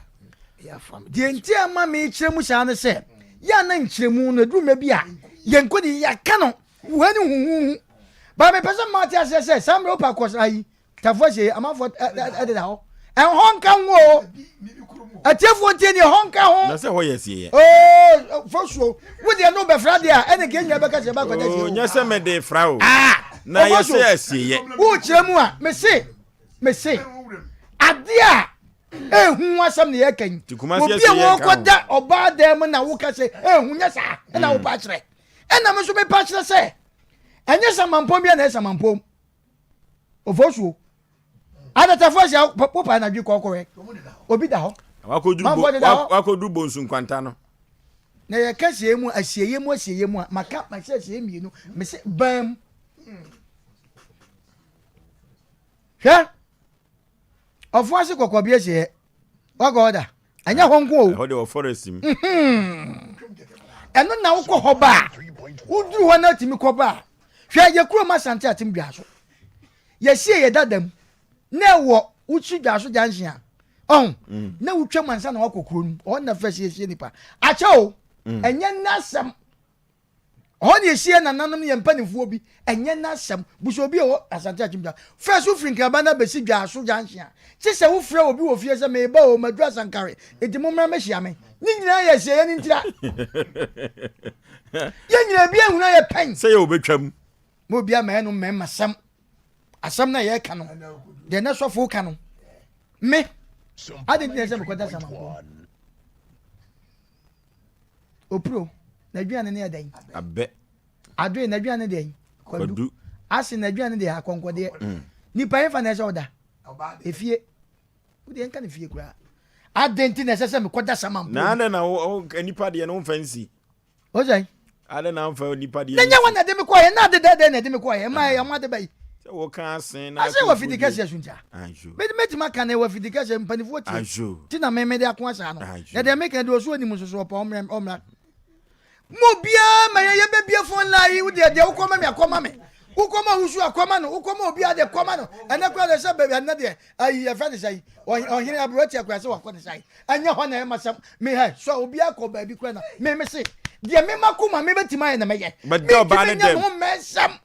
deɛ nti a ma mekyerɛ mu saa ne sɛ yɛ a na nkyerɛmu no ɛduru mma bi a yɛnkɔ de yɛaka no woha ne huhuhu ba mepɛ sɛ mate aseɛ sɛ saa mmerɛ wopa kɔ saa yi. Tafo asie amanfoɔ ɛdeda hɔ. Ɛhɔ nka ho o. Atiefoɔ ntie ni ɛhɔ nka ho. Na sɛ hɔ yɛ asieɛ. Oo fosuo wo deɛ no bɛfra deɛ a ɛne nka nyina bɛka sɛ ɛbɛkɔda asie o. Nyɛ sɛ mede fra o. Ah, na yɛ sɛ asieɛ. Wokyerɛ mu a mese mese adeɛ a ehu asɛm na yɛka yi. Obi a wɔkɔda ɔbaa dan mu na woka sɛ ehu nyɛ saa ɛna mm. wopa kyerɛ. Ɛna me nso mepa kyerɛ sɛ ɛnyɛ samampɔn bi a na ɛyɛ samampɔn. Ofosuo. Adatafo ahyia popa anadwo kɔkɔrɛ. Obi da hɔ. Wakɔduru bonsu nkwanta no. Na yɛka sie mu asieyɛ mu asieyɛ mu a maka mase asieyɛ mmienu mese bam. Hwɛ ɔfo ase kɔkɔ bi asieyɛ wakɔ hɔ da ɛnyɛ hɔ nko o. Ɛhɔ de wɔ forest mu. Mhm. Ɛno na wokɔ hɔ ba a woduru hɔ na atumi kɔ ba a hwɛ yɛ kurom asante atem dwa so. Yɛsie yɛ dada mu na ɛwɔ wotwi dwaso junction a ɔn mm. na wotwa mu ansa na wakɔ kuro no ɔhɔ na fɛ siesie nipa akyɛ o mm. ɛnyɛ n'asɛm ɔhɔ na esie nananom yɛ mpanimfoɔ bi ɛnyɛ n'asɛm busu obi a ɔwɔ asante akyimdwa fɛ so firi nkraba na bɛsi dwaso junction a kye sɛ wofrɛ obi wɔ fie sɛ meba o madu asankare enti mo mmra mɛhyia me ne nyinaa yɛ sie yɛ ne ntira yɛ nyinaa bi ehunu ayɛ pɛn sɛ yɛ obɛtwam Ma obi ama ɛno mmɛn masɛm. Asɛm no a yɛreka no, deɛ na sɔfo ka no, me, adi nti na ɛsɛ mekɔda samanpɔ. Opuro, n'aduane ne ɛdɛn? Abɛ. Adoe, n'aduane deɛ? Kwadu. Ase, n'aduane deɛ? Akɔnkɔdeɛ. Mm. Nipa yɛn fa na ɛsɛ ɔda? Efie. Wodeɛ nka ne fie koraa. Adi nti na ɛsɛ sɛ mekɔda samanpɔ. Na adɛn na nipa deɛ no mfa nsi? O sɛ. Adɛn na amfa onipa deɛ. Na nyɛ wɔn na ɛde me kɔɛ na ade dɛdɛ na ɛde me kɔɛ ɛma ɛyɛ ɔmo ade bɛyi. Sɛ wɔka asen na asen wɔ fidi kɛseɛ so ntia. Mede mɛtumi aka na ɛwɔ fidi kɛseɛ mpanimfoɔ tie. Ti na meme de ako asaa no. Na deɛ meka deɛ ɔso anim nso so ɔpɛ ɔmmra ɔmmra. Mo biara ma yɛ yɛbɛbie phone line yi deɛ deɛ wokɔ ma me akɔma me. Wokɔ ma wusu akɔma no wokɔ ma obiara deɛ kɔma no ɛnɛ kora deɛ sɛ baabi ɛnɛ deɛ ayi yɛfrɛ ne sɛ ɔhene aberɛtia kora sɛ wakɔ ne sɛ ɛnyɛ hɔ na ɛma sɛm me hɛ sɛ obi akɔ baabi kora na me me se deɛ me ma koma me bɛtumi ayɛ na mɛyɛ mentumi nya me ho mmɛnsɛm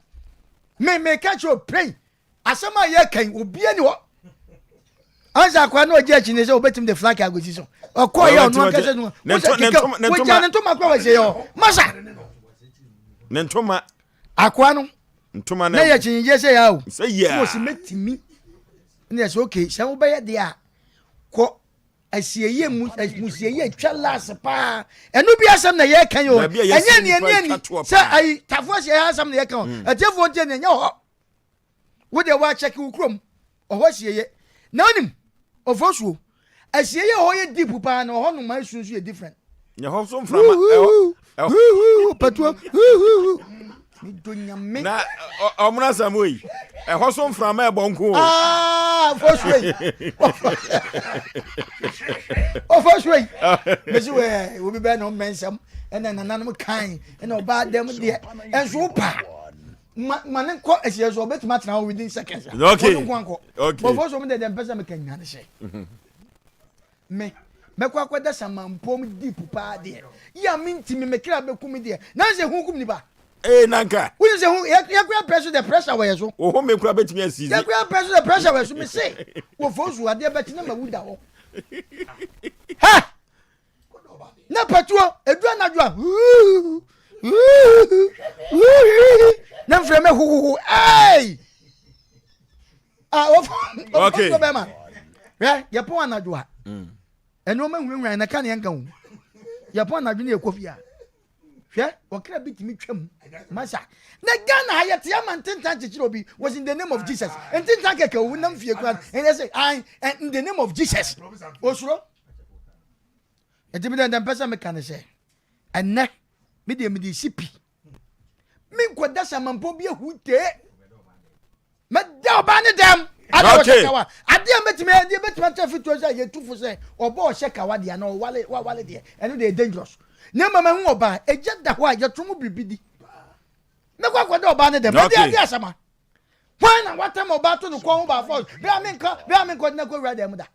me meka kyerɛ oprɛn asɛm a yɛka yi obia ni hɔ ansa akora na ɔgye akyi ne sɛ obɛtumi de flag agosi so ɔkɔ yɛ ɔno ankasa no wosɛ keka wogya ne ntoma kora wɔhyɛ yɛ hɔ masa ne ntoma akoa no ntoma na yɛ kyinyigye sɛ yɛ o sɛ yɛ a wɔsi mɛtumi ne yɛ sɛ okay sɛ wobɛyɛ deɛ a kɔ Asieyie mu musieyie atwa laase paa ɛno bi asɛm na yɛka yi o ɛnyɛ ni ɛni ɛni sɛ ayi tafo asie asɛm na yɛka o mm. atiefoɔ ntie ni ɛnyɛ hɔ wo deɛ wɔakyɛke wo kurom ɔhɔ asieyie na onim ɔfɔ suo asieyie hɔ yɛ deep paa na ɔhɔ noma esu nso yɛ different. Nyɛ hɔ so mframa ɛhɔ ɛhɔ pɛtuo medɔ nyame. Na ɔmuna samu yi ɛhɔ so mframa ɛbɔ nko o. Aa fɔsuo yi ɔfɔsuo yi mesi wɛ obi bɛ na ɔmɛ nsɛm ɛna nananom kan ɛna ɔbaa dɛm deɛ ɛnso pa ma ma ne nkɔ ɛsiɛ so ɔbɛtumi atena hɔ within seconds. Okay wɔn nko ankɔ. Okay bɔfɔ so mo deɛ deɛ mpɛ sɛ meka nyina ne hyɛ. Me, mɛkɔ akɔda samanpɔm deep paa deɛ, yɛ a mentimi, me kra bɛku me deɛ, nanso ehu kum nipa. Ee, nanka. Wonim sɛ hu, yɛ yɛ kura pɛ so deɛ pressure wɔ yɛ so. Wo home kura bɛtumi asizi. Yɛ kura pɛ so deɛ pressure wɔ yɛ so, me se, wɔ fo so adeɛ bɛkye na ma wu da hɔ. Hɛ! Na patuo, edu anadwo a, huu, huu, huu, na mfrɛ mɛ huhuhu, ei! Ah, okay. bɛma hwɛ yɛpɔn anadwo a mm. ɛnneɛma hunahuna na ka ne yɛnka ho yɛpɔn anadwo ne yɛkɔ fie a hwɛ ɔkra bi tumi twam masa na ghana ha yɛte ama ntentan kyekyere obi was in the name of jesus ntentan kɛkɛ owu nam fie kura ɛnyɛ sɛ in the name of jesus osuro ɛti mi dɛ ndɛ mpɛ sɛ meka ne sɛ ɛnɛ mi deɛ mi de si pi mi nkɔda samampɔ bi ehu tee. Mɛda ɔbaa ne dɛm. Ada ɔhyɛ kawa. Adeɛ a mɛtumi adeɛ mɛtumi ate afituo sɛ yɛtu fo sɛ ɔbɔ ɔhyɛ kawa deɛ anaa ɔwale wawale deɛ ɛno deɛ dangerous. Na mmom ɛho ɔbaa egya da hɔ a yɛto mu biribi di. Mɛkɔ akɔda ɔbaa ne dɛm. Ɛde adeɛ asɛm a. Hwan na watam ɔbaa to no kɔn ho baa fɔs bere a menkɔ bere a menkɔ de na kɔ wura dɛm da.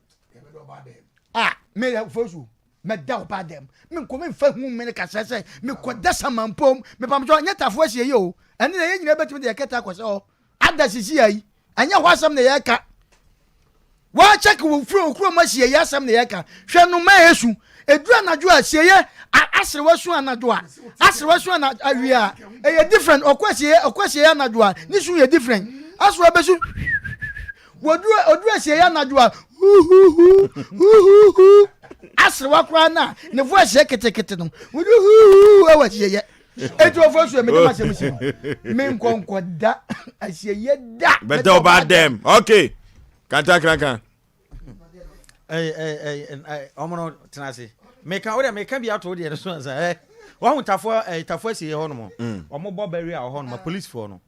A meyɛ fosu. Mɛda ɔbaa dɛm. Menkɔ memfa hu mene kasɛ sɛ mekɔda samampom. Mepamkyɛ nyɛ tafo asie yi o. Ɛne na yɛn nyinaa bɛtumi de yɛ kɛtɛ akɔsɛ hɔ. Ada sisi ayi. Ɛnyɛ hɔ asɛm na yɛreka. Waa check wo firi wo kurom asieeɛ asɛm na yɛka. Hwɛ nnomaa a ɛsu. Ɛduru anadwo a asieeɛ aserewa su anadwo a aserewa su anadwo awia a ɛyɛ different. Ɔkɔ asieeɛ ɔkɔ asieeɛ anadwo a ne su yɛ different. Aserewa bɛsu wɔduru ɔduru asieeɛ anadwo a huhuhu huhuhu aserewa koraa no a ne voice yɛ ketekete no wɔdu huhuhu ɛwɔ asieeɛ. Eti wɔfɔ su mede ma sɛm si no menkɔ nkɔda asieeɛ da. Bɛda ɔbaa dɛm. Okay. Kantakranka. Ɔmo no tena ase. Meka wo deɛ meka bi ato wo deɛ no so ansa. Ɛ wahu tafoɔ ɛ tafoɔ asie hɔ nom. Ɔmo bɔ barrier wɔ hɔ nom policefoɔ no.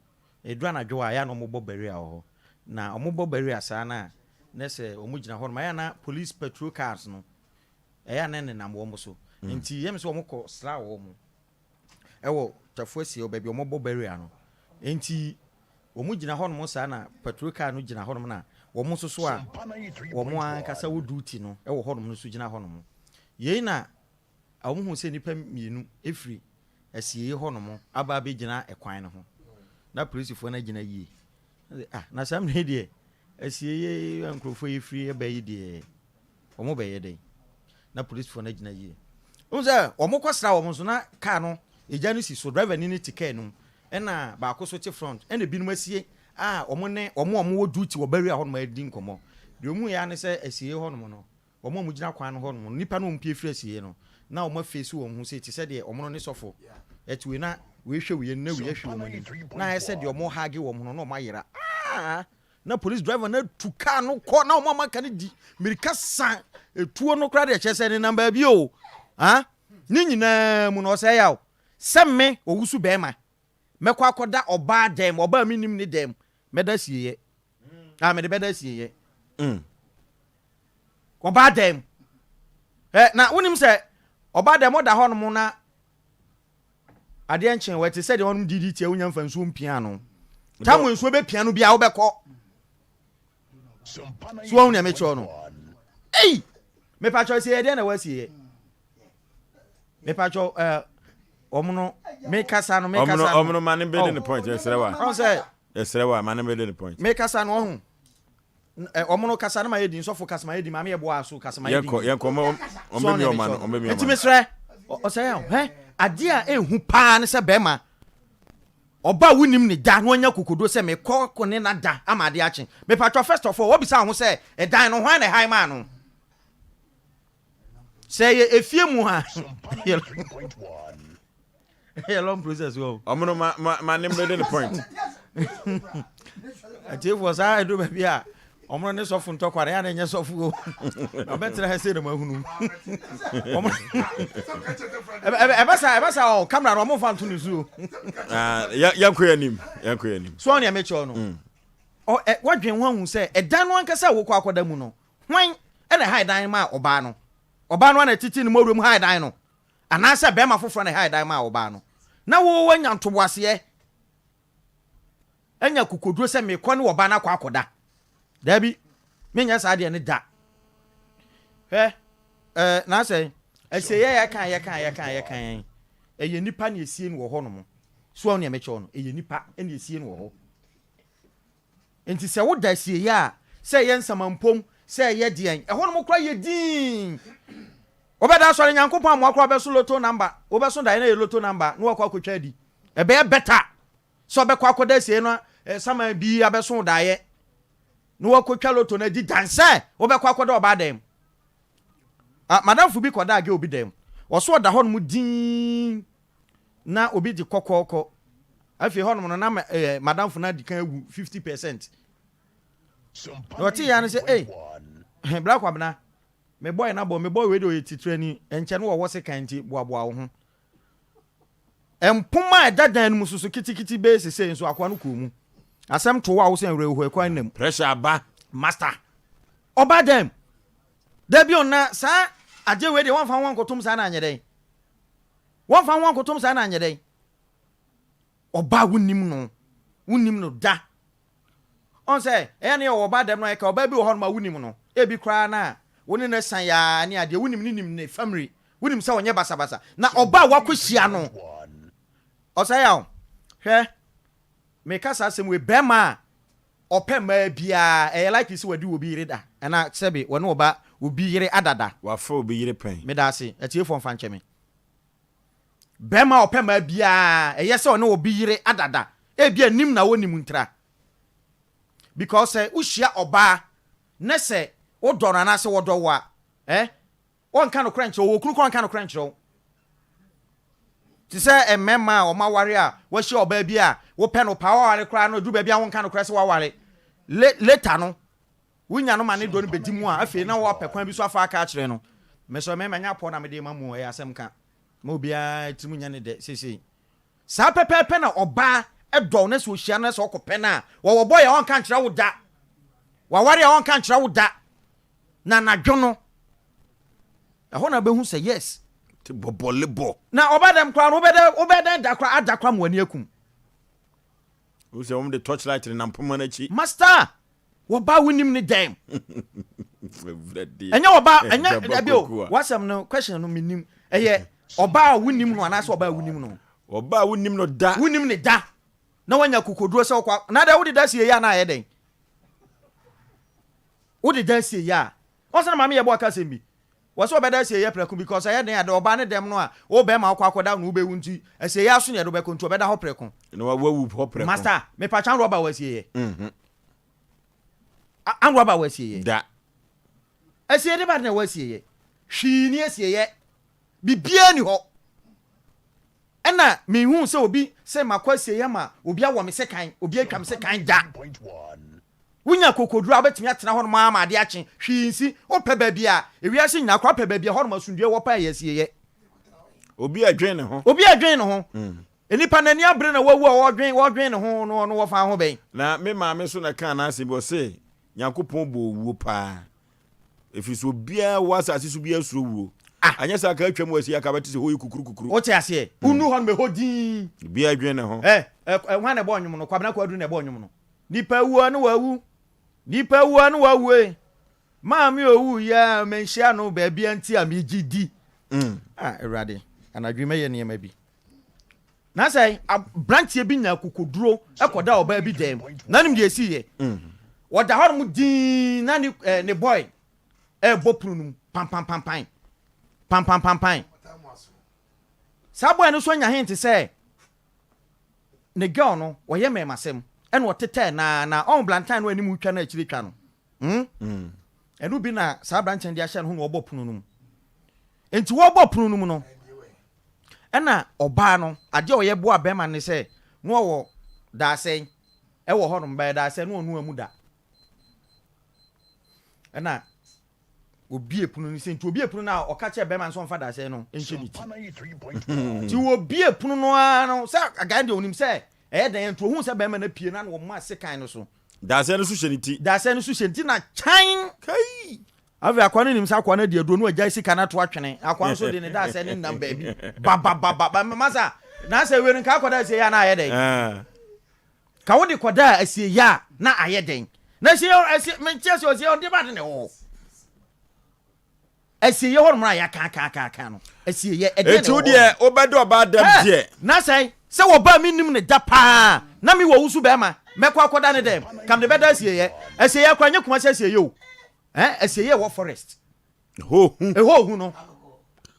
Edu anadwo a ɛyɛ na ɔmo bɔ barrier wɔ hɔ. Na ɔmo bɔ barrier saa na na sɛ ɔmo gyina hɔ nom ɛyɛ na police patrol cars no ɛyɛ na ɛnenam wɔn so. Nti yɛm sɛ ɔmo kɔ sra wɔn. Ɛwɔ Tafo Asie hɔ baabi a wɔbɔ barrier no. Enti wɔgyina hɔnom saa na patrol car no gyina hɔnom na wɔn nso so a wɔn ankasa wɔ duty no wɔ hɔnom no nso gyina hɔnom. Yei na wɔhu sɛ nnipa mmienu firi asieeɛ hɔnom aba abɛgyina ɛkwan no ho. Na polisifoɔ no agyina yie. Ah, na saa mmerɛ yi deɛ asieeɛ a nkurɔfoɔ yi firi ba yi deɛ wɔn bɛyɛ dɛn? Na polisifoɔ no agyina yie. Wohu sɛ wɔn kɔ sra wɔn nso na kaa no egya no si so, driver ni no te kaa no mu, ɛna baako so te front, ɛna ebinom asie a wɔn ne wɔn a wɔwɔ duty wɔ barrier hɔnom redi nkɔmmɔ. Deɛ wɔn hu yɛ ara ne sɛ asieɛ hɔnom no, wɔn a wɔgyina kwan no hɔnom no, nnipa no a wɔpue firi asieɛ no, na wɔn afeesi wɔn ho sei te sɛ deɛ wɔn no ne sɔfo ɛte wei na wei hwɛ wei anim na wei ahwɛ wɔn anim, na ayɛ sɛ deɛ wɔn hage wɔn no na wɔn ayera. Ah! Na police driver no atu car no kɔ na wɔn a wɔaka no di mirika sa etuo no koraa deɛ kyerɛ sɛ nenam baabi o ah ne nyinaa mu no ɔsɛ yaw sɛ me owusu bɛrima mɛkɔ akɔda ɔbaa dɛm ɔbaa mi nim ne dɛm mɛda sieyɛ ah mede bɛda sieyɛ mm. ɔbaa dɛm ɛ na wonim sɛ ɔbaa dɛm ɔda hɔ nom na Adeɛ nkye wɔ ɛte sɛ deɛ wɔnom DDT a wonya mfa nsuo mpia ano. Tam wɔ nsuo bɛpia no biara wobɛkɔ. So wɔn nea mekyerɛ no. Ei! Mepakyɛ sɛ yɛdeɛ na wɔasieɛ. Mepakyɛ ɛɛ wɔn no mekasa no mekasa no. Ɔmo no ma ne bɛdi ne point ɛsrɛ wa. Ɔn sɛ. Ɛsrɛ wa ma ne bɛdi ne point. Mekasa no ɔho. Ɔmo no kasa no ma yɛ din sɔfo kasa ma yɛ din maame yɛ boa so kasa ma yɛ din. Yɛnkɔ yɛnkɔ ɔmo ɔmo bɛ mi ɔmo ano ɔmo bɛ mi ɔmo ano. Nti mesrɛ ɔsɛ yɛn hɛ adeɛ a ehu paa ne sɛ bɛrima ɔba a wonim ne da na wanya kokodo sɛ mekɔ ko ne na da ama adeɛ akye. Mepatwɔ first of all wɔbisa ho sɛ ɛdan no hwan na ɛhan maa no sɛ ɛyɛ efie mu a. Ɛyɛ long process o. Ɔmo no ma ma ma ne mbɛde ne point. Atiefoɔ saa ɛduru baabi a ɔmo no ne sɔfo ntɔkwa no ɛyɛ na ɛnyɛ sɔfo o. Ɔbɛtena ha sei na mo ahunu. Ɔmo ɛbɛ sa ɛbɛ sa ɔ kamera no ɔmo nfa nto ne so o. Ah, yɛnkɔ yɛn anim yɛnkɔ yɛn anim. So ɔne ɛmɛkyerɛ no. Mm. Ɔ ɛ wadwen ho ahu sɛ ɛdan no ankasa a wokɔ akɔda mu no hwan ɛna ɛha ɛdan maa ɔbaa no ɔbaa no ana titi ne mɔwura mu ha ɛdan no. Anaasɛ barima foforɔ na ɛhae dan maa ɔbaa no, na wo woanya ntoboaseɛ anya akokoduro sɛ mekɔ ne ɔbaa no akɔ akɔda. Daabi, menyɛ saa deɛ no da. Hwɛ, ɛɛ, n'asɛ, asieeɛ yɛka yɛka yɛka yɛka yɛn, ɛyɛ nipa na esie no wɔ hɔ nom. So wɔn nea mekyerɛw no, ɛyɛ nipa na esie no wɔ hɔ. Enti sɛ woda asieeɛ a, sɛ ɛyɛ nsamampom, sɛ ɛyɛ deɛn, ɛhɔnom koraa yɛ dinn. Wobɛda asɔre, Nyankopɔn amoa koraa wobɛso lotto number, wobɛso daeɛ na ɛyɛ lotto number na woakɔ akɔtwa adi. Ɛbɛyɛ better sɛ wobɛkɔ akɔda asieeɛ no saman bi abɛso wo daeɛ na woakɔtwa lotto no adi dan sɛ wobɛkɔ akɔda ɔbaa dan mu. Ah, madamfo bi kɔdaa girl bi dan mu. Ɔso ɔda hɔnom dinn. na obi de kɔkɔɔkɔ. Afei hɔnom no na eh, madamfo no adi kan awu 50%. Na ɔte ya no sɛ, ei, Bra Kwabena, me boy na bɔ, me boy wei de ɔyɛ titirani, ɛnkyɛ no wɔwɔ sekan nti boaboa wo ho. Mpoma a ɛda dan no mu soso kitikiti bɛyɛ sesei nso akoa no kɔɔ mu. Asɛm to wo a wo sɛ werɛ kwan nam. Pressure aba. Master, ɔba dɛm. Da bi ɔna saa adeɛ wei deɛ wɔmfa ho ankɔtom saa na anyɛ dɛn. Wɔmfa ho ankotom saa na anyɛ dɛn? Ɔbaa a wonnim no, wonnim no da. Ɔn sɛ, ɛyɛ ne yɛwɔ ɔbaa dɛm no a, ɛka ɔbaa bi wɔ hɔnom a wonim no. Ebi koraa no a, wo ne no asian yaa ne adeɛ, wonim no nim ne family, wonim sɛ ɔnyɛ basabasa. Na ɔbaa a woakɔhyia no, ɔsɛe a o. Hwɛ, meka saa asɛm wei, bɛrima a ɔpɛ mmaa biara, ɛyɛ likely sɛ wadi obi yere da. Ɛna sɛbe wɔne ɔba obi yere adada. Wafa obi yere pɛn. Meda ase, atiefoɔ mfa nkyɛ me. Barima a ɔpɛ mmaa biara, ɛyɛ sɛ ɔne obi yere adada. Ebia nim na wɔnim ntira. Because sɛ wohyia ɔbaa ne sɛ wodɔ no anaasɛ wɔdɔ wo a, eh, Ɔnka nokorɛ nkyerɛ wo, ɔwɔ kunu koraa ɔnka nokorɛ nkyerɛ wo. Te sɛ mmarima a wɔaware a wɔahyia ɔbaa bi a wopɛ no paa, waware koraa no, ɛduru baabi a wonka nokorɛ sɛ waware. Later no, wonya no ma ne dɔ no bɛdi mu a, afei na woapɛ kwan bi so afa aka akyerɛ no. Mesrɛ mmarima, nyɛ apɔ na mede rema mo o, ɛyɛ asɛm ka. Ma obiara tirim nyɛ ne dɛ seesei. Saa pɛpɛɛpɛ na ɔbaa dɔ wo na sɛ ɔhyia no na sɛ ɔkɔpɛ no a, wɔwɔ boy a ɔnka nkyerɛ wo da. Waware a ɔnka nkyerɛ wo da. Na anadwo no, ɛhɔ na wobɛhu sɛ yes. Te bɔbɔle bɔ. Na ɔba dɛm koraa no, wobɛdɛ wobɛdɛn da koraa ada koraa ma w'ani akum. Wohu sɛ wɔn de torchlight nenam poma no akyi. Master, wɔba wonim ne dɛm. Awurade. Ɛnyɛ ɔba, ɛnyɛ dabi o, w'asɛm no question no menim. Ɛyɛ ɔba a wonim no anaasɛ ɔba a wonim no? Ɔba a wonim no da. Wonim ne da. Na wanya kokoduro sɛ ɔkɔ, na dɛ wode da sie yɛ a na ayɛ dɛn? Wode da asieeɛ a, woahu sɛ na maame yɛbɔ aka asɛm bi. Wɔ sɛ ɔbɛda asieeɛ prɛko because ɛyɛ den a dɛ ɔbaa ne dɛm no a wo bɛɛma wokɔ akɔda no wobɛwu nti asieeɛ aso na yɛde wobɛkɔ nti ɔbɛda hɔ prɛko. Na wawu hɔ prɛko. Master, mepakyɛ anrɔba wɔ asieeɛ? Anrɔba wɔ asieeɛ? Da. Asieeɛ de ba de na ɛwɔ asieeɛ. Hwii ni asieeɛ. Biribiara ni hɔ. Ɛna menhuu sɛ obi sɛ makɔ asieeɛ ma obi awɔ me sekan, obi atwa me sekan da. Wonya akokoduru a, wobɛtumi atena hɔnom ara ma ade akye, hwee nsi. Wopɛ baabi a, ewiase nyinaa koraa, wopɛ baabi a ɛhɔnom asomdwoeɛ wɔ paa a, ɛyɛ asieeɛ. Obi a ɛdwen ne ho. Obi a ɛdwen ne ho. Nnipa n'ani abere na wawu a ɔdwen, ɔdwen ne ho no, ɔno wɔfa ho bɛn? Na me maame nso na ɛkaa n'asɛm bi, ɔse, Nyankopɔn bɔɔ owuo paa, ɛfiri sɛ obiara a ɔwɔ asase so biara suro wuo. Ah! Anyɛ saa anka atwam wɔ asie anka bɛte sɛ hɔ yɛ kukuru kukuru. Wote aseɛ? Wonnu hɔ nom, ɛhɔ dinn. Obiara dwen ne ho. Ɛ, ɛ, hwan na ɛbɔɔ nnwom no? Kwabena Kwadu na ɛbɔɔ nnwom no. Nipa wu a ne wawu Nipa wu a ne wawu e Maame owu yi a menhyia no baabia nti a megye di Ah Awurade anadwo yi mɛyɛ nneɛma bi Na sɛ abranteɛ bi nya akokoduro kɔda ɔbaa bi dan mu na nim deɛ ɛsiiɛ Wɔda hɔ nom dinn na ne, eh, ne boy ɛrebɔ pono no mu pampampampan pampampampan Saa boy no nso anya hint sɛ ne girl no ɔyɛ mmɛɛmasɛm ɛna ɔtetɛɛ no ara na ɔho blantan no anim twa no akyire twa no hmm ɛno bi na saa abranteɛ no de ahyɛ no ho na ɔbɔ pono no mu nti wɔbɔ pono no mu no ɛna ɔbaa no adeɛ a ɔyɛ boa bɛrima no ne sɛ na ɔwɔ daasɛn ɛwɔ hɔnom bɛyɛ daasɛn na ɔno amu da ɛna Obue pono no sɛ nti obue pono no a ɔka kyerɛ bɛrima no sɛ ɔmfa dasɛn no nhyɛ ne ti. Nti obue pono no ara no sɛ agan deɛ onim sɛ ɛyɛ dɛn nti ohun sɛ bɛrima no apue no na ɔma sekan no so. Dasɛn no so hyɛ ne ti. Dasɛn no so hyɛ ne ti na kyan. Kai! Afei akoa no nim sɛ akoa no adi aduro no agyae sika no ato atwene. Akoa nso de ne dasɛn no nam baabi babababa. Masa, na sɛ wei no nka akɔda asie yɛ a na ayɛ dɛn? Ka wode kɔdaa asieeɛ a, na ayɛ dɛn? Na asieeɛ asie mente aseɛ asieeɛ ɔde ba de na ɛwɔ hɔ. Asieeɛ hɔ nom a yɛakaakaakaaka no asieeɛ ɛdeɛ na Eti wo ɛwɔ hɔ deɛ nom. wobɛda ɔbaa dɛm Ɛ deɛ. na sɛn sɛ wɔbaa mennim no da paa na mewɔ wo so bɛrima mɛkɔ akɔda ne dɛm ka mede bɛda asieeɛ asieeɛ koraa nyɛ Kumasi asieeɛ o ɛ asieeɛ ɛwɔ forest Ɛhɔ ohu. Ɛhɔ ohu no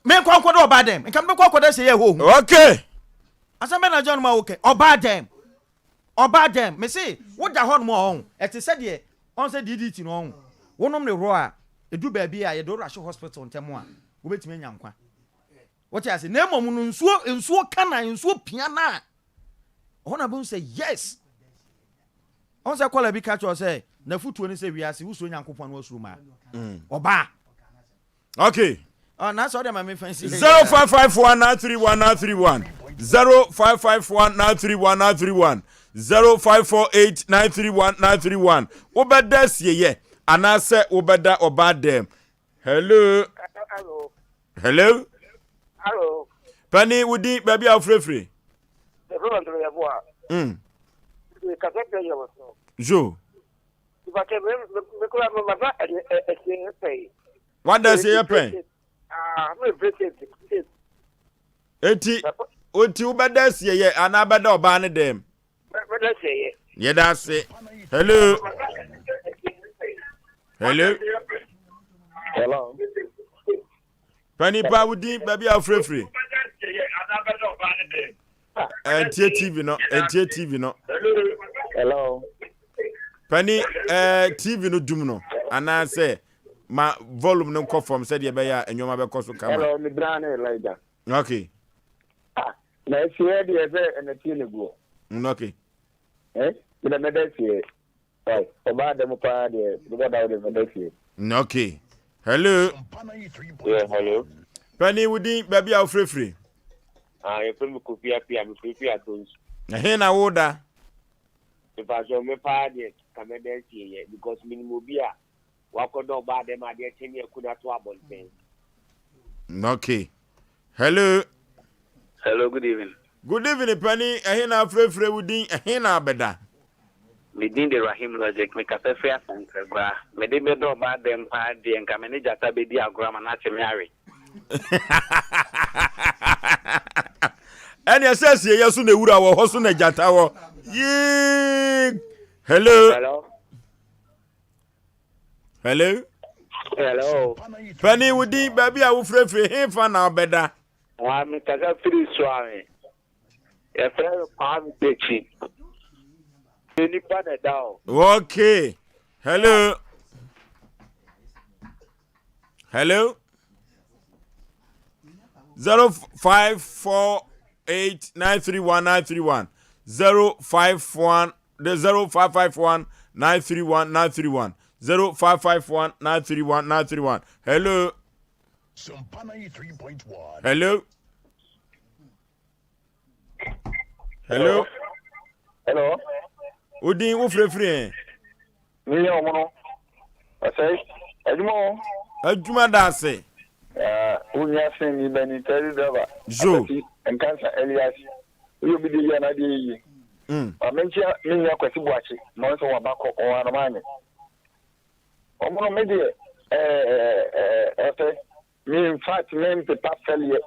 menkɔ nkɔda ɔbaa dɛm nka mebɛkɔ akɔda asieeɛ ɛhɔ ohu. Okay. Asɛm bɛn na John ma wokɛ ɔbaa dɛm Ɔbaa dɛm? Mese woda hɔ nom a ɔho, ɛte sɛ deɛ ɔho sɛ DDT no ɔho, wonom no raw a, ɛdu baabi a yɛde wo rush hospital ntɛm a, wobɛtumi anya nkwa. Wote ase? Na mmom no nsuo, nsuo ka na, nsuo pia no a, ɔhɔ na bɛhu sɛ yes. Ɔho sɛ kɔla bi ka kyerɛ sɛ, n'afutuo ne sɛ wiase wosuro Nyankopɔn na wasuro maa. Ɔbaa. Okay. Oh, na sɛ ɔde ma me fa nsi. 0551 931 931 0551 931 931 0548 931 931 wobɛda asieyɛ anaasɛ wobɛda ɔbaa dɛm. Hello. Hello. Hello. Hello. Pani wodi baabi a wofirefire. Mm. Jo. Wada asie yɛ pɛn. Eti oti wobɛda asie yɛ anaa bɛda ɔbaa ne dɛm. Yɛda ase. Hello. Hello. Hello. Panipa wo din baabi a wofirefiri. Ɛntie TV no, ɛntie TV no. Hello. Pani ɛɛ eh, TV no dum no anaasɛ ma volume no nkɔ fam sɛdeɛ ɛbɛyɛ a nneɛma bɛkɔ so kama. Hello, me bra ne Elijah. Okay. Ah, na esie deɛ sɛ ɛnɛtie ne guɔ. Mm, okay. Eh, meda mɛda sie. Right, ɔbaa dɛm paa deɛ bɛbɔ da wo deɛ mɛda sie. Mm, okay. Hello. Yeah, hello. Pani wo din baabi a wofirefiri. Ah, yɛfrɛ me Kofi Apia, mefirefiri Atonsu. Ɛhe na woda? Mepakyɛw me paa deɛ ka mɛda asie yɛ because menim obi a wakɔdɔ ɔbaa dɛm adeɛ kye ne aku no ato abɔnten. Okay. Hello. Hello, good evening. Good evening, Penny. Ɛhe na afrɛfrɛ wo din? Ɛhe na abɛda? Me din de Rahim Logic. Me kasa firi Asankragua. Me de bɛdɔ ɔbaa dɛm paa deɛ nka me ne gyata bɛdi agorɔ ama no akye me awe. Ɛne ɛsɛ asieyɛ so na ewura wɔ hɔ so na gyata wɔ. Yee. Hello. Hello. Hello. Hello. Penny wo din baabi a wofirefiri hefa na wobɛda? Ah, me kasa firi Suame. Yɛfrɛ me Kwame Dekyi. Nipa na ɛda o. Okay. Hello. Hello. 0548 931 931 051 the 0551 931 931 0551 931 931. Hello. Hello. Hello. Hello. Odin wo firefiri ɛ. Mi yɛ ɔmo no. Ɔsɛe. Adwuma o. Adwuma da ase. Wo nua sen ni bɛni taxi driver. Zo. Asasi Nkansa Elias. Woyɛ obi deɛ yie anaa deɛ yɛ yie. Mm. Ma menkyia me nua Kwasi Boakye ma ɔno nso waba kɔ ɔwɔ anoma anye. Ɔmo no me deɛ ɛɛ ɛfɛ me in fact me mpepa fɛleɛ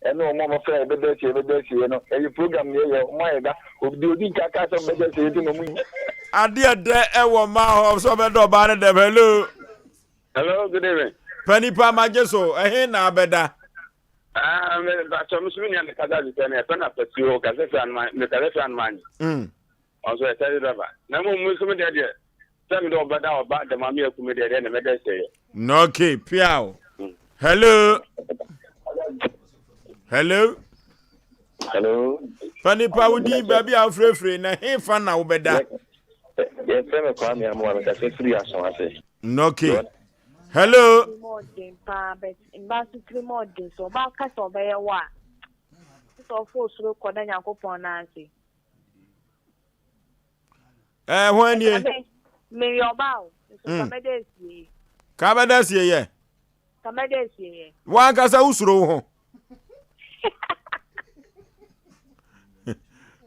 ɛne ɔmo a ɔmo frɛ yɛbɛda asie yɛbɛda asie no ɛyɛ program ne yɛyɛ ɔmo ayɛ da obi deɛ odi nka kaa sɛ ɔmo bɛda asie nti na ɔmo yi. Adeɛ dɛ ɛwɔ mmaa hɔ sɛ ɔbɛdɔ ɔbaa no dɛm hello. Hello, good evening. Panipa magye so ɛhe na abɛda. Ah, me bakyɛ me so me nua mekasa te sɛ no yɛfrɛ no apatuo ɔkasa firi anoma mekasa firi anoma nye. Mm. Ɔnso yɛ taxi driver. Na mmom me nso me deɛ deɛ sɛ mede ɔbɛda ɔba dɛm ame aku me deɛ deɛ na mɛda sɛeɛ. Okay, piaw. Hello. Hello. Hello. Fa nipa wo din baabi a wofirefiri na hefa na wobɛda. Yɛfrɛ me Kwame Amoah mekasa firi Aso ase. Okay. Hello. Tirimɔden paa but mmaa nso tirimɔden sɛ ɔbaa ka sɛ ɔbɛyɛ wo a sɛ ɔfo soro kɔ na Nyankopɔn nan ase. Ɛɛ ho anie. Meyɛ ɔbaa o nso ka mɛda asie. Ka bɛda asie yɛ. Ka mɛda asie yɛ. Wankasa wosuro wo ho.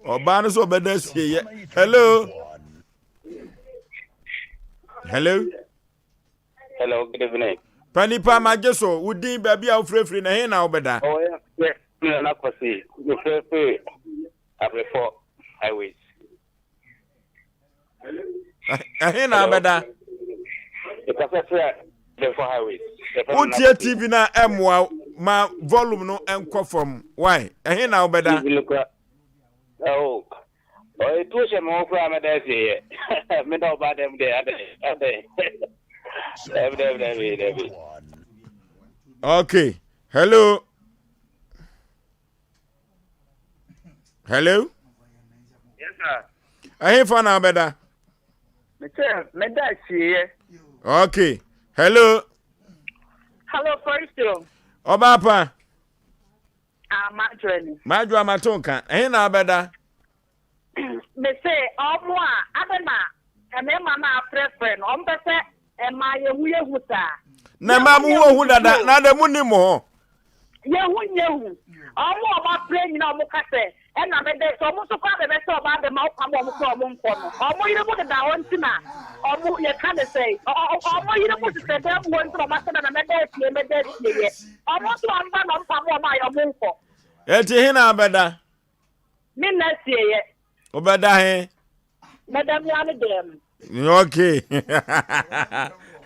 Ɔbaa no sɛ ɔbɛda asie yɛ. Hello. Hello. Hello, good evening. Panipa magye so wo din baabi a wofirefiri na he na wobɛda. Oh, yeah, yeah. Me na kwasi. Mefirefiri Abrefo highways. Ɛhe na abɛda? Mekasa firi Abrefo highways. Wotie TV na ɛmmoa ma volume no nkɔ fam. Why? Ɛhe na wobɛda? TV no kura. Oh. Ɔyɛ tuo hyɛ me ho koraa mɛda asie yɛ. Meda ɔbaa dɛm deɛ adɛn adɛn. Dabi dabi dabi dabi. Okay. Hello. Hello. Yes sir. Ɛhe fa na abɛda? Mete mɛda asie yɛ. Okay. Hello. Hello, First. Ɔbaa pa. Ah, madwoa ni. Madwoa mato nka. Ɛhe na abɛda? Me se ɔmo a adɛn na mmarima no afrɛfrɛ no ɔmo pɛ sɛ ɛmaa yɛn ho yɛ hu saa. Na mmaa mo ho hu dada na adɛn mo nim mo ho. Yɛn ho nyɛ hu. Ɔmo a ɔmo afrɛ nyina ɔmo ka sɛ ɛna me de sɛ ɔmo nso koraa bɛbɛ sɛ ɔbaa bɛma ɔpam ɔmo sɛ ɔmo nkɔ no ɔmo yere mo deda hɔ nti na ɔmo yɛka ne sɛn ɔmo yere mo hyehyɛ dan mu hɔ nti na ɔmo asɛ na mɛda asie mɛda asie yɛ. Ɔmo nso ɔmba na ɔmpamo ɔmo a ɔmo nkɔ. Enti he na abɛda? Me nna asieeɛ. Wobɛda he? Mɛda me ara me dan mu. Okay.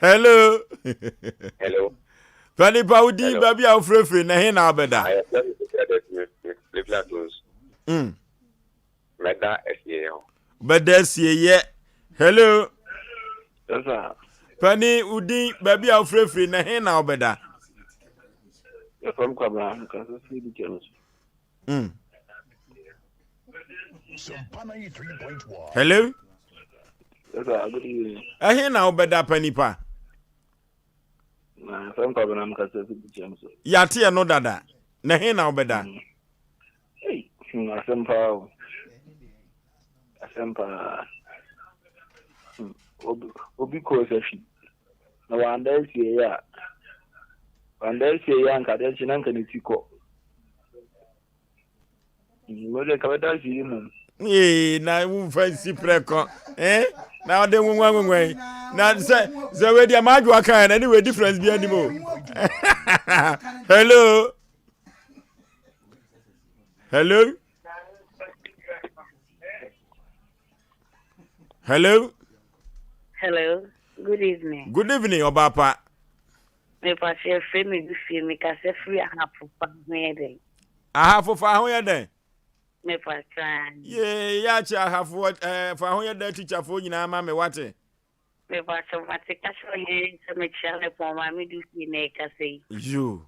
Hello. Hello. Panipa wo din baabi a wofirefiri na he na wobɛda? Mɛda asieeɛ hɔ. Bɛda asieeɛ. Hello. Pani wo din baabi a wofirefiri na he na wobɛda? Yɛfrɛ m Kwabena, mekasa firi di kyɛm so. Hello. Yes, sir. Good evening. Ɛhe na wobɛda panipa? Na yɛfrɛ m Kwabena, mekasa firi di kyɛm so. Yɛateɛ no dada. Na he na wobɛda? Mm. Hey, hmm, asɛm paa o. Asɛm paa. Hmm, obi obi kɔɔ sahwi na wanda asieeɛ a wanda asieeɛ a nka adeɛ kye na nka ne ti kɔ. Hmm, mo deɛ nka bɛda asieeɛ mmom. Ee, na womfa nsi prɛko eh? na ɔde nwonwa nwonwa yi na sɛ sɛ wei deɛ maadwoa kae na ne wei difference bi anim o. Hello. Hello. Hello. Hello. Good evening. Good evening, Obapa. Me pakyɛ frɛ me du fie me kasa firi ahafo fa ho yɛ dɛn. Ahafo fa ho yɛ dɛn. Me pakyɛ. Yee yɛakye ahafo ɛɛ eh, fa ho yɛ dɛn tikyafoɔ nyinaa ma me wate. Me pakyɛ mate kasa ɔhene sɛ mekyia me pɔn maame du fie na ɛkasa yi. Yoo.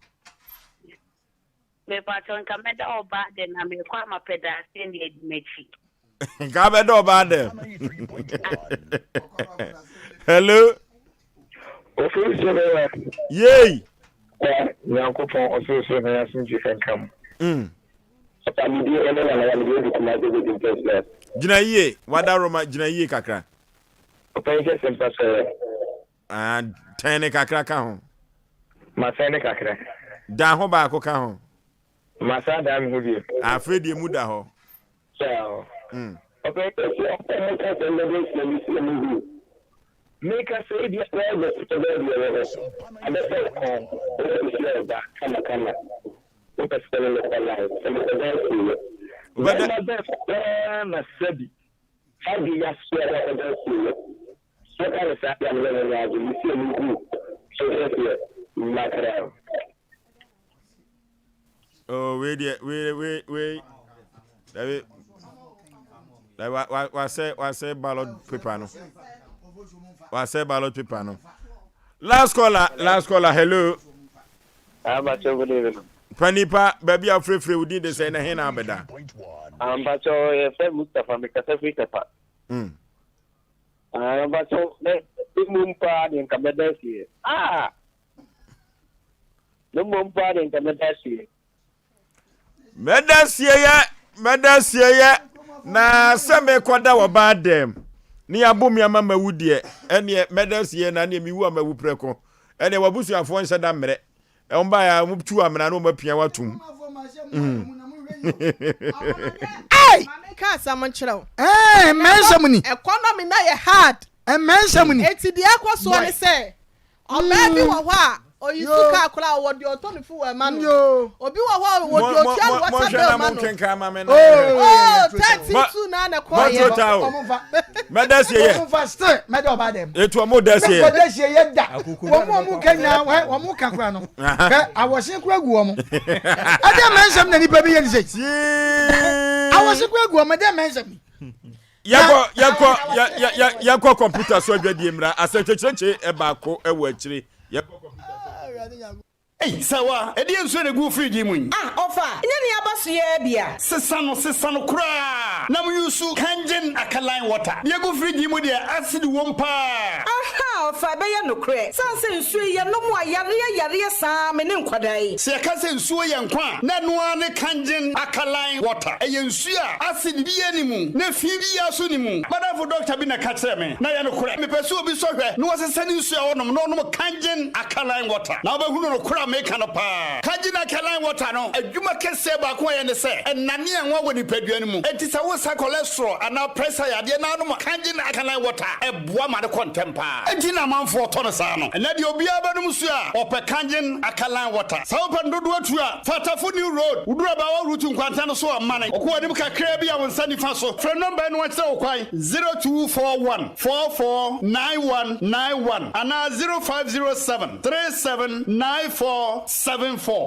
Mepakyɛw nka mɛda ɔbaa dɛm na mekɔ a mapɛ daaseɛ na adi m'akyi. Nka abɛda ɔbaa dɛm. Hello. Oforisuo bɛyɛ. Yei. Nyankopɔn ɔsorosoro na yɛasomdwe nka mo. Mm. Papa me din ɛne Nana ya mede adu Kumasi Bedi Mpɛsɛ. Gyina yie wada Roma gyina yie kakra. Ɔpɛn kɛse mpa sɔrɔ. Ah, tɛn ne kakra ka ho. Masɛn ne kakra. Dan ho baako ka ho. Masan dan me ho bio. Afei deɛ mu da hɔ. Ciao. Mm. Ɔpɛn kɛse ɔpɛ mo ka sɛ mbɛbɛ sɛ me si mu bi. Meka sɛ ebi a wɔbɛ sɛ bɛɛ deɛ wɔ hɔ. Abɛsɛ wo kɔn, wopɛ sɛ ɔba kama kama. Wopɛ sɛ ne mekɔ line, sɛ mekɔ dan fie. Bɛma bɛ koraa na sɛbi. Adi yasoa bɛkɔ dan fie. Sɛ ɔka no saa deɛ a meyɛ no adze mesi ɔmo gu so deɛ makra. Oh, wei deɛ wei wei wei dabi dabi wa wa wasɛ wasɛ ballot paper no wasɛ ballot paper no last caller last caller hello. Abacho good evening. Panipa baabi a wofirefire wo din de sɛ na he na abɛda. Abacho yɛfrɛ Mustapha mekasa firi Tapa. Mm. Ah, mpakyɛw, me mmom paa deɛ nka mɛda asie. Ah! Me mmom paa deɛ nka mɛda asie. Mɛda asie yɛ, mɛda asie yɛ, na sɛ mekɔda wɔ baa dɛm ne yɛabo me ama mawu deɛ, ɛneɛ mɛda asie na neɛ mewu a mawu prɛko. Ɛneɛ w'abusuafoɔ nhyɛ da mmerɛ. Wɔn baeɛ a wɔtu amena na wɔapia wo atom. Hey! Maame nka asɛm nkyerɛ wo. Ɛɛ mmɛnsɛm ni. Economy na yɛ hard. Mmɛnsɛm ni. Eti deɛ ɛkɔ soɔ ne sɛ ɔbaa bi wɔ hɔ a oyi su kaa koraa ɔwɔ deɛ ɔtɔ ne fuel ma no. Obi wɔ hɔ a ɔwɔ deɛ ɔtua ne water bill ma no. Oh, 32 na na ɛkɔɔ yɛ. Mɔtò ta o. Mɛda sie yɛ. Wɔn fa still mɛda ɔbaa dɛm. Etu ɔmo da sie yɛ. Mɛda sie yɛ da. Wɔn mu ɔmo ka nyinaa wɛ wɔn ka kura no. Hwɛ awɔsen kura gu wɔn. Ɛdɛ mɛnsɛm na nipa bi yɛ ne sɛ. Awɔsen kura gu wɔn ɛdɛ mɛnsɛm. Yɛkɔ yɛkɔ yɛkɔ kɔmputa so adwadie mmra asɛntwɛkyerɛkyerɛ ɛbaako ɛwɔ akyire. Yɛkɔ kɔmputa so. Ei, Sawa, ɛdeɛn nsuo na ɛgu wo fridge yi mu yi? Ah, ɔfa, nyɛ nea aba so yi ara bi a. Sesa no, sesa no koraa na mo use Kangen alkaline water. Deɛ ɛgu fridge yi mu deɛ, acid wom paa. Ahaa, ɔfa, ɛbɛyɛ nokorɛ. Sane sɛ nsuo yi, yɛnom a, yareɛ yareɛ saa me ne nkwadaa yi. Sɛ yɛka sɛ nsuo yɛ nkwa a, na ɛno ara ne Kangen alkaline water. Ɛyɛ nsuo a acid biara nni mu, na fi biara nso nni mu. M'adamfo dɔkta bi na ɛka kyerɛɛ me, na ɛyɛ nokorɛ. Mepɛ sɛ obi sɔ hwɛ na ɔsesa ne nsuo a ɔnom na ɔnom Kangen Alkaline water na wobɛhunu nokorɛ a meka no paa. Kangen alkaline water no adwuma kɛseɛ baako a ɛyɛ ne sɛ ɛnane anwa wɔ nipadua no mu. Enti sɛ wosa cholesterol anaa pressure yadeɛ na anom Kangen alkaline water a, ɛboa ma no kɔ ntɛm paa. Enti. Nti na amanfoɔ tɔ no saa no. Ɛnnɛ deɛ obiara bɛnom nsuo a, ɔpɛ Kangen alkaline water. Sɛ wopɛ no dodoɔ tu a, fa Tafo New Road, woduru Abaawa Route nkwanta no so a, mane. Wokɔ w'anim kakraa bi a, wo nsa nifa so. Frɛ nɔmba yi na wɔnkyerɛ wo kwan, 0241 44 9191 anaa 0507 37 94 74.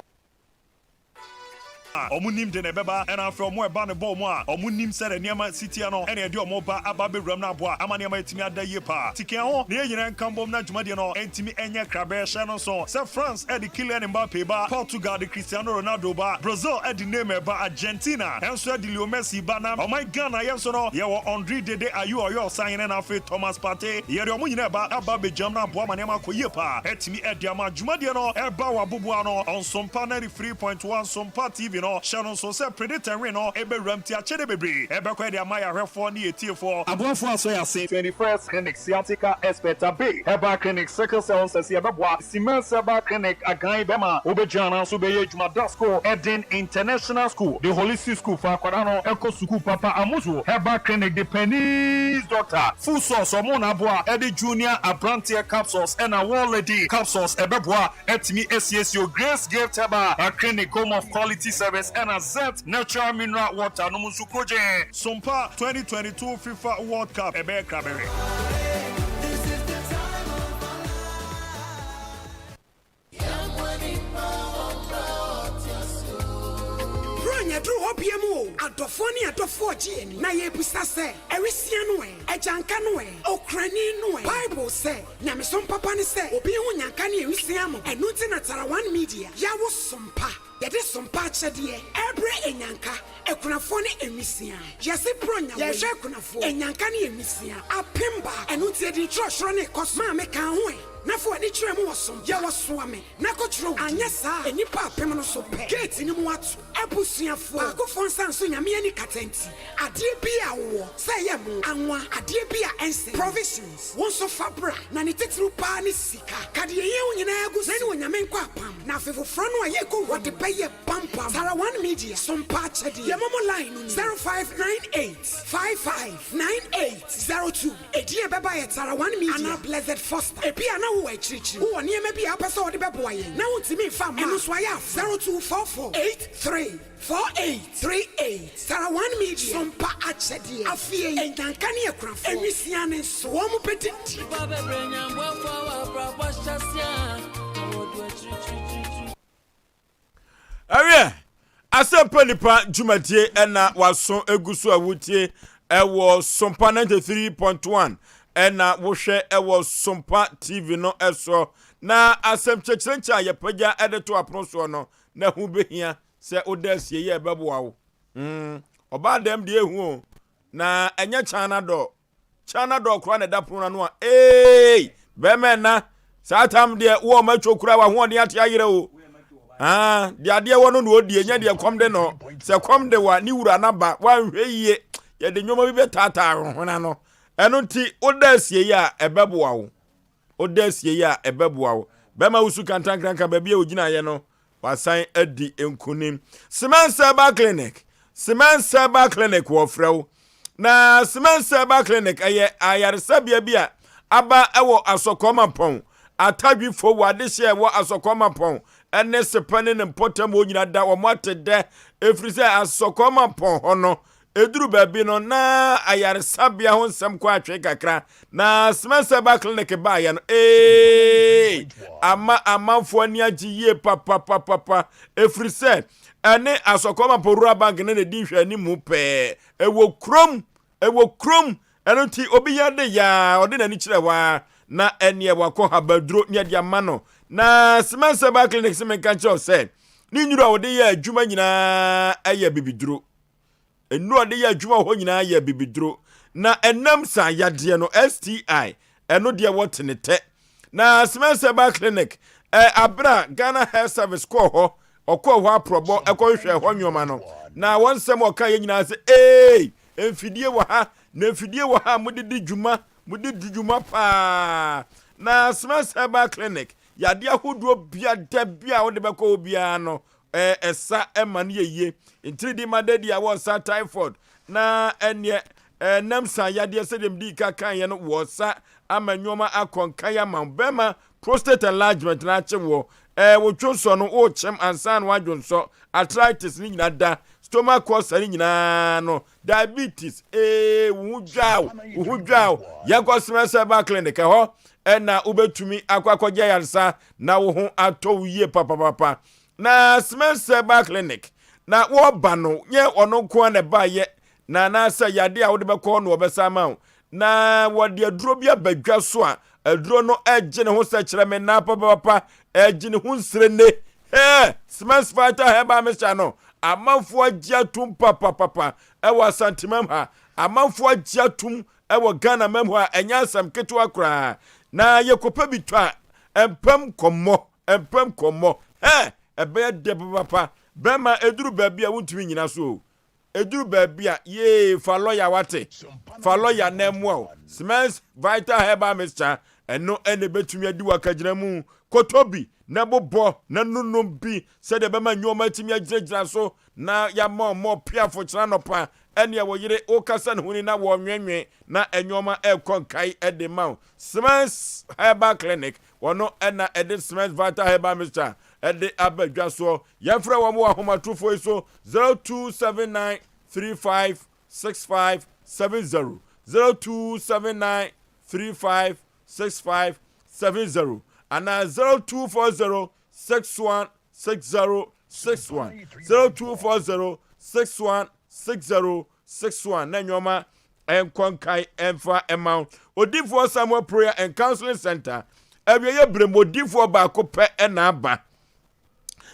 A wɔn nim de na ɛbɛba, ɛna afei wɔn ɛba no bɔ wɔn a wɔn nim sɛdeɛ nneɛma si teɛ no ɛna ɛde wɔn ba aba abɛwuram no aboa ama nneɛma atumi ada yie paa. Ti ka ho na yɛn nyinaa nka mbom na dwumadie no ntumi nyɛ krabɛ. Hyɛ no nso sɛ France de Kylian Mbappe ba, Portugal de Cristiano Ronaldo ba, Brazil de Neymar ba, Argentina nso de Leo Messi ba na ɔman Ghana yɛn nso no yɛwɔ Andre Dede Ayew a ɔyɛ ɔsahene na afei Thomas Partey. Yɛde wɔn nyinaa ɛba aba abɛgyam na aboa ma nneɛma akɔ yie paa atumi de ama dwumadie no ɛba wɔ aboboano Ɔnsompa 93.1 Sompa TV no, hyɛ no nsow sɛ Predator nwe no bɛwuram nti akyɛde bebree bɛkɔ de ama yɛn ahwɛfoɔ ne yɛn atiefoɔ. Aboafoɔ asɔ yɛn ase. 21st Clinic Sciatica Expert Abbey Herbal Clinic Sickle Cell Nsɛsi Ɛbɛboa Siemens Herbal Clinic Agan Bɛma Wobɛgyina Anaa Nso Bɛyɛ Adwuma Dasco Eden International School The Holistic School Fa Akwadaa No Kɔ Sukuu Papa Amuzu Herbal Clinic The Pennies Doctor Food Source Ɔmo Na Aboa Ɛde Junior Abranteɛ Capsules Ɛna War Lady Capsules Ɛbɛboa Atumi asiesie o Grace Gift Herbal Clinic Home of Quality Service ɛna Zet Natural Mineral Water nom nso krogyenn. Sompa 2022 FIFA World Cup ɛbɛyɛ krabɛhwɛ. Buronya duru hɔ biam o, adɔfoɔ ne adɔfoɔ gye ani, na yɛrebisa sɛ, Awisia no ɛ? Agyanka no ɛ? Okrani no ɛ? Bible sɛ, Nyamesom papa ne sɛ obi ho nyanka ne awisiaa mo. Ɛno nti na Tarawan Media yɛawo Sompa. Yɛde Sompa akyɛdeɛ ɛrebrɛ anyanka, akunafoɔ ne nwisiaa. Yɛse Buronya wei, yɛrehwɛ akunafoɔ, anyanka ne nwisiaa apemba. Ɛno nti yɛde nkyerɛkyerɛ no rekɔ so. Maame ka ho ɛ, na fa w'ani kyerɛ mu wɔ Sompa. Yɛwɔ Soame na kɔkyerɛ wo din. Anyɛ saa a, nnipa apem no so pɛ, gate no mu ato. Abusuafoɔ, baakofoɔ nsa nso Nyame ani kata nti, adeɛ biaa a wowɔ, sɛ ɛyɛ mo, anwa, adeɛ bi a ɛnsɛ, provisions, wo nso fa bra, na ne titiriw paa ne sika. Ka deɛ ɛhia wo nyinaa gu so, na ne Onyame nkɔ apam, na afe foforɔ no a yɛrekɔ wura mu no, wɔde bɛyɛ pampam. Tara One Media, Sompa akyɛdeɛ, yɛ momo line no ni, 0598 55 9802. Edin a ɛbɛba yɛ Tara One Media anaa Blessed Foster. Ebia na wowɔ akyirikyiri, wowɔ nneɛma bi a wopɛ sɛ wode bɛboa yɛn na wuntumi mfa mma a, ɛno nso ayɛ afa, 0244 83 4838. Tara One Media, Sompa akyɛdeɛ, afei nnyanka ne akunafoɔ, nwisiaa ne nso, wɔn bɛdidi. Nnipa bebree nya mmoafoɔ wɔ abrabɔ ahyɛaseɛ a, na wɔdu akyirikyirikyirikyiri. Ɛwiɛ, asɛmpa nipa dwumadie ɛna waso egu so a wotie ɛwɔ Sompa 93.1 ɛna wohwɛ ɛwɔ Sompa TV no ɛsoɔ. Na asɛm kyerɛkyerɛnkyɛ a yɛpagya ɛde to apono soɔ no, na ɛho behia sɛ woda asie yɛ ɛbɛboa wo. Mm, ɔbaa dɛm deɛ ehu o, na ɛnyɛ China dɔ. China dɔɔ koraa na ɛda pono no ano a ee bɛrima ɛna saa tam deɛ wo ɔma atwa kura w'ahoɔden ate ayerɛ o ah deɛ adeɛ wɔ no na ɔdie nyɛ deɛ kɔm de no sɛ kɔm de wa ne wura no ba woanhwɛ yie yɛde nneɛma bi bɛtaataa hona no ɛno nti woda asie yi a ɛbɛboa wo woda asie yi a ɛbɛboa wo bɛrima wosu kantankranka baabi a ogyinaeɛ no Wasan adi nkunim. Cement Herbal Clinic, Cement Herbal Clinic wɔfrɛ wo. Na Cement Herbal Clinic ɛyɛ ayaresabea bi a aba wɔ Asɔkɔɔmapɔn, Atadwifo wɔ adehyeɛ ɛwɔ Asɔkɔɔmapɔn ɛne Sepɛ ne ne mpɔtam hɔ nyina da wɔn ate dɛ ɛfiri sɛ Asɔkɔɔmapɔn hɔ no Ɛduru baabi no, na ayaresabea ho nsɛm kɔ atwee kakra, na Smenseba Clinic baeɛ no, ee, ama amanfoɔ ani agye yie papapapapa, ɛfiri sɛ ɛne Asɔkɔmapɔ Rural Bank no na ɛdi nhwɛanimu pɛɛ. Ɛwɔ kurom, ɛwɔ kurom, ɛno nti obi yɛ de yaa, ɔde n'ani kyerɛ hɔ ara, na ɛneɛ wakɔ habaduro ne ɛde ama no. Na Smenseba Clinic se menka nkyerɛ wo sɛ, ne nnuro a wɔde yɛ adwuma nyinaa yɛ abibiduro. Nnuro a ɔde yɛ adwuma wɔ hɔ nyinaa yɛ abibiduro. Na ɛnam saa yadeɛ no, STI, ɛno deɛ wɔte ne tɛ. Na Cement Herbal Clinic, ɛ, abere a Ghana Health Service kɔɔ hɔ, ɔkɔɔ hɔ aprɔbɔ ɛkɔhwehwɛ hɔ nneɛma no. Na wɔn nsɛm a ɔka yɛ nyinaa sɛ, ee, mfidie wɔ ha, na mfidie wɔ ha a mode di dwuma, mode di dwuma paa. Na Cement Herbal Clinic, yadeɛ ahodoɔ bia da bi a wode bɛkɔ hɔ biara no, ɛsa ma no yɛ yie. Ntiridi ma dadi a wɔsa typhoid na ɛneɛ ɛnam sa yadeɛ sɛdeɛ medi ka kaeɛ no wɔsa. ama nneɛma akɔ nkan ama wo. Bɛrima prostate enlargement na akye woɔ. Ɛɛ wo dwonsɔ no worekyem ansa na woadwonsɔ. Arthritis ne nyinaa da. Stomach ulcer ne nyinaa no. Diabetes ee wo ho dwaw, wo ho dwaw. Yɛnkɔ Semens Herbal Clinic ɛhɔ ɛna wobɛtumi akɔ akɔgye ayaresa na wo ho atɔ wo yie papapapa. Na Semens Herbal Clinic na wɔba no nyɛ ɔno nko ara na ɛbaeɛ na anaasɛ yadeɛ a wode bɛkɔ no wɔbɛsa ama wo na wɔde aduro bi aba dwa so a aduro no ɛgye ne ho sɛ kyerɛ me naa papapapa ɛgye ne ho nsirene hɛɛ Semens Vital Herbal Mixture no amanfoɔ agye atum papapapa ɛwɔ Asantemam ha amanfoɔ agye atum ɛwɔ Ghana mam hɔ a ɛnyɛ asɛm ketewa koraa na yɛkɔpɛ bi tɔ a mpam kɔmmɔ mpam kɔmmɔ hɛɛ ɛbɛyɛ dɛ papapa bɛrima ɛduru baabi a wontumi nyina so o Ɛduru baabi a, yee, fa lɔya wate. Fa lɔya na ɛmmoa wo. Smens Vital Herbal Mixture, ɛno ɛna ɛbɛtumi adi w'akagyina mu. Kɔtɔ bi na bobɔ na nonom bi sɛdeɛ ɛbɛma nneɛma atumi agyinagyina so na yɛama ɔmɔ piafo kyena anɔpa ɛneɛ wo yere wokasa ne ho ni na wɔnwenwe na nneɛma ɛrekɔ nkae de ma wo. Smens Herbal Clinic, wɔno ɛna ɛde Smens Vital Herbal Mixture ɛde aba dwa soɔ. Yɛmfrɛ wɔn wɔ ahomatorofoɔ yi so 0279 35 65 70, 0279 35 65 70 anaa 0240 61 60 61, 0240 61 60 61 na nneɛma nkɔ nkae ɛmfa ɛma wo. Odifoɔ Samuel Prayer and Counseling Center awieɛ berɛ mu odifoɔ baako pɛ ɛna aba.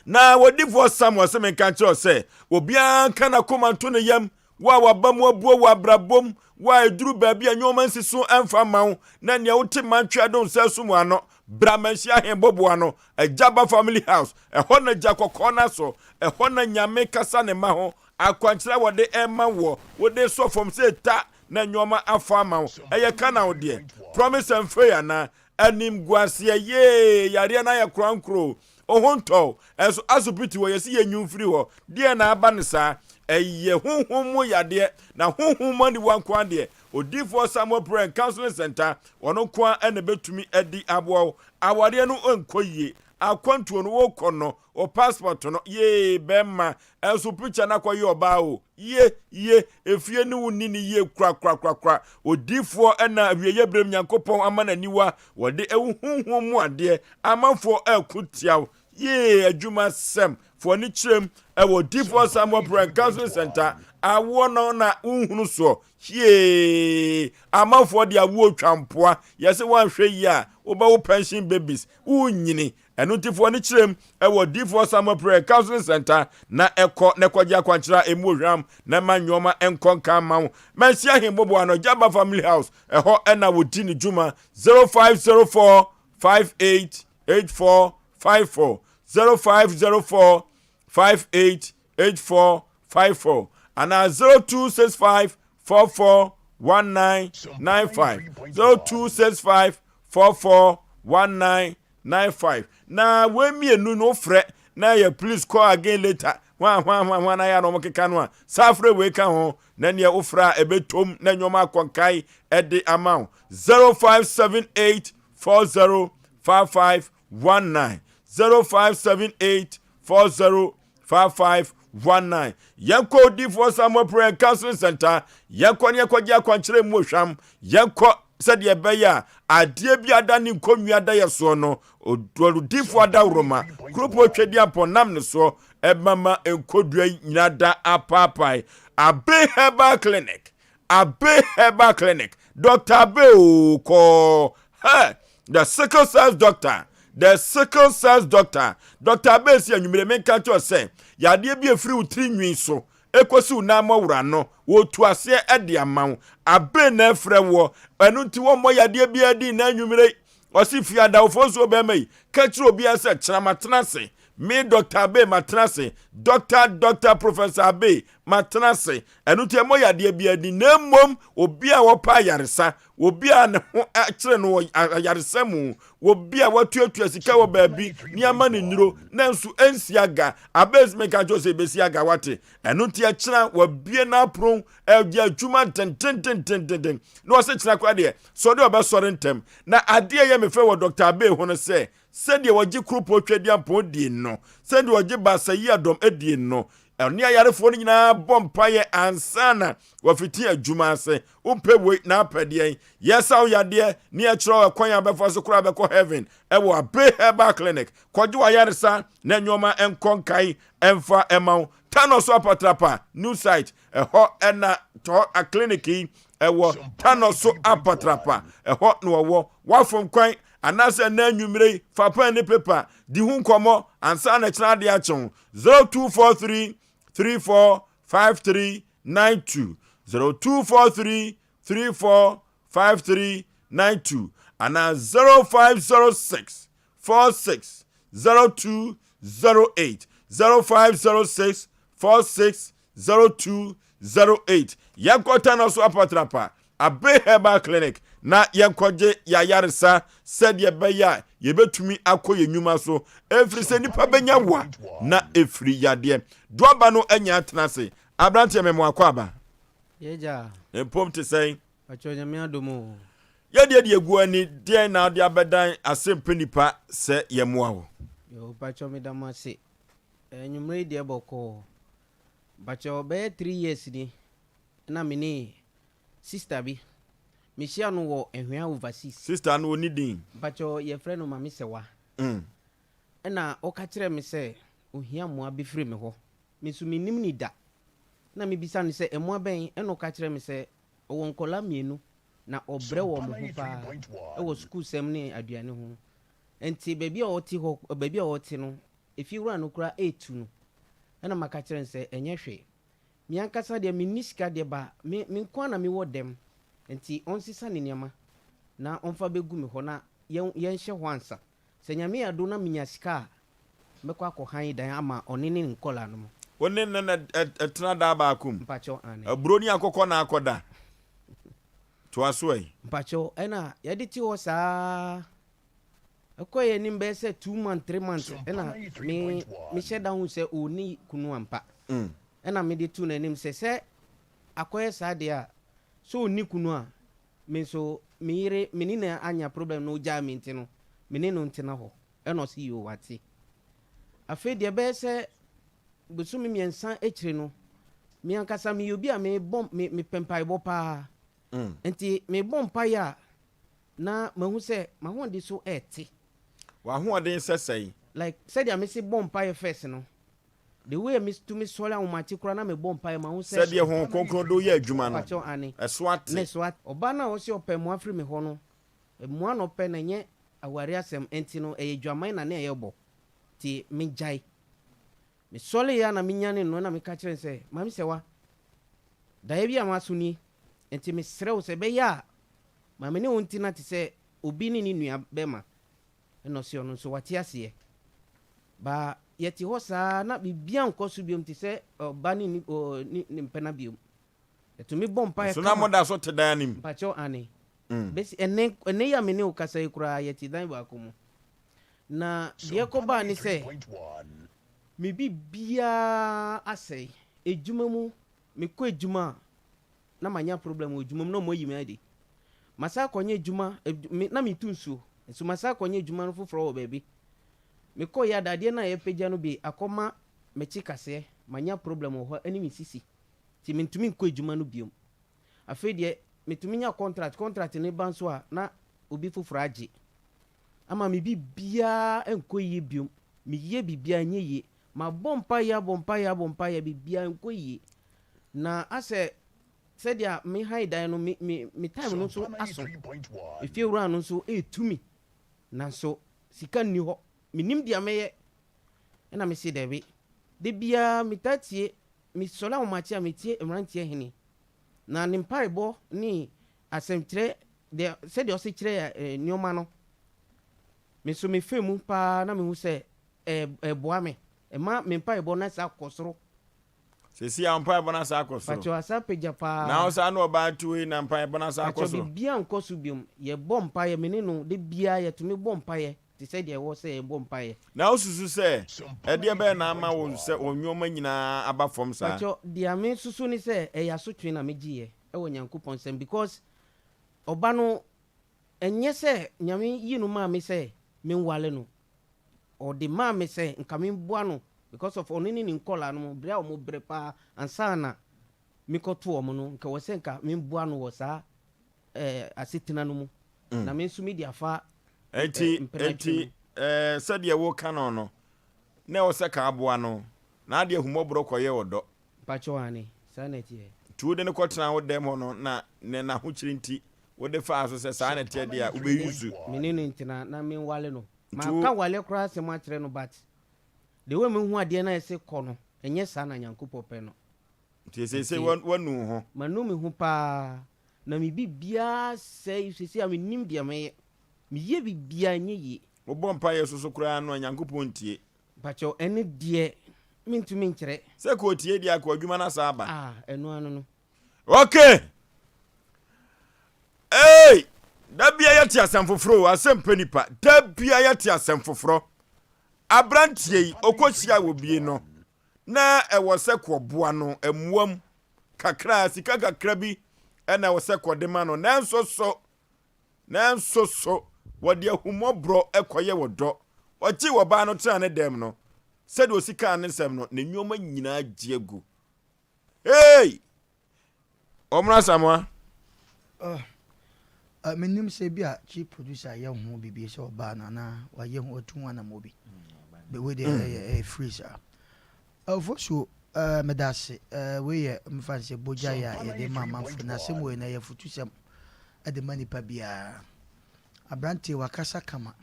Na wɔdifoɔ Samuel sɛ menka nkyerɛ wo sɛ, obiara nka n'akoma nto ne yam, wo a waba mu abuo wɔ abrabɔ mu, wo a ɛduru baabi a nneɛma nsi so mfa mma wo, na nea wote mantwe ado nsa so mu ano, bra manhyia ahemboboa no, Agyaba Family House, ɛhɔ na gya kɔkɔɔ no asɔ, ɛhɔ na Nyame kasa ne mma ho, akwankyerɛ a wɔde rema woɔ, wode sɔ fam sɛ ta na nneɛma afa ama wo, ɛyɛ ka na wo deɛ, promise and fail anaa, Animguaseɛ yee yareɛ no ayɛ korankoro o ho ntɔ wo ɛnso asopiti hɔ yɛsi yɛ nyi mfiri hɔ deɛ na aba no saa ɛyɛ honhom mu yadeɛ na honhom mu aniwa nko ara deɛ odiifoɔ Samuel Prayer and Counseling Center ɔno nko ara na ɛbɛtumi adi aboa wo awareɛ no nkɔ yie akwantuo no wokɔ no wo passport no yee bɛrima ɛnso picture no akɔyɛ ɔbaa o Ye, ye, efie ne wo nni no yie korakorakorakora. Odiyifoɔ ɛna awieɛ berɛm Nyankopɔn ama no aniwa, wɔde ɛwo honhom mu adeɛ, amanfoɔ ɛko tia wo. Yee, adwuma sɛm, fo ani kyerɛm ɛwɔ Odiyifoɔ Samuel Prayer and Counseling Center, awoɔ no na wonhunu soɔ. Yee, amanfoɔ de awoɔ twa mpoa, yɛse woanhwɛ yie a, wobɛwo pension babies, wonyini, Ɛno nti fa w'ani kyerɛ mu wɔ Odiyifoɔ Samuel Prayer Counseling Center na ɛkɔ na ɛkɔgye akwankyerɛ a ɛmu ohwam na ɛma nneɛma nkɔ nka mma wo. Mansi Ahembobo ano, Jaba Family House, ɛhɔ na wɔdi ne dwuma. 0504 58 84 54 0504 58 84 54 anaa 0265 44 1995 0265 44 19 95 na wei mmienu no wofrɛ na yɛ please call again later hwan hwan hwan hwan ayɛ na wɔn keka no a saa frɛ wei ka ho na neɛ wofrɛ a ɛbɛtom na nneɛma akɔnkae ɛde ama wo 0578 40 55 19 0578 40 5519 Yɛnkɔ Odiyifoɔ Samuel Prayer and Counseling Center, yɛnkɔ ne yɛnkɔgye akwankyerɛ mu ohwam, yɛnkɔ sɛdeɛ ɛbɛyɛ a adeɛ bi ada ne nkonnwa da yɛ soɔ no, odiyifoɔ adaworoma, kuropɔn twɛdiampɔn nam ne soɔ ɛmama nkodua nyina da apaapae. Abe Herbal Clinic, Abe Herbal Clinic, Dr. Abe o kɔɔ, hey, the sickle cells doctor, the sickle cells doctor, Dr. Abe si anwummere menka kyerɛ sɛ yadeɛ bi efiri wo tiri nwi so ekosi wo nan mɔwura no wɔtu aseɛ ɛde ama wo. Abe na ɛfrɛ woɔ, ɛno nti wɔmmɔ yadeɛ biara din na anwummere. Ɔsi fi adawofo nsuo bɛrima yi ka kyerɛ obiara sɛ kyerɛ matena ase. Me Doctor Abbey matena ase, Doctor, Doctor, Professor Abbey matena ase. Ɛno nti ɛmmɔ yadeɛ biara din, na mmom obi a wɔpɛ ayaresa, obi a ne ho kyere no wɔ ayaresa mu, obi a watuatua sika wɔ baabi ne ama ne nnuro, nanso ɛnsi aga. Abbey meka kyerɛ sɛ ɛbɛsi aga wate. Ɛno nti ɛkyena wabie n'apono ɛyɛ adwuma dendendendenden na ɔsɛ kyena koraa deɛ sɔre ɔbɛsɔre ntɛm. Na adeɛ ɛyɛ me fɛ wɔ Dr. Abbey ho no sɛ Sɛdeɛ wɔgye kuropɔn Tweaduampɔn die no, sɛdeɛ wɔgye Baasa Yiadɔm die no, ɔne ayarefoɔ no nyinaa bɔ mpaeɛ ansa na wɔafiti adwuma ase. Wopɛ wei na apɛ deɛn? Yɛsa wo yadeɛ ne yɛkyerɛ wo ɛkwan a bɛfa so koraa bɛkɔ heaven ɛwɔ Abe Herbal Clinic. Kɔgye w'ayaresa na nneɛma nkɔ nkae ɛmfa ɛma wo. Tano so Apatrapa, new site, ɛhɔ ɛna tɔ a clinic yi ɛwɔ Tano so Apatrapa, ɛhɔ na wɔwɔ. Wafom kwan Anaasɛ nnɛ anwummere yi, fa pɛn ne pepa di ho nkɔmmɔ ansa na kyena ade akye wo. 0243 34 5392 0243 34 5392 anaa 0506 46 0208 0506 46 0208 Yɛnkɔ Tano so Apatrapa Abe Herbal Clinic na yɛnkɔgye yɛayaresa sɛdeɛ ɛbɛyɛ a yɛbɛtumi akɔ yɛn nnwuma so ɛfiri sɛ nnipa bɛnya wa na ɛfiri yadeɛ. Duaba no anya atena ase. Aberanteɛ me mmoakɔ aba. Yɛgya. Mpom te sɛn? Pakyɛ Nyame adom o. Yɛdeɛ deɛ gu ani deɛn na wode abɛdan asɛmpɛ nipa sɛ yɛmmoa wo? Yoo pakyɛ meda mo ase. Anwummerɛ yi deɛ bɔkɔɔ. Mpakyɛw bɛyɛ tre years ni na me ne sister bi me hyia no wɔ Ahwea overseas. Sister no ɔnni din? Mpakyɛw yɛfrɛ no Mame Sɛwa. Ɛna ɔka kyerɛɛ me sɛ ohia mmoa bi firi me hɔ. Me nso me nnim no da. Ɛna me bisa no sɛ mmoa bɛn? Ɛna ɔka kyerɛɛ me sɛ ɔwɔ nkwadaa mmienu na ɔbrɛ wɔn ho paa wɔ sukuusɛm ne aduane ho. Nti baabi a ɔte hɔ baabi a ɔte no Efiewura no koraa retu no, ɛna maka kyerɛ no sɛ, Ɛnyɛ hwee. Me ankasa deɛ menni sika deɛ ba me me nko ara na mewɔ dɛm, nti ɔnsesa ne nneɛma na ɔmfa bɛgu me hɔ na yɛn yɛnhyɛ hɔ ansa. Sɛ Nyame yɛ adom na menya sika a, mɛkɔ akɔ han dan ama ɔne ne nkɔlaa nom. Wo ne no na ɛtena daa baako mu? Mpakyɛw, aane. Aburo ne akokɔ na akɔda? Toa so ɛ. Mpakyɛw, ɛna yɛde te hɔ saa Ɛkɔɔ yɛn anim bɛyɛ sɛ 2 months, 3 months ɛna me mehyɛ da hu sɛ ɔnni kunu ampa. Ɛna mede too n'anim sɛ sɛ akɔyɛ saa deɛ a, sɛ ɔnni kunu a, me nso me yere me ne no anya problem na ɔgyaa me nti no, me ne no ntena hɔ. Ɛna ɔse yoo wate. Afei deɛ ɛbɛyɛ sɛ bosome 3 akyire no, me ankasa meyɛ obi a mebɔ me mepɛ mpaebɔ paa. Nti mebɔ mpaeɛ a, Na mahu sɛ m'ahoɔden so rete. W'ahoɔden sɛ sɛn? Like sɛdeɛ mese bɔ mpaeɛ first no, the way a me tumi sɔre ahomakye koraa na mebɔ mpaeɛ mahu sɛ. Sɛdeɛ Honhom Kronkron de wo yɛ adwuma no, Mpakyɛw aane. ɛso ate. Na ɛso ate. Ɔbaa no a ɔse ɔpɛ mmoa firi me hɔ no, mmoa na ɔpɛ na ɛnyɛ aware asɛm, ɛnti no ɛyɛ dwaman na ne ɛyɛ bɔ, nti megyae. Mesɔreeɛ a na menyane no na meka kyerɛɛ no sɛ, Maame Sɛwa, daeɛ bi a maso nie, ɛnti mesrɛ wo sɛ ɛbɛyɛ a Ma me ne wo ntena te sɛ obi ne ne nua bɛma. Ɛna ɔse ɔno nso wate aseɛ. Ba yɛte hɔ saa na biribiara nkɔ so biom te sɛ ɔba ne ne ne mpena biom. Yɛtumi bɔ mpaeɛ Nso na kama. moda so te dan no mu? Mpakyɛw aane. Bɛsi ɛnɛ ɛnɛ yi a me ne wo kasa yi koraa yɛte dan baako mu. Na deɛ ɛkɔbaa ne sɛ me biribiara asɛe. Adwuma mu, mekɔ adwuma a na manya problem wɔ adwuma mu na wɔayi me adi. Masan akɔnyɛ adwuma, me, na metu nsuo, nso masan akɔnyɛ adwuma no foforɔ wɔ baabi. Mekɔeɛ a dadeɛ no a yɛpagya no bi akɔma m'akyi kaseɛ, manya problem wɔ hɔ ne me sisi, nti mentumi nkɔ adwuma no biom. Afei deɛ metumi nya contract, contract no ba nso a na obi foforɔ agye. Ama me biribiara nkɔ yie biom, meyɛ biribiara ɛnyɛ yie. Mabɔ mpaeɛ abɔ mpaeɛ abɔ mpaeɛ biribiara nkɔ yie. Na asɛ sɛdeɛ me han dan no me me me time no nso aso. Efie wura no nso retu me nanso sika nni hɔ. Mennim deɛ mɛyɛ. Ɛna mese dabi. Da biara metaa tie, mesɔre ahomakye a metie mmeranteɛ hene. Na ne mpaebɔ ne asɛmkyerɛ deɛ sɛdeɛ ɔse kyerɛ nneɛma no, me nso mefa mu paa na mehu sɛ. ɛboa me. Ɛma me mpaebɔ no asa kɔ soro. Sɛsi a wo mpaebɔ no asa akɔ soro. Pakyɛw asa apagya paa. Na wo saa ne ɔbaa te hɔ yi na mpaebɔ no asa akɔ Pakyɛw soro. biribiara nkɔ so biom. Yɛbɔ mpaeɛ me ne no da biara yɛtumi bɔ mpaeɛ te sɛ deɛ ɛwɔ sɛ yɛbɔ mpaeɛ. Na wosusu sɛ ɛdeɛ bɛn na ama wo sɛ wo nnoɔma nyinaa aba fam saa? Pakyɛw deɛ me susu ne sɛ ɛyɛ asotwe na me gyeeɛ ɛwɔ Nyankopɔn nsam because ɔba no ɛnyɛ sɛ Nyame yi no maa me sɛ me nwale no ɔde maa me sɛ nka me boa no because of ɔno ne ne nkɔlaa no mo brɛ a ɔmo brɛ paa ansa na me kɔ to ɔmo no nka ɛwɔ sɛ nka me boa no wɔ saa eh, asetena no mu mm. na me nso me de afa eh, enti enti eh, sɛdeɛ woka no no na ɛwɔ sɛ ka aboa no na adeɛ ahummɔborɔ kɔyɛ ɔdɔ mpakyɛw ane saa na ɛteɛ nti wode no kɔtena wo dɛm hɔ no na ne n'ahokyere nti wode faa so sɛ saa na ɛteɛ deɛ a wobɛyi su me ne no ntena na menwale no maka wale koraa asɛm akyerɛ no but the way mehu adeɛ no a ɛsɛ kɔ no ɛnyɛ saa na Nyankopɔn pɛ no nti seesei wanu wo ho manu me ho paa Na me biribiara sɛe seesei a mennim deɛ mɛyɛ. Meyɛ biribiara ɛnyɛ yie. Wobɔ mpaeɛ so so koraa no a Nyankopɔn ntie. Mpakyɛw ɛno deɛ mentumi nkyerɛ. Sɛ ka otie deɛ a ka adwuma no asan aba. Ah ɛno ano no. Okay! Hey! Da bia yɛte asɛm foforɔ o, asɛm pɛ nipa. Da bia yɛte asɛm foforɔ. Aberanteɛ yi, ɔkɔhyia wɔ bie no, na ɛwɔ sɛ kɔboa no mmoa mu kakra, sika kakra bi na ɛwɔ sɛ kɔde ma no. Nanso so, nanso so, wɔde ahummɔborɔ kɔyɛ wɔ dɔ. Ɔgyee ɔbaa no tenaa ne dɛm no, sɛdeɛ ɔsi kaa ne nsɛm no, ne nneɛma nyinaa gye agu. Hey! Ɔmmra Asamoah. Uh, uh, menim sɛ bi a chief producer yɛ ho biribi sɛ ɔbaa no anaa wayɛ ho atu ho anammɔ bi wei deɛ ɛyɛ ɛyɛ free saa ɔfosuo uh, meda ase uh, wei yɛ mfa n sɛ bogya yɛ a yɛde ma amanfo na asɛm wei na ɛyɛ afutusɛm de ma nipa biara aberanteɛ wakasa kama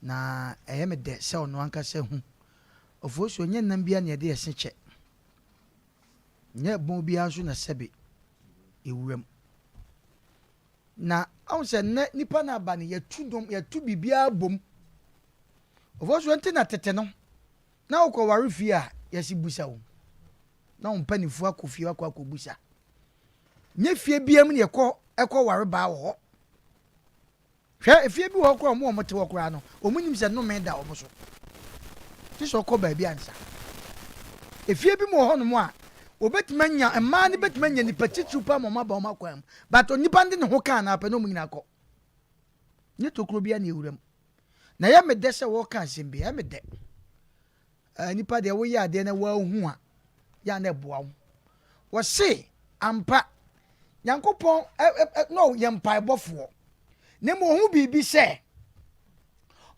na ɛyɛ me dɛ sɛ ɔno ankasa hu ɔfosuo nyɛ nnam biara na yɛde ɛse kyɛ Nyɛ bɔn biara nso na sɛbe ewura mu. Na ahu sɛ nnɛ nipa no aba no yɛtu dɔm yɛtu biribiara bom. Ɔfɔ so nti na tete no na wokɔ ware fie a yɛsi busa wo. Na wo mpanimfoɔ akɔ fie akɔ akɔ busa. Nyɛ fie biara mu na yɛkɔ ɛkɔ ware baa wɔ hɔ. Hwɛ, efie bi wɔ hɔ koraa a wɔn a wɔte hɔ koraa no, wɔnnim sɛ nnome da wɔn so, gye sɛ wɔkɔ baabi ansa. Efie bi mu wɔ hɔnom a, wɔbɛtumi anya, mmaa no bɛtumi anya nipa titiriw paa ma wɔaba wɔn akwan mu, but onipa no de ne ho ka anaa pɛ na wɔn nyinaa kɔ. Nyɛ tokuro biara na ewura mu. Na ɛyɛ me dɛ sɛ wɔreka asɛm bi, ɛyɛ me dɛ. Eh, nipa deɛ woyɛ adeɛ na woahu a, yɛ a na ɛboa wo. Wɔse, ampa, Nyankopɔn ɛ, ɛ, ɛ, no, yɛ mpaebɔfoɔ. Na mmom ɔhu biribi sɛ,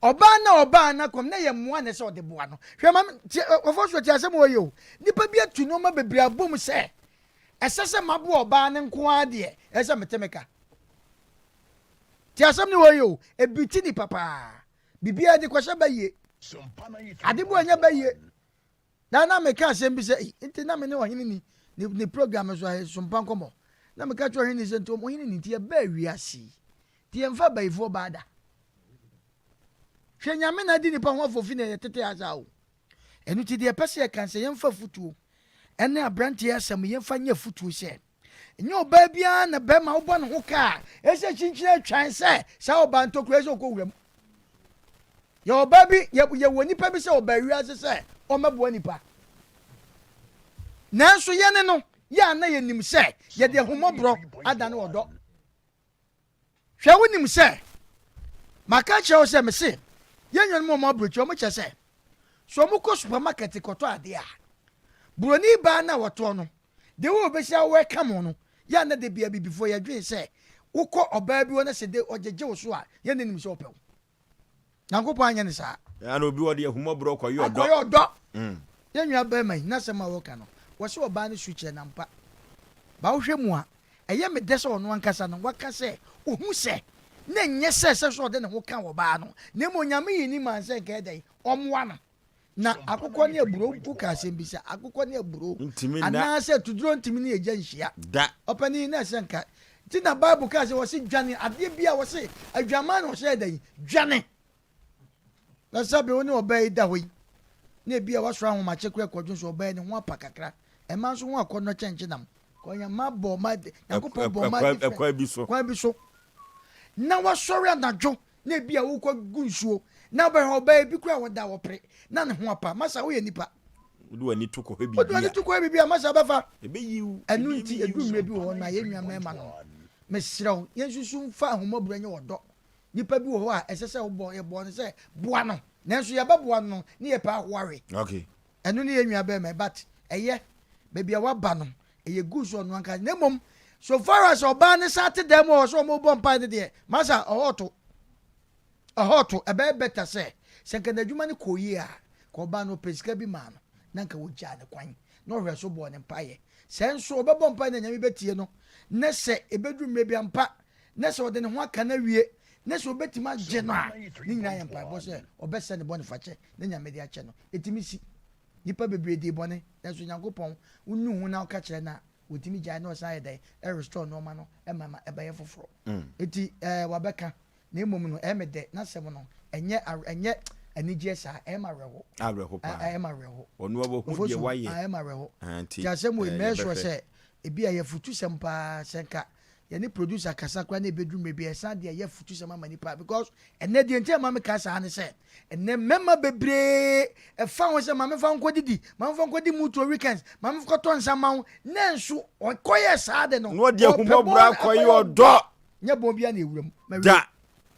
ɔbaa na ɔbaa na kɔm na yɛ mmoa na ɛsɛ ɔde boa no. Hwɛ ma tie, ɔfɔ so tie asɛm wɔ yɛ o. Nipa bi atu nneɛma bebree abom sɛ, ɛsɛ sɛ maboa ɔbaa no nko ara deɛ, ɛsɛ sɛ mete me ka. Tie asɛm no wɔ yɛ o, ebi ti nipa paa. Biribiara de kɔhyɛ bayie. Ade bo ɛnyɛ bayie. Na na meka asɛm bi sɛ, ei, nti na me ne ɔhene ni ne ne program so ayɛ sompa nkɔmmɔ. Na meka kyerɛ ɔhene ni sɛ, nti ɔhene ni nti yɛbaa wiase yi, nti yɛmfa abayifoɔ baa da. Hwɛ Nyame na adi nipa ho afofi na yɛtete ha saa o. Ɛno nti deɛ ɛpɛ sɛ yɛka sɛ yɛmfa afutuo ɛne aberanteɛ asɛm yɛmfa nyɛ afutuo sɛ Ɛnyɛ ɔbaa biara na bɛrima wobɔ ne ho ka a, ɛsɛ kyinkyin atwan sɛ saa ɔbaa ntokura ɛsɛ ɔkɔ wuram. Yɛ ɔbaa bi, yɛwɔ nipa bi sɛ ɔbaa wiase sɛ ɔmmɛboa nipa. Nanso yɛne no, yɛ a na yɛnim sɛ yɛde ahummɔborɔ adane ɔdɔ. Hwɛ, wonim sɛ maka akyerɛ wo sɛ, mese, yɛn nuanom a wɔwɔ aburokyire, wɔkyɛ sɛ, sɛ wɔkɔ supermarket kɔtɔ adeɛ a, buroni baa no a wɔtɔ no, deɛ wɔ wɔbɛsi awɛka mo no, yɛ a na da bi abibifoɔ yɛdwen sɛ wokɔ ɔbaa bi hɔ na sɛ de ɔgyegye wo so a, yɛn na nim sɛ ɔpɛ wo. Nyankopɔn anyɛ no saa. Ɛna obi ɔde ahummɔborɔ kɔyɛ ɔdɔ. Akɔyɛ ɔdɔ. Yɛn nua barima yi, n'asɛm a ɔreka no, wɔse ɔbaa no su kyerɛ no ampa. Ba wohwɛ mu a, ɛyɛ me dɛ sɛ ɔno ankasa no, waka sɛ ohu sɛ na ɛnyɛ sɛ ɛsɛ sɛ ɔde ne ho ka ɔbaa no, na mmom Nyame yii ne maa no sɛ nka ɛyɛ dɛn? Ɔmmoa no. Na akokɔ ne aburow, woka asɛm bi sɛ akokɔ ne aburow Ntumi nna. anaasɛ atuduro ntumi ne egya nhyia. Da. Ɔpanin, na ɛsɛ nka nti na Bible kaa sɛ wɔse dwane adeɛ bi a wɔse adwaman na ɔhyɛ dɛn? Dwane. Na sɛbe wo ne ɔbaa yi da hɔ yi, na ebia woasɔre ahomakye koraa kɔdwen sɛ ɔbaa yi ne ho apa kakra. Mmaa nso ho akɔnnɔ kyɛn nkyenam. Kɔ nya mmaa bɔ mmaa Nyankopɔn bɔ mmaa different. Ɛkwan bi so. Kwan bi so. Na wasɔre anadwo na ebia wokɔ gu nsuo na wobɛhwɛ ɔbaa yi bi koraa wɔda wɔpere na ne ho apa. Masa woyɛ nipa. Wode w'ani to kɔhwɛ biribi a. Wode w'ani to kɔhwɛ biribi a masa bɛfa. Ɛbɛyi wo. Ɛno nti ɛduru mmerɛ bi wɔ hɔ no a yɛn nua mmarima no mesrɛ wo yɛnsusu mfa ahummɔborɔ nyɛ ɔdɔ. Nipa bi wɔ hɔ a ɛsɛ sɛ wobɔ yɛbɔ no sɛ boa no nanso yɛbɛboa no no ne yɛpɛ ahoa we. Okay. Ɛno ne yɛn nua bɛrima but ɛyɛ baabi a waba no ɛyɛ good sɛ ɔno ankasa na mmom so far as ɔbaa ne sa te dan mu a ɔsɛ ɔmo bɔ mpae no deɛ masa ɔhɔ to ɔhɔ to ɛbɛyɛ better sɛ sɛ nka n'adwuma no kɔɔ yie a ka ɔbaa no ɔpɛ sika bi maa no na nka wɔgyaa ne kwan na ɔhwɛ so bɔɔ ne mpaeɛ sɛ nso ɔbɛbɔ mpae na nyame bɛtie no na sɛ ɛbɛduru mmerɛ bi ampa na sɛ ɔde ne ho aka no awie na sɛ ɔbɛtumi agye no a ne nyinaa yɛ mpaebɔ sɛ ɔbɛsɛ ne bɔne fakyɛ na nyame de akyɛ no. Ɛtumi si. Nnipa bebree dii bɔne, nanso Nyankopɔn, wonu ho na woka kyerɛ no a, wɔtumi gyae na ɔsan yɛ dɛn? Ɛrestore nnoɔma no ma ma ɛbɛyɛ foforɔ. Enti ɛɛ wabɛka, na mmom no ɛyɛ me dɛ, n'asɛm no ɛnyɛ ɛnyɛ anigyeɛ saa, ɛyɛ me awerɛho. Awerɛho paa. Ɛyɛ me awerɛho. Ɔno wahu deɛ Ofosu, wayɛ. ɛyɛ me awerɛho. Ah, nti Nti asɛm wei ɛɛ mɛyɛ sure yɛbɛhwɛ. sɛ ebi a ɛyɛ afutusɛm paa, sɛ nka yɛne producer kasa koraa na ɛbɛduru mmerɛ bi a ɛsan de ɛyɛ afutusɛm ama nipa because ɛnɛ deɛ nti a ɛma meka saa ne sɛ ɛnɛ mmarima bebree ɛfa ho sɛ maame fa nkɔ didi maame fa nkɔ di mutuo weekends maame fa kɔtɔ nsa ma wo na nso ɔkɔyɛ saa de no Na ɔde ahummɔborɔ akɔyɛ ɔdɔ. Nyɛ bɔn biara na ɛwura mu. Mawie. Da.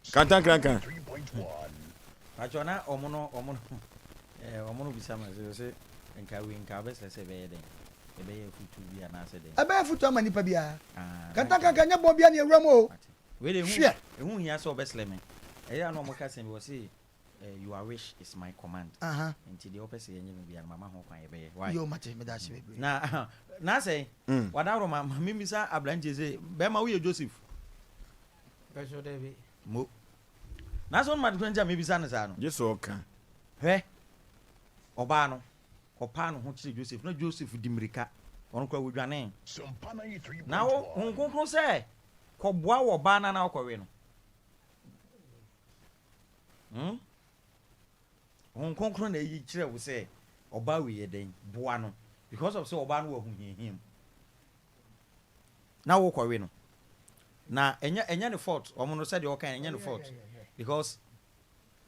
Kantankrankan. Pakyɛ na ɔmo no ɔmo no ɛɛ ɔmo no bisa ma sɛ sɛ nka wei nka wobɛsrɛ sɛ ɛbɛyɛ dɛn ɛbɛyɛ afutuo bi anaasɛ dɛn. Ɛbɛyɛ afutuo ama nipa biara. Ah, Kantankanka nyɛ bɔn biara na ɛwura mu o. Wei de Hwɛ. ɛho hia sɛ ɔbɛsrɛ me ɛyɛ a na ɔmo ka sɛm bi wɔ se your wish is my command nti deɛ wopɛ sɛ yɛnyɛ no biara no mama ho kwan yɛbɛyɛ why. Yo mate meda ase bebree. Na na sɛ wadaworo ma ma memmisa aberanteɛ sɛ bɛrima woyɛ Joseph. Mpakyɛw dabi. Mo. Nanso wonim ade koro nti a mebisa no saa no? Gye sɛ ɔka. Hwɛ, ɔbaa no kɔpaa ne ho kyerɛɛ Joseph, na Joseph di mmirika, ɔno koraa wɔdwanee. Na wo, Honhom Kronkron sɛ kɔboa wɔ ɔbaa no anaa wokɔwe no? Hmm? Honhom Kronkron na eyi kyerɛ wo sɛ ɔbaa wei yɛ dɛn? Boa no. Because of sɛ ɔbaa no wɔ ahohiahia mu. Na wokɔwe no. Na ɛnyɛ ɛnyɛ ne fault ɔmo no sɛdeɛ ɔka ɛnyɛ ne fault because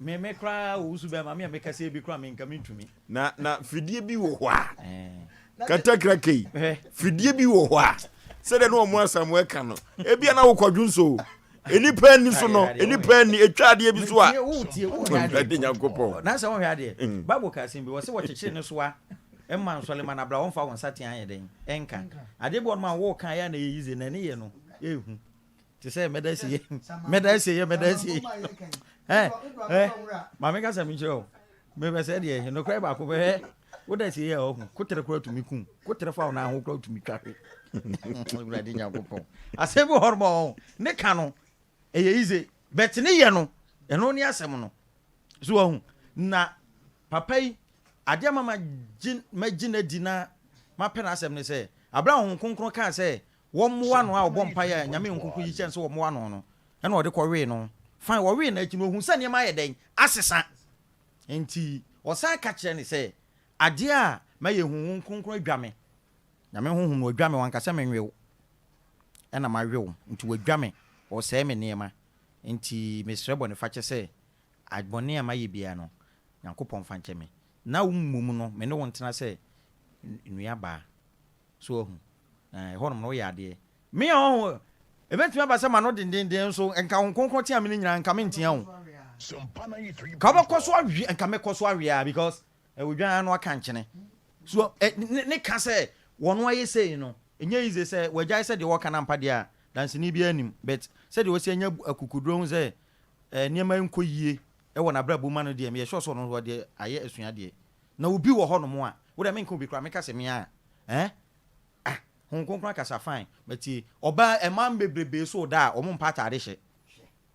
me me koraa owusu bɛrima me a meka sɛ ebi koraa me nka me ntumi. Na na fidie bi wɔ hɔ a katakraka yi fidie bi wɔ hɔ a sɛdeɛ na ɔmo asamoah ka no ebia na wokɔdwo nso nnipa ani so no nnipa ani etwa adeɛ bi so a Awurade Nyankopɔn. Na sɛ wɔhwɛ adeɛ Bible ka asɛm bi wɔ sɛ wɔkyekyere ne soa mma nsɔle ma no abra wɔmfa wɔn nsateaa nyɛ dɛn nka. Adeɛ bi wɔ nom a woka yɛ a na ɛyɛ yize na ɛne yɛ no ɛhu te sɛ mɛda asi yɛ mɛda asi yɛ mɛda asi yɛ ɛ ɛ maame kasa mi nkyerɛ o mebɛ sɛ deɛ nokorɛ baako bɛhwɛ woda asi yɛ ɔho kotere kora tumi kum kotere fa wo na ho kora tumi twa hwe awurade nyankopɔn asɛm bi wɔ hɔ nom ɔho ne ka no ɛyɛ yize bɛte ne yɛ no ɛno ne asɛm no so wahu na papa yi Adeɛ a ama magye magye no adi na mapɛ n'asɛm ne sɛ, aberɛ a Honhom Kronkron kaa sɛ wɔmmoa no a ɔbɔ mpaeɛ a Nyame Honhom Kronkron yi kyerɛ no sɛ wɔmmoa no no, ɛna ɔde kɔwee no. Fine, wɔwee no akyi no, ɔhuu sɛ nneɛma ayɛ dɛn? Asesa. Enti ɔsan ka kyerɛɛ no sɛ, Adeɛ a mayɛ Honhom Kronkron adwa me. Nyame Honhom no wadwa me, wanka sɛ menwe wo, ɛna mawe wo, nti wadwa me, ɔresɛe me nneɛma. Enti mesrɛ bɔnefakyɛ sɛ, bɔne a mayɛ biara no, Nyankopɔn mfa nkyɛ me, na wo mmom no me ne wo ntena sɛ nua baa. So wahu? Ɛɛ, ɛhɔnom no woyɛ adeɛ. Me a ɔho, ɛbɛtumi aba sɛ m'ano dendenden nso, nka Honhom Kronkron tea me no nyinaa, nka mentea o. Nka wobɛkɔ so awe, nka mɛkɔ so awe ara because odwan ano aka nkyene. So ɛ, ne, ne ka sɛ wɔn ayɛ sei no, ɛnyɛ easy sɛ wɔagyae sɛ deɛ wɔka no ampa deɛ a, danseni biara nnim. But sɛdeɛ wɔasi anya akokoduro ahu sɛ eh, nneɛma nkɔ yie wɔ n'abrabɔ mu ma no deɛ, meyɛ sure sɛ ɔno nso ɔde ayɛ asuadeɛ. Na obi wɔ hɔnom a, wo deɛ menka obi koraa, meka sɛ me ara eh, ah, Honhom Kronkron akasa fine, matie. Ɔbaa, mmaa bebrebee so da a, wɔn mpa ataade hyɛ.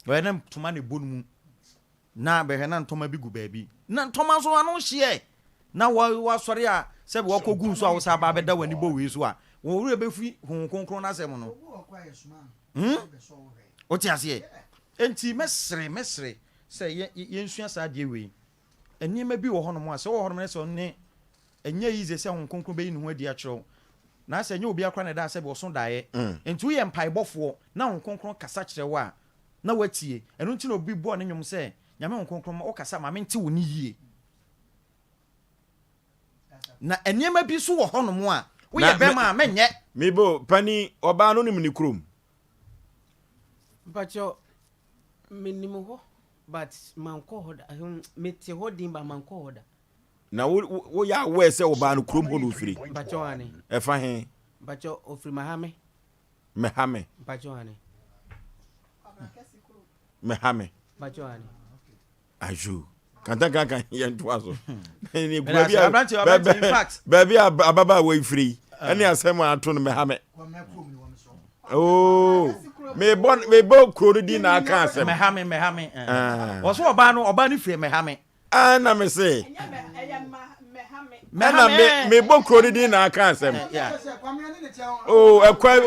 Ɔyɛ na ntoma na ɛbɔ no mu, na bɛhwɛ na ntoma bi gu baabi. Na ntoma nso ano hyeɛ, na wasɔre a, sɛbi wakɔ gu nso a wosan ba abɛda w'ani bɔ wei so a, wɔn werɛ bɛfi Honhom Kronkron no asɛm no. Hmm? Wote aseɛ? Enti mɛsrɛ, mɛsrɛ sɛ yɛnsua saa adeɛ wei. Nneɛma bi wɔ hɔnom a, sɛ wowɔ hɔnom na sɛ ɔne ɛnyɛ easy sɛ Honhom Kronkron bɛyi ne ho adi akyerɛ wo. Na sɛ ɛnyɛ obiara koraa na ɛda sɛ ɔso daeɛ. Nti woyɛ mpaebɔfoɔ na Honhom Kronkron kasa kyerɛ wo a, na woatie. Ɛno nti na obi bɔɔ ne nnwom sɛ, Nyame Honhom Kronkron ma wokasa ma mente wo nne yie. Na nneɛma bi nso wɔ hɔnom a, woyɛ bɛrima a mɛnyɛ. Mebo, panin, ɔbaa no nim ne kurom. Mpakyɛw, menim hɔ but mankɔ hɔ da. Mete hɔ din but mankɔ hɔ da. Na wo wo yɛ aware sɛ ɔbaa no kurom hɔ na ofiri? Mpakyɛw ane. Ɛfa he? Mpakyɛw ofiri Mahame. Mehame. Mpakyɛw ane. Mehame. Mpakyɛw ane. Ajo. Kantankankan yɛn to so. Baabi a baabi a ababaawa yi firi yi ɛne asɛm a ato no mehame. Oo mebɔ mebɔ kuro no din na aka asɛm. Mehame mehame. Wɔso ɔbaa no ɔbaa no firi mehame. Ah, na me se. Ɛna me me bɔ kuro no din na aka asɛm. Oh, ɛkwan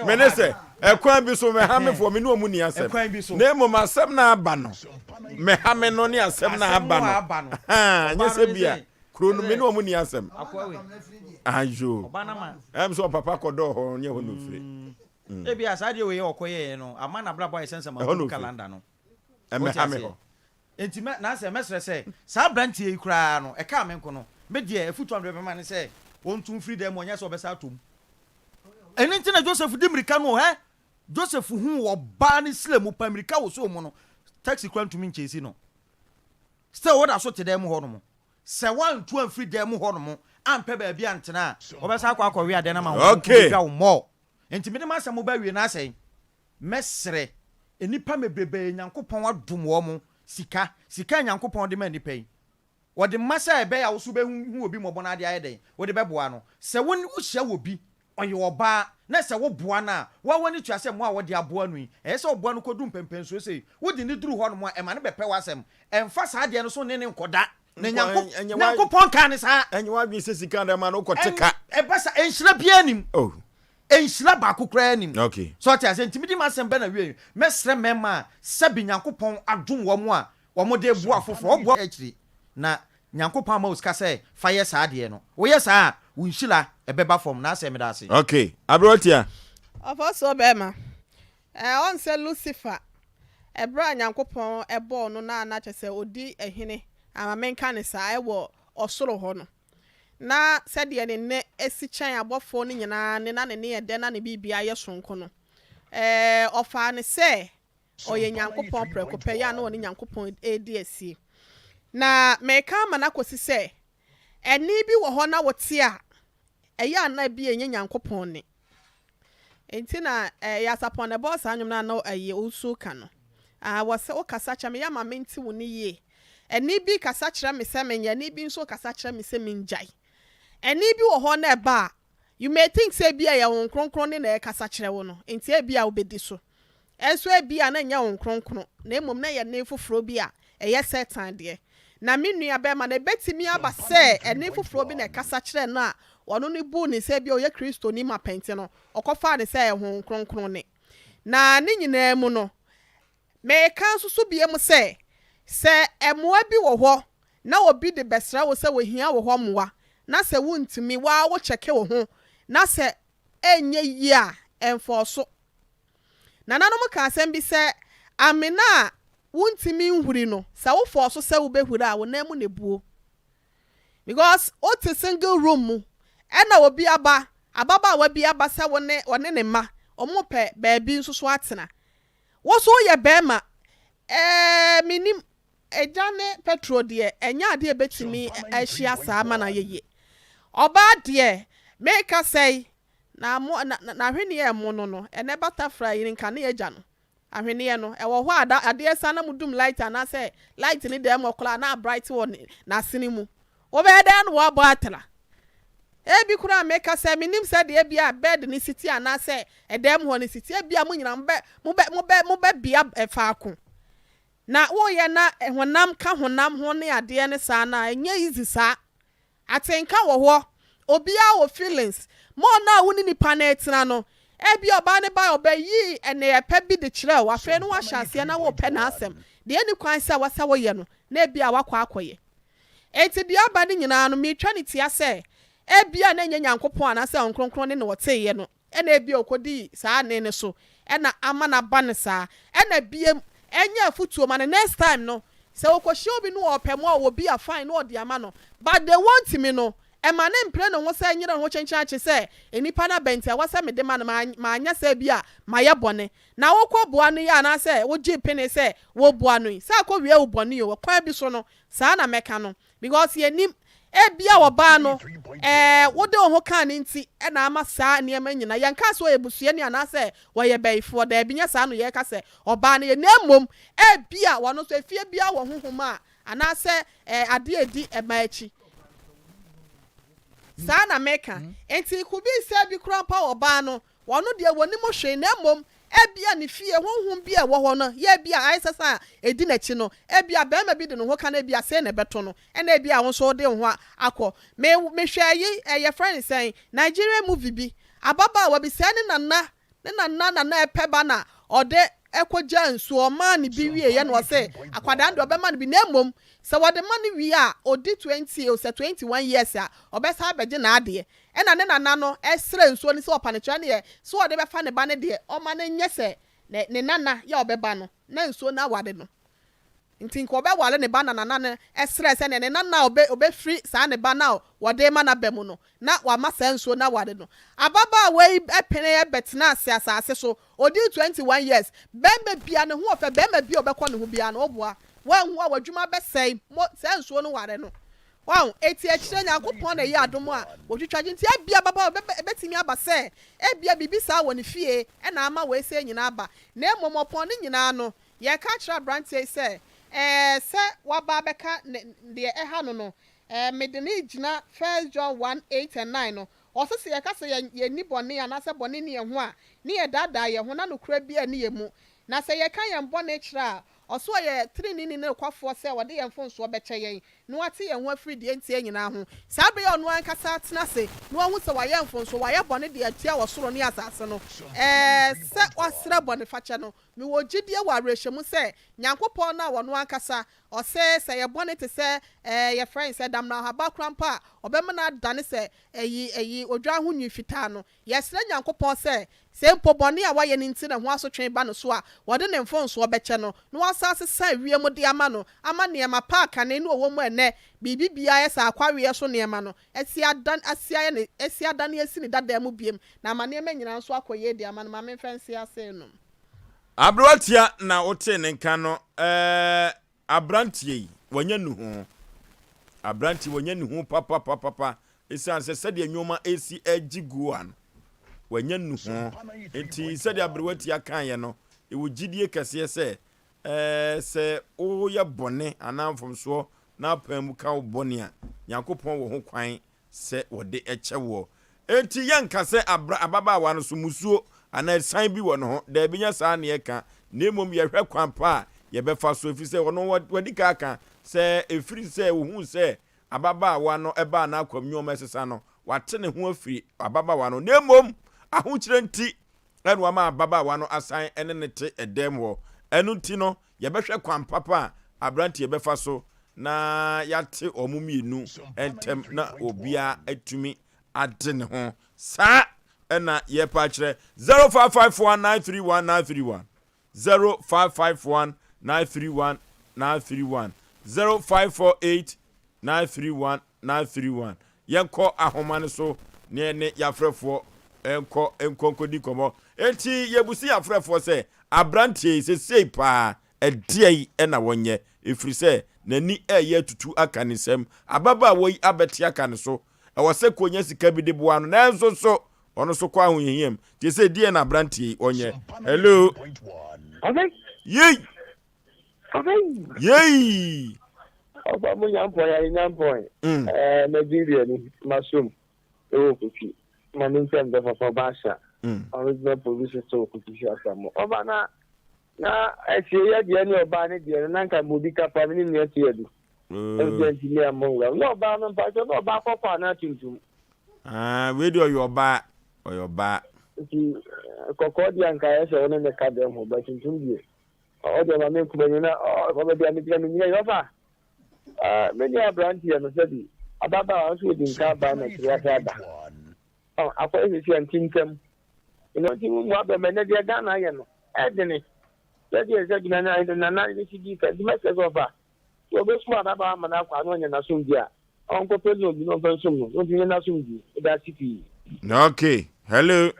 me ne sɛ ɛkwan bi so mɛhamefoɔ me ne ɔmu ni asɛm. Na mmom asɛm na aba no mɛhame no ne asɛm na aba no. Nyɛ sɛ bia kuro no me ne ɔmu ni asɛm. Ayo. Ɛm sɛ ɔpapa kɔdɔɔ hɔ nyɛ hɔ na ofiri. Ebi a saa deɛ wei ɔkɔyɛɛ no ama n'abrabɔ ayɛ sɛ nsɛm kalanda no. Ɛmɛhame hɔ. Enti mɛ, na sɛ mɛsrɛ sɛ, saa aberanteɛ yi koraa no, ɛkaa me nko no, me deɛ, afutuo a mede bɛma ne sɛ, ɔntu mfiri dan mu, ɔnyɛ sɛ ɔbɛsan atɔ mu. Ɛno nti na Joseph di mmirika no o, hɛ! Joseph huu ɔbaa no srɛ mu pa, mmirika wosoo mu no, taxi koraa ntumi nkyɛsi no. Still, woda so te dan mu hɔ nom. Sɛ woantu amfiri dan mu hɔ nom, ampɛ baabi antena a, wobɛsan akɔ akɔwe adeɛ no ama wo nko bɛdwa wo more. Enti mede m'asɛm ba awie no asɛn. Mɛsrɛ nnipa mebrebee Nyankopɔn adom wɔn sika, sika a Nyankopɔn de ma nnipa yi, wɔde ma sɛ ɛbɛyɛ a wo nso wobɛhu obi mmɔbɔ na ade ayɛ dɛn? Wode bɛboa no. Sɛ wo wohyia obi, ɔyɛ ɔbaa, na sɛ woboa no a, wo ara w'ani tua sɛ mmoa a wɔde aboa no yi, ɛyɛ sɛ woboa no kɔdu mpɛnpɛnsoɔ sei. Wode no duru hɔnom a, ɛma no bɛpɛ w'asɛm. Ɛmfa saa adeɛ no so ne no nkɔda. Na Nyankopɔn kaa no saa. Ɛnyɛ w'adwene sɛ sika na ɛma no wokɔte ka. Ɛba saa, nhyira biara nnim. Oh. Nhyira baako koraa nnim. Okay. So ɔte aseɛ? Nti mede m'asɛm bɛ na wie. Mɛsrɛ mmarima a sɛbe Nyankopɔn adom wɔn a wɔn de boa afoforɔ. Wɔboa akyiri na Nyankopɔn ama wo sika sɛ fa yɛ saa adeɛ no. Woyɛ saa a, wo nhyira ɛbɛba fam. N'asɛm meda ase. Okay. Aberewatia. Ɔfɔsoɔ bɛɛma, ɛɛ ɔn sɛ Lucifer, ɛberɛ a Nyankopɔn bɔɔ no no a na kyerɛ sɛ ɔdi hene, ama menka no saa, ɛwɔ ɔsoro hɔ no, na sɛdeɛ ne nne si kyɛn abɔfoɔ no nyinaa nne, na ne nne yɛ dɛ na ne biribiara yɛ sononko no, ɛɛ, ɔfaa no sɛ ɔyɛ Nyankopɔn prɛko pɛ, yɛ a na ɔne Nyankopɔn redi asie. Na mereka ama no akɔsi sɛ, ɛnne bi wɔ hɔ na wote a, ɛyɛ a na ebia ɛnyɛ Nyankopɔn nne. Enti na ɛyɛ Asapɔn na ɛbɔɔ saa nnwom no a na ɛyɛ Owusu ka no. Ah, wɔ sɛ wokasa kyerɛ me, yɛ ma mente wo nne yie. Ɛnne bi kasa kyerɛ me sɛ menyɛ, ɛnne bi nso kasa kyerɛ me sɛ mengyae. Ɛnne bi wɔ hɔ na ɛba a, you may think sɛ ebia ɛyɛ Honhom Kronkron nne na ɛrekasa kyerɛ wo no, enti ebia wobɛdi so. Nso ebia na ɛnyɛ Honhom Kronkron, na mmom na ɛyɛ nne foforɔ bi a ɛyɛ Satan deɛ. Na me nua bɛrima no, ɛbɛtumi aba sɛ ɛnne foforɔ bi na ɛkasa kyerɛɛ no a ɔno no buu no sɛ ebia ɔyɛ Kristoni mapa nti no, ɔkɔfaa no sɛ ɛyɛ Honhom Kronkron nne. Na ne nyinaa mu no, meka nso so bio sɛ, sɛ mmoa bi wɔ hɔ na obi de bɛsrɛ wo sɛ ohia wo hɔ mmoa, na sɛ wontumi, wo ara wo kyɛke wo ho, na sɛ ɛnyɛ yie a, ɛmfɔɔso. Nananom ka asɛm bi sɛ, Amena a wontumi nhuri no, sɛ wofɔɔso sɛ wobɛhuri a, wo nan mu na ɛbuo. Because wote single room mu, ɛna obi aba, ababaawa bi aba sɛ wo ne ɔne ne mma, wɔrepɛ baabi nso so atena. Wo nso woyɛ barima, ɛɛ mennim, egya ne petrol deɛ, ɛnyɛ adeɛ a ɛbɛtumi ahyia saa ma no ayɛ yie. Ɔbaa deɛ, meka sɛi, Na mo, na, na, n'ahweneɛ a ɛmo no no, ɛnnɛ butterfly yi nka ne agya no. Ahweneɛ no, ɛwɔ hɔ a da, adeɛ sa na modum light anaasɛ light no dan mu koraa na abright wɔ ne, n'asene mu. Wobɛyɛ dɛn na woabɔ atra? Ebi koraa meka sɛ mennim sɛdeɛ ebia bed no si te anaasɛ ɛdan mu hɔ no si te. Ebia mo nyinaa mobɛ, mobɛ, mobɛ, mobɛbea faako. Na woyɛ na honam ka honam ho ne adeɛ no saa no a, ɛnyɛ easy saa. Atenka wɔ hɔ. Obiara wɔ feelings. More no a wo ne nipa no retena no, ebia ɔbaa no bae a ɔbɛyii nneyɛe pa bi de kyerɛɛ wo, afei no woahyɛ aseɛ na worepɛ n'asɛm. Deɛ ɛnni kwan sɛ ɛwɔ sɛ woyɛ no, na ebia woakɔ akɔyɛ. Enti deɛ aba no nyinaa no, meretwa no tia sɛ, ebia na ɛnyɛ Nyankopɔn anaasɛ Honhom Kronkron nne na ɔteeɛ no, ɛna ebia ɔkɔdii saa nne no so na ama no aba no saa. Ɛna biem, ɛnyɛ afotuo ma no, next time no, sɛ ɔkɔhyia obi na ɔɔpɛ mmoa a ɔwɔ bi a fine na ɔde ama no, but deɛ wɔntumi no, ɛma no mpere ne ho sɛ nyere ne ho kyenkyen akye sɛ nnipa no aba nti ɛwɔ sɛ mede ma no, manyɛ saa bi a mayɛ bɔne. Na wokɔ boa no yi anaasɛ wogye pene sɛ woboa no yi, sɛ akɔwie wo bɔne o, kwan bi so no, saa na mɛka no. Because yɛnnim, ebia ɔbaa no, ɛɛ, wode wo ho kaa no nti na ama saa nneɛma nyinaa. Yɛnkaa sɛ ɔyɛ busuani anaasɛ ɔyɛ bayifoɔ, daabi, nyɛ saa na yɛreka sɛ ɔbaa no yɛ, na mmom ebia ɔno nso efie biara wɔ honhom a anaasɛ ɛɛ adeɛ a ɛdi mmaa akyi. Saa na meka. Nti it could be sɛ bi koraa mpo a ɔbaa no, Ɔno deɛ wɔnnim hwee, na mmom ebia ne fie honhom bi a ɛwɔ hɔ no yɛ ebia ayɛ sɛ sɛ a ɛdi n'akyi no, ebia barima bi de ne ho ka no, ebia sei na ɛbɛto no, ɛna ebia wo nso wode wo ho akɔ. Me, mehwɛ ayi, ɛ, yɛfrɛ no sɛn, Nigerian movie bi, ababaawa bi, sɛɛ ne nana, ne nana na na ɛpɛ ba na ɔde kɔgyaa nsuo, ɔmaa no bi wieeɛ na ɔse akwadaa no deɛ ɔbɛma no bi, na mmom sɛ wɔde ma no wie a, ɔdi 20 o sɛ 21 years a, ɔbɛsan abɛgye n'adeɛ. Ɛna ne nana no srɛ nsuo no sɛ ɔpa no kyerɛ no yɛ sɛ ɔde bɛfa ne ba no deɛ ɔma no nyɛ sɛ ne ne nana yɛ a ɔbɛba no na nsuo no aware no nti nka ɔbɛware ne ba na nana no srɛ sɛ ne nana a ɔbɛ ɔbɛfiri saa ne ba no a wɔde rema no aba mu no na wama saa nsuo no aware no. Ababaawa yi pene bɛtena ase asase so ɔdii 21 years bɛrima bia ne ho ɔfɛ bɛrima bia ɔbɛkɔ ne ho biara no ɔboa wanhu a w'adwuma bɛsɛe mo saa nsuo no ware no. Wahu? Enti akyire Nyankopɔn na ɛyɛ adom a wɔtwitwa gye. Nti ebia ababaawa bɛba, ɛbɛtumi aba sɛ ebia biribi saa wɔ ne fie na ama wei sei nyinaa aba. Na mmom ɔpɔn ne nyinaa no, yɛreka akyerɛ aberanteɛ yi sɛ, ɛɛ, sɛ waba abɛka ne, deɛ ɛha no no, ɛɛ, mede no regyina First John 1, 8 and 9 no, ɔse sɛ yɛka sɛ yɛn, yɛnni bɔne anaasɛ bɔne nni yɛn ho a, ne yɛdaadaa yɛn ho na nokorɛ biara nni yɛn mu. Na sɛ yɛka yɛn bɔne kyerɛ a, Ɔso ɔyɛ treneeni ne nokwafoɔ sɛ ɔde yɛn mfomsoɔ bɛkyɛ yɛn, na wate yɛn ho afiri deɛ ɛnteɛ nyinaa ho. Saa berɛ yi a ɔno ankasa atena ase na wahu sɛ wayɛ mfomsoɔ, wayɛ bɔne de atia ɔsoro ne asase no, ɛɛ, sɛ wasrɛ bɔnefakyɛ no, mewɔ gyidie wɔ awerɛhyɛmu sɛ Nyankopɔn no a ɔno ankasa ɔse sɛ yɛ bɔne te sɛ, ɛɛ, yɛfrɛ no sɛ damena haba koraa mpo a, ɔbɛma no adane sɛ ɛyi, ɛyi, odwan ho nwi fitaa no, Yɛsrɛ Nyankopɔn sɛ, sɛ mpo bɔne a wayɛ no nti na ɛho asotwe ba no so a, wɔde ne mfomsoɔ bɛkyɛ no, na wɔasan asesa wiem de ama no, ama nneɛma pa a kane no ɔwɔ mu a ɛnnɛ biribi biara yɛ sɛ akwaweɛ so nneɛma no, asi adan, asi ayɛ ne, asi adane asi ne dadaa mu biom, na ama nneɛma nyinaa nso akɔ yie de ama no. Ma memfa nsi ase nnom. Aberewatia na wotee ne nka no ɛɛ Abranteɛ yi, wanya nuhu. Abranteɛ wanya nuhu papapapapa. Esiane sɛ sɛdeɛ nneɛma resi regye guo a no, wanya nuhu. Nti sɛdeɛ aberewa tia kaeɛ no, ɛwɔ gyidie kɛseɛ sɛ ɛɛ sɛ woyɛ bɔne anaa mfomsoɔ na apan mu ka wo bɔne a, Nyankopɔn wɔ ho kwan sɛ wɔde kyɛ woɔ. Enti yɛnka sɛ abra ababaawa no so mmusuo anaa asiane bi wɔ ne ho, daabi nyɛ saa na yɛka, na mmom yɛhwɛ kwan pa a yɛbɛfa so, ɛfiri sɛ ɔno wadi kan aka sɛ ɛfiri sɛ ɔhuu sɛ ababaawa no baa n'akwam nneɛma resesa no, wate ne ho afiri ababaawa no, na mmom ahokyerɛ nti na wama ababaawa no asan ne no te ɛdɛm hɔ. Ɛno nti no, yɛbɛhwɛ kwan papa a aberanteɛ bɛfa so na yɛate wɔn mmienu ntam na obiara atumi ade ne ho. Saa na yɛpa akyerɛ 0551 931 931 0551 931 931 0548 931 931 Yɛnkɔ ahoma no so na yɛne yɛafrɛfoɔ nkɔ nkɔ nkɔdi nkɔmmɔ. Enti yɛbusa yɛafrɛfoɔ sɛ, aberanteɛ yi sesei paa ɛdeɛn na wɔnyɛ? Ɛfiri sɛ n'ani reyɛ atutu aka ne nsam. Ababaawa yi abɛte aka ne so. Ɛwɔ sɛ kɔnya sika bi de boa no nanso so ɔno nso kɔ ahohiahia mu. Nti sɛ deɛn na aberanteɛ yi ɔnyɛ? Hello. Yei! Yei! Ɔfa mo nyampɔn ya nyampɔn. Mm. Eh, Nigeria ni masom ewo kofi. Ma me nsɛm bɛ fafa ba asha. Mm. Original producer so kofi si asamo. Ɔba na na ɛsie yɛ deɛ ne ɔbaa ne deɛ no na nka mo di kapa me ne nua si adu. Mm. Ɛnti ɛnti me ammɔ nwura. Na ɔbaa no mpakyɛ na ɔbaa kɔkɔ anaa tuntum. Ah, wei deɛ ɔyɛ ɔbaa, ɔyɛ ɔbaa. Nti kɔkɔɔ deɛ anka ayɛ sɛ wo ne ne ka dɛm ho, ba tuntum deɛ. Ɔdeɛ ma me nkuma ni na ɔfa baabi a megyina menyina yi ɔfa. Ah, me nua aberanteɛ no sɛbi ababaawa nso ɔdi nka aba na kyiri ase aba. Ɔ, akɔyɛ sisi a nti ntɛm. Ɛno nti mu abɛmɛ nɛ deɛ Ghana ayɛ no, ɛdene. Sɛdeɛ sɛbi na na nana ne si di ka, nti mɛsrɛ sɛ ɔfa. Sɛ ɔbɛsum ababaawa ama no akɔ a na ɔnya n'asomdwie a, ɔnkɔpɛ loan bi na ɔmfa nsum no, na ɔntumi nya n'asomdwie. Meda ase pii. Okay, hello.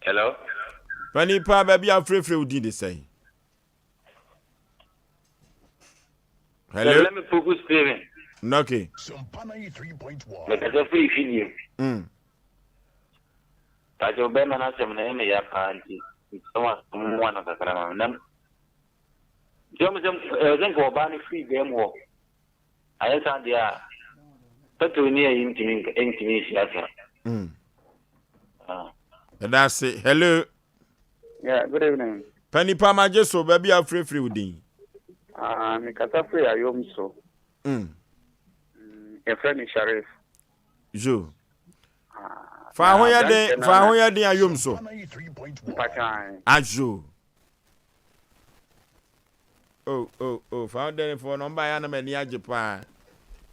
Hello. Panin paa baabi a wofirefire wo din de sɛn? Hello. Let me focus Steven. Okay. Mekasa firi fidie. Pakyɛ bɛrima no asɛm no ɛyɛ me ya paa nti nsɛm a mmoa no kakra ma me na nti ɔmo sɛ ɛwɔ sɛ nka ɔbaa no firi dan mu hɔ ayɛ saa deɛ a petrol ne ayi ntumi ntumi nhyia saa. Ɛda ase. Hello. Yeah, good evening. Panipa magye so baabi a wofirefiri wo din. Ah, mekasa firi ayom so. Yɛfrɛ me Sharif. Zo. Ah, fa ho yɛ den, fa ho yɛ den ayom so. Mpatwan. Azo. Oh, oh, oh, fa ho den fo no mba ya na m'ani agye paa.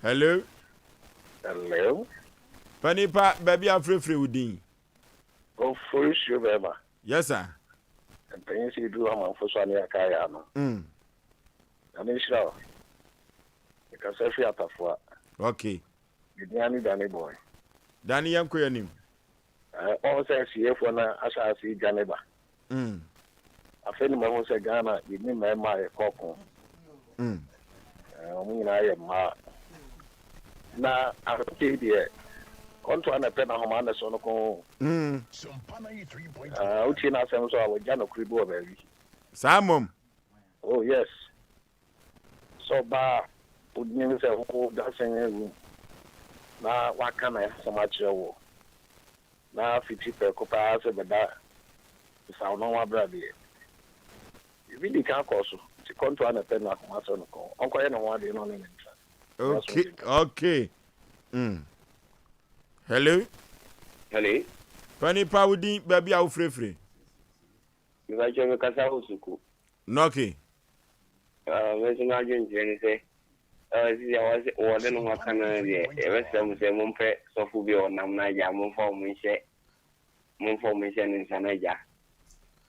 Hello. Hello. Panipa baabi a wofirefiri wo din. Oforisuo bɛɛma. Yes sir. Mpanyin sɛ yɛduru amanfo so a ne yɛaka ayɛ ano. Nyame nhyira wo. Mekasa firi Atafoa. Okay. Me din ane Danny Boy. Danny yɛnkɔ yɛn anim. Wahu sɛ asiefoɔ no ahyɛ ase redwane ba. Afei na mahu sɛ Ghana yɛnni mmarima a yɛkɔ ɔko. Wɔn nyinaa yɛ mmaa. Na aberanteɛ yi deɛ, kɔntoa na ɛpɛ n'ahoma na ɛsɔ no kɔn o. Wotie n'asɛm nso a, wagya nokorɛ bi wɔ baabi. Saa mmom? Oh yes. Sɛ ɔbaa a wonim sɛ woda singing room na waka n'asɛm akyerɛ wo na fiti prɛko pɛ ara sɛ bɛda nsaw no ho abra deɛ, biribi di kan kɔɔ so nti kɔntoa na ɛpɛ no akoma sɔ no kɔn. Ɔnkɔyɛ ne ho adeɛ na ɔne no ntra. Okay, okay. Hello. Hello. Pani pa wo din baabi a wofirefire. Mepakyɛw mekasa wɔ Soko. Nɔke. Ah, me nso m'adwenkyerɛ ne sɛ, ɛwɔ sisi a wɔse wɔde ne ho aka no no deɛ, yɛbɛsrɛ mo sɛ mompɛ sɔfo bi a ɔnam no agya, momfa wɔn nhyɛ, momfa wɔn nhyɛ ne nsa no agya.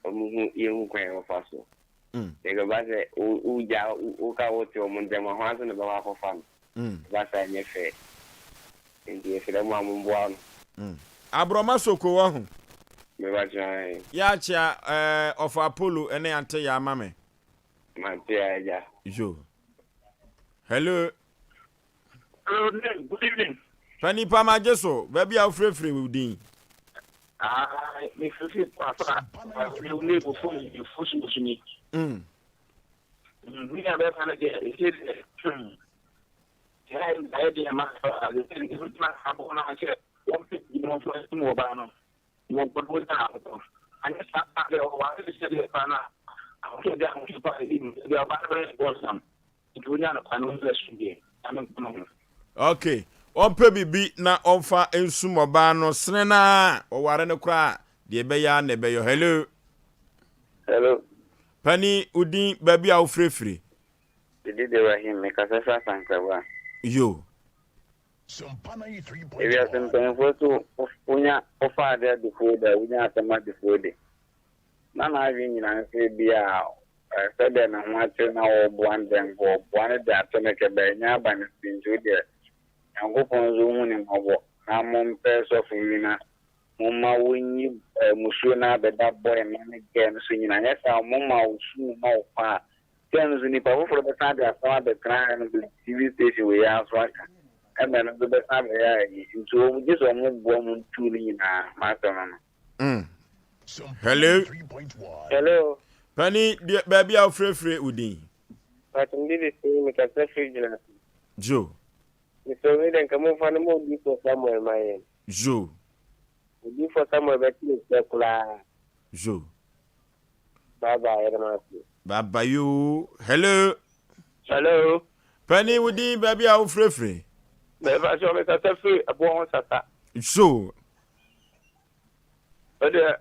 Wɔn hu, yɛhu kwan a wɔfa so. Sɛ ɛkɔba sɛ wo, wogya, woka wote wɔn ntam a, hwan nso na ɛbɛkɔ akɔfa no? Ɛba saa a ɛnyɛ fɛ. Nti yɛsrɛ mo a momboa no. Aborɔma Soko wɔ ho. Meba kyerɛ ahe. Yɛ akyea eh ɔfa Apollo ne ante yɛ ama me. Mate a agya. Yo. Hello. Hello, Dave. Good evening. Pani pa magye so baabi a wofirefire wo din. Ah, mefirefire papa. Ne bofo ne fosu ni. Me nua bɛrima no deɛ, ɛsɛ deɛ, hmm, ayɛ deɛ ma ɛbɛtumi abɔ no sɛ wɔmpɛ bi na wɔmfa nsim ɔbaa no, wɔnkɔ no wɔnya ahotɔ. Anyɛ saa a deɛ ɔware no sɛ deɛ paa no a, ahotɔ deɛ ahotɔ paa ɛdi mu, deɛ ɔbaa no bɛyɛ bɔnsam. Nti wonya no kwan no wɔnyɛ asomdwoeɛ na menka mo ho. Ok, ɔmpɛ biribi na ɔmfa nsum ɔbaa no sene no ara a ɔware no koraa a, deɛ ɛbɛyɛ ara na ɛbɛyɔ. Hello. Hello. Panin, wo din, baabi a wofirefiri? Me din de Rahim, mekasa firi Asankragua. Yo. Ewiase mpanyinfoɔ so wonya wofa ade adefuo de a wonya asɛm adefuo de. Na n'adwene nyinaa ne sɛ ebia sɛdeɛ ne ho akyere no a ɔreboa no deɛ nka ɔboa no de ato no kɛbɛ ɛnyɛ aba no so nti wo deɛ Nyankopɔn nso hu ne mmɔbɔ na mompɛ sɔfo bi na Momma wonyi mmusuo no abɛda boy no ne girl no so nyinaa anyɛ saa a wɔma wo suu ma wo kɔ a girl no nso nipa foforɔ bɛsan de asɛm abɛtena ha no TV station wei ara so aka ɛma ɛno nso bɛsan abɛyɛ ayi nti wɔn gye sɛ wɔn boa mu tu no nyinaa m'asɛm no no. Hello. Hello. Pani, deɛ baabi a wofirefire wo din? Patom de de sini mekasa firi gyina. Joe. Mesrɛ mo deɛ nka momfa no ma odiyifoɔ Samuel ma yɛn. Zo. Odiyifoɔ Samuel bɛte ne kyɛ koraa. Zo. Bye bye, yɛda mo ase. Bye bye yoo. Hello. Hello. Pani wo din baabi a wofirefiri. Mɛfa sɛ mekasa firi ɛboɔ ho sasa. Zo. Ɛdeɛ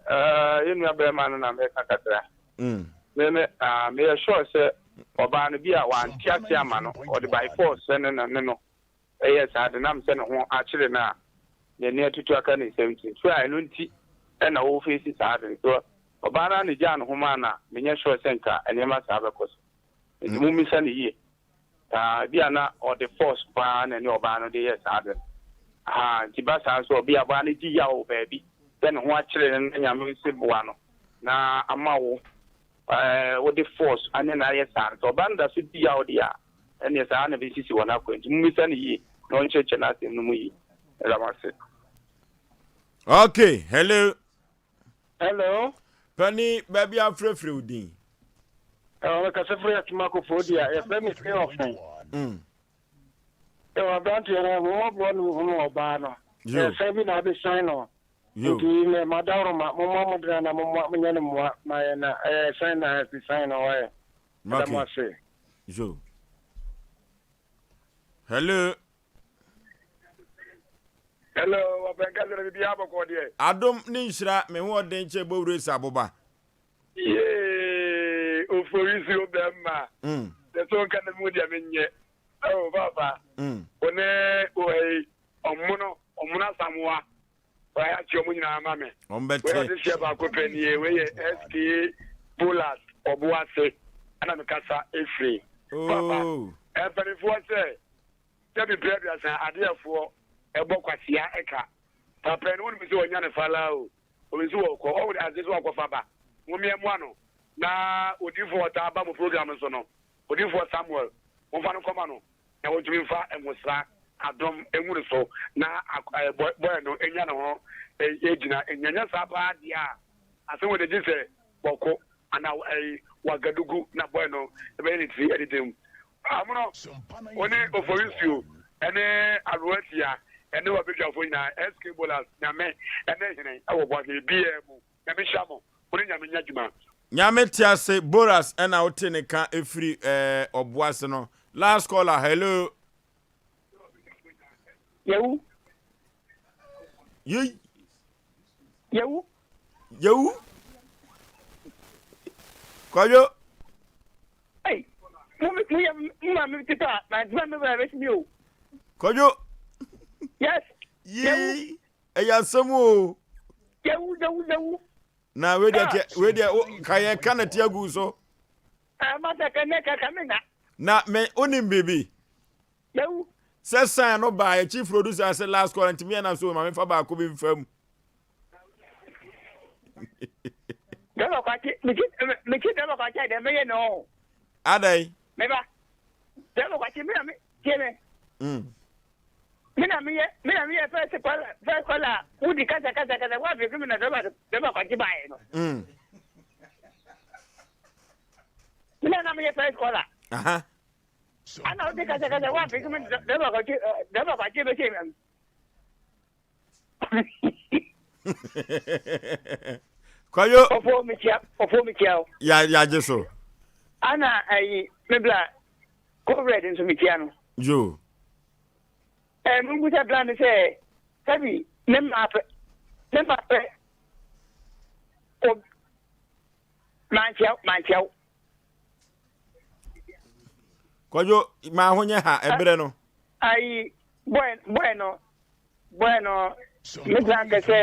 yɛn nua bɛrima no na mɛka kakra. Me me meyɛ sure sɛ. Ɔbaa no bi a wante ase amma no, ɔde by force sɛ ne na ne no yɛɛ saa de, nam sɛ ne ho akyere no a n'ani atutu aka ne nsam nti, so a ɛno nti na wo face saa ade no. So ɔbaa no ara na egyaa ne ho maa no a, menyɛ sure sɛ nka nneɛma saa bɛkɔ so. Nti mommisa no yie. Saa, ebia na ɔde force paa na ɛne ɔbaa no de yɛɛ saa ade no. Ahaa, nti ba saa nso a, ebia ɔbaa no di yaw wɔ baabi sɛ ne ho akyere no na Nyame nso boa no na ama wo ɛɛ wode force ane no ayɛ saa no. Sɛ ɔbaa no da so di yaw deɛ a, ɛnneɛ saa na ɛbɛsisi wɔ n'akwan nti mommisa no yie na ɔnkyerɛkyerɛ n'asɛm no mu yie. Meda mo ase. Okay, hello. Hello. Pani, baabi afrɛfrɛ wo din. Ɛwɔ me kasa firi Atumakofo di a yɛfrɛ me firi ɔfɛn. Ɛwɔ aberanteɛ no mommɔboa no hunu ɔbaa no. Ɛsɛn bi na abɛsan no. Nti mɛ madaworoma mommɔ mmɔdena na mommɔ monyɛ no mmoa ma yɛ na ɛyɛ sɛn na ɛsisan no ɔyɛ. Meda mo ase. Yo. Hello. Hello, wɔpɛ nkasa na biribiara bɔkɔ deɛ. Adom ne nhyira me ho ɔden kyɛ bɔ wura aboba. Yee, ofori si o bɛrima. Mm. Sɛ so nka na mu deɛ menyɛ. Oh, papa. Mm. Wo ne wo ɛyi ɔmono ɔmono asamoa. Wayɛ akyɛ ɔmo nyinaa ama me. Wɔn bɛte. Wei ɔde hyɛ baako pɛ nie. Wei yɛ SK Bolas Ɔboase ɛna me kasa efiri. Papa Oh. mpanyinfoɔ sɛ sɛbi mpɛ 30 adeɛfoɔ ɛbɔ kwasia ɛka. Papa no wonim sɛ ɔnya ne falaa o. Obi nso wɔ kɔ ɔwɔ ase so akɔfa ba. Mommea mmoa no na odiifoɔ ɔtaa ba mo program so no odiifoɔ Samuel momfa no nkɔma no. na wɔntumi mfa ngosra adom ngu no so na bɔɛ no nya ne ho gyina. Nyɛ saa paa deɛ a, asɛm wɔ de gye sɛ bɔko anaa wagadugu na bɔɛ no bɛyɛ ne tiri adidi mu. Amono, wo ne Oforisuo ne Abewatia ne w'abadwafoɔ nyinaa, SK Bolas, Nyame ne hene wɔ boasetɔ biara mu. Nyame nhyira mo, mo ne Nyame nyɛ adwuma. Nyame te ase Boras ɛna wo te ne ka ɛfiri ɛɛ ɔboase no last caller hello. Yewu. Yei. Yewu. Yewu. Kwadwo. Hey, mo mo yɛ mo ma mi ti pa ma ti ma mi ba bɛ si mi o. Kwadwo. Yes. Yei. Ɛyɛ asɛm o. Yewu yewu yewu. Na wei deɛ teɛ wei deɛ o ka yɛ ka na teɛ gu so. Masa ka ne ka ka me na. Na me onim biribi. Yewu. Sɛ sign no baa yɛ chief producer sɛ last call ntumi yɛ na so maame fa baako bi nfa mu. Dɛbɛ kwakye mekyi mekyi dɛbɛ kwakye dɛ meyɛ no. Adai. Meba dɛbɛ kwakye me na me tie me. Mm. Me na meyɛ me na meyɛ first caller first caller wodi kasa kasa kasa wo afei me na dɔba dɔba kwagye baeɛ no. Mm. Me na na meyɛ first caller. Aha. Ana wodi kasa kasa wo afei me dɔba kwagye dɔba kwagye bɛkyɛ me. Kwayo. Ɔfo mekyia ɔfo mekyia o. Ya yagye so. Ana ayi me bla Comrade nso mekyia no. Yo. Ɛɛ mumbusa bla no sɛ sɛbi ne mma pɛ ne mma pɛ o mankyia mankyia wo. Kwadwo maa ho nyɛ ha ɛberɛ no. Ayi boy boy no boy no me bla kɛ sɛ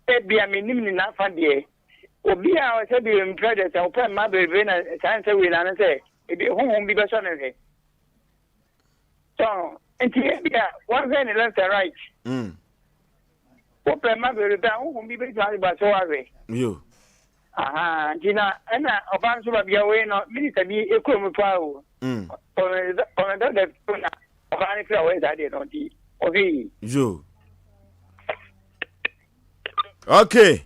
ebia menim ne n'afa deɛ obi a ɔsɛ bi mpɛ deɛ sɛ ɔpɛ mma bebree na saa nsɛ wei na ano sɛ ebi honhom bi bɛsɔ no hwɛ. So nti ebi a wɔhwɛ ne left and right. Mm. Wopɛ mma bebrebe a honhom bi bɛtumi aba so ahwɛ. Yo. Aha nti na ɛna ɔbaa nso ba bia wei no minista bi ekuro mu paa o. Mm. Ɔmɛdɔ dɛ na ɔbaa no fira wɔyɛ saa deɛ no nti ɔhwɛ yi. Yo. Okay.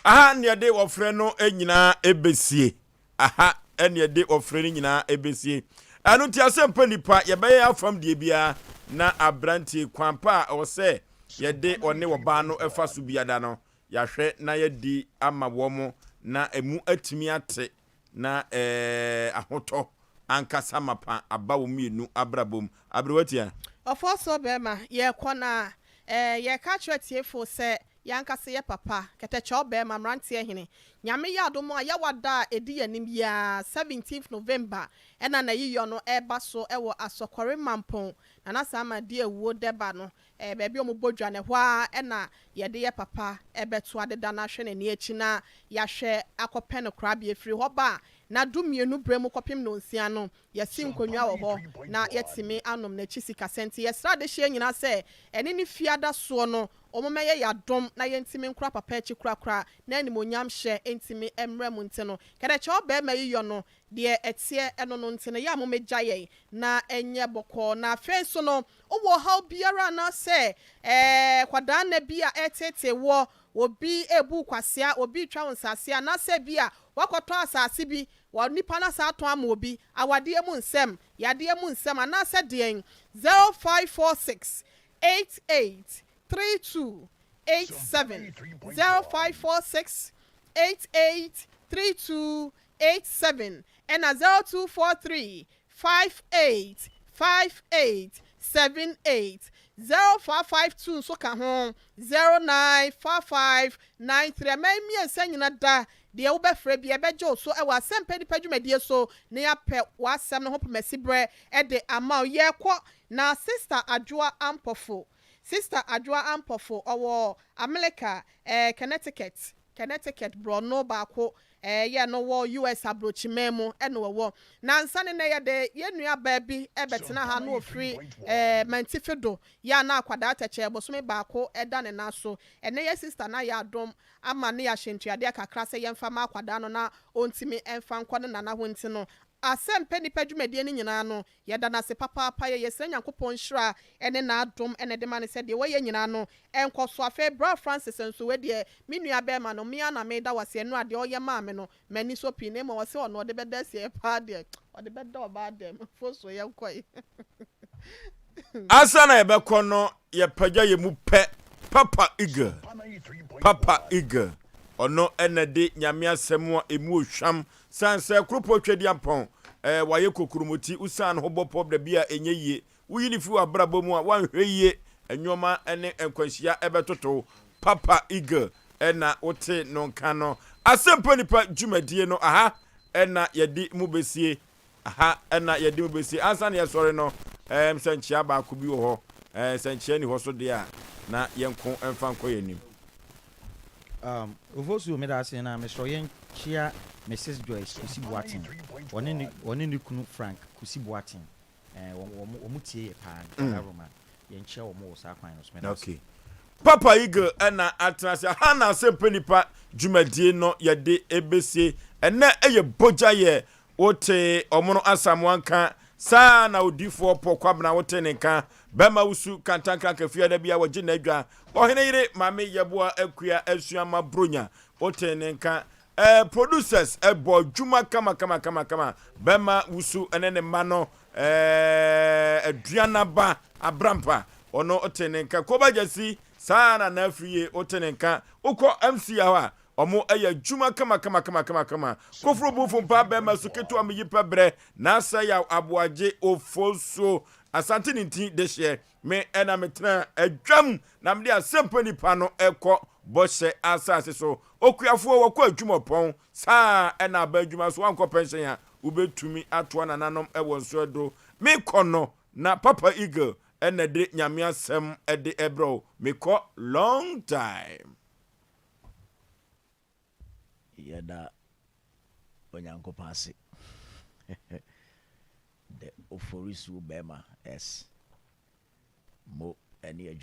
Aha ne yɛde wɔfrɛ no nyinaa ebesie. Aha ɛne ɛde ɔfrɛ no nyinaa ɛbɛsie. Ɛno nti asɛmpa nipa yɛbɛyɛ afam deɛ biara na abrantie kwan pa a ɛwɔ sɛ yɛde ɔne ɔbaa no ɛfa so biada no yɛahwɛ na yɛadi ama wɔn na ɛmu atumi ate na ɛɛ ahotɔ ankasa mapa aba wɔn mmienu abrabɔ mu. Aberewa tia. Ɔfɔɔsoɔ bɛɛma, yɛrekɔ na ɛɛ yɛreka akyerɛ atiefoɔ sɛ. Yɛn ankasa yɛ papa, kɛtɛkyɛw bɛɛma, mmeranteɛ hene. Nyame yɛ adom a, yɛwa da a ɛdi yɛn anim yi ara, 17th November, ɛna n'ayiyɔ no ɛreba so wɔ Asɔkɔre Mampong, Nana Saama di awuo dɛba no, ɛɛ baabi a wɔbɔ dwa no, ɛhɔ ara na yɛde yɛ papa bɛto adeda no ahwɛ n'ani akyi na yɛahwɛ akɔpɛ no korabea. Ɛfiri hɔ ba a, na dumienu berɛ mu kɔpem nnɔnsia no, Yɛasi nkonnwa wɔ hɔ na yɛatumi anom n'akyi sikasɛm nti yɛsrɛ adehyeɛ nyinaa sɛ ɛne ne fie adasoɔ no wɔmmɛyɛ yɛn adom na yɛntumi nkora papa akyi korakora na animuonyam hyɛ ntumi mmra mu nti no kɛdɛkyɛ ɔbarima yi yɔ no deɛ ɛteɛ ɛno no nti no yɛ a mommɛgya yɛn na ɛnyɛ bɔkɔɔ na afei nso no wowɔ ɔhaw biara anaasɛ ɛɛ kwadaa nna bi a ɛreteetee woɔ obi rebu wo kwasea obi retwa wo nsaase anaasɛ bi a woakɔtɔ asase bi Wɔ nipa no asan atɔn ama obi, awadeɛ mu nsɛm, yadeɛ mu nsɛm anaasɛ deɛn, 0546 88 32 87, 0546 88 32 87, ɛna 0243 58 58 78, 0552 nso ka ho, 0955 93. Mmɛn mmiɛnsa nyina da Deɛ wobɛfrɛ biara, yɛbɛgye wo so wɔ Asɛmpa Nnipa dwumadie so na yɛapɛ w'asɛm no ho pomasiberɛ de ama wo. Yɛrekɔ na Sister Adwoa Ampofo, Sister Adwoa Ampofo, ɔwɔ Ameleka, eh, Connecticut, Connecticut borɔno baako, eh, yɛ no wɔ US abrokyiman mu na ɔwɔ. Nansa ne nnɛ yɛde yɛn nua baa bi bɛtena ha na ɔfiri, eh, Mantifi do, yɛ a na akwadaa tɛkyɛɛ bosome baako da ne nan so. Ɛnnɛ yɛ sister no ayɛ adom ama ne ahyɛntuadeɛ kakra sɛ yɛmfa ma akwadaa no na ɔntumi mfa nkɔ ne nana hɔ nti no, asɛmpɛ nnipa dwumadie no nyinaa no, yɛda no ase papaapa. Yɛ yɛsrɛ Nyankopɔn nhyira ne n'adom na ɛde ma no sɛ deɛ wayɛ nyinaa no nkɔ so. Afei Bra Francis nso, wei deɛ me nua bɛɛma no, me ara na meda wo ase, ɛnora deɛ ɔyɛ maa me no, m'ani sɔ pii na mmom ɔse ɔno ɔde bɛda asieɛ paa deɛ, ɔde bɛda ɔbaa dɛm. Fosuo yɛnkɔe. Ansa na yɛbɛkɔ no, yɛpagya yɛn mu pɛ Papa Eagle. Papa Eagle, ɔno na de Nyame asɛm a emu ohwam san sɛ koropɔ Tweduampɔn, eh, wayɛ kokuromoti, wosan ne ho bɔ pɔ da bi a ɛnyɛ yie. Woyi no fi w'abrabɔ mu a, woanhwɛ yie, nnoɔma ne nkwanhyia bɛtoto wo. Papa Eagle na wote no nka no. Asɛmpa Nipa dwumadie no, aha na yɛde mu bɛsie. Aha na yɛde mu bɛsi. Ansa na yɛsɔre no, ɛɛm sɛ nkyea baako bi wɔ hɔ. Ɛɛ sɛ nkyea ni hɔ so deɛ a, na yɛnko mfa nkɔ yɛn anim. Um, Ofosuo, meda ase na mesrɛ yɛnkyea Mrs. Joyce Kusi Boateng, ɔne ne, ɔne ne kunu Frank Kusi Boateng. Eh, wɔn, wɔn, wɔn tie yɛ paa, nti mm. Roma, yɛnkyea wɔn wɔ saa kwan no so. Meda ase. Okay. Papa Eagle ɛna atena ase aha na asɛmpa nipa dwumadie no yɛde ɛbɛsie ɛnɛ ɛyɛ bogya yɛ Wote ɔmono Asamoah nka saa na odifoɔ Paul Kwabena wote ne nka bɛma wusu kantankraka fiada bi a wɔgye n'adwa ɔhene yere maame yɛboa akua asuama bronya wote ne nka eh, producers ɛbɔ adwuma kama kama kama kama bɛma wusu ne ne mma no eh, aduanaba abrampa ɔno wote ne nka koba gyasi saa na na afiri wote ne nka wokɔ MC hɔ a Ɔmo yɛ adwuma kama kama kama kama kama. Koforo bufo mpa bɛɛma su ketewa me yi pɛ brɛ na asɛ yaw aboagye ofosuo asante ne nti dehyeɛ me ɛna me tena adwam na mede asɛmpa nipa no ɛkɔ bɔhyɛ asase so okuafoɔ wɔkɔ adwuma ɔpɔn saa ɛna aban adwuma so wankɔ pɛnhyɛn a wobɛtumi atoa nananom ɛwɔ nso ɛdo me kɔ no na papa eagle ɛna de nyame asɛm ɛde ɛbrɛ wo mekɔ long time. Yɛda Onyankopɔn ase. The Oforisuo Bɛɛma S. Mo ɛne adwuma.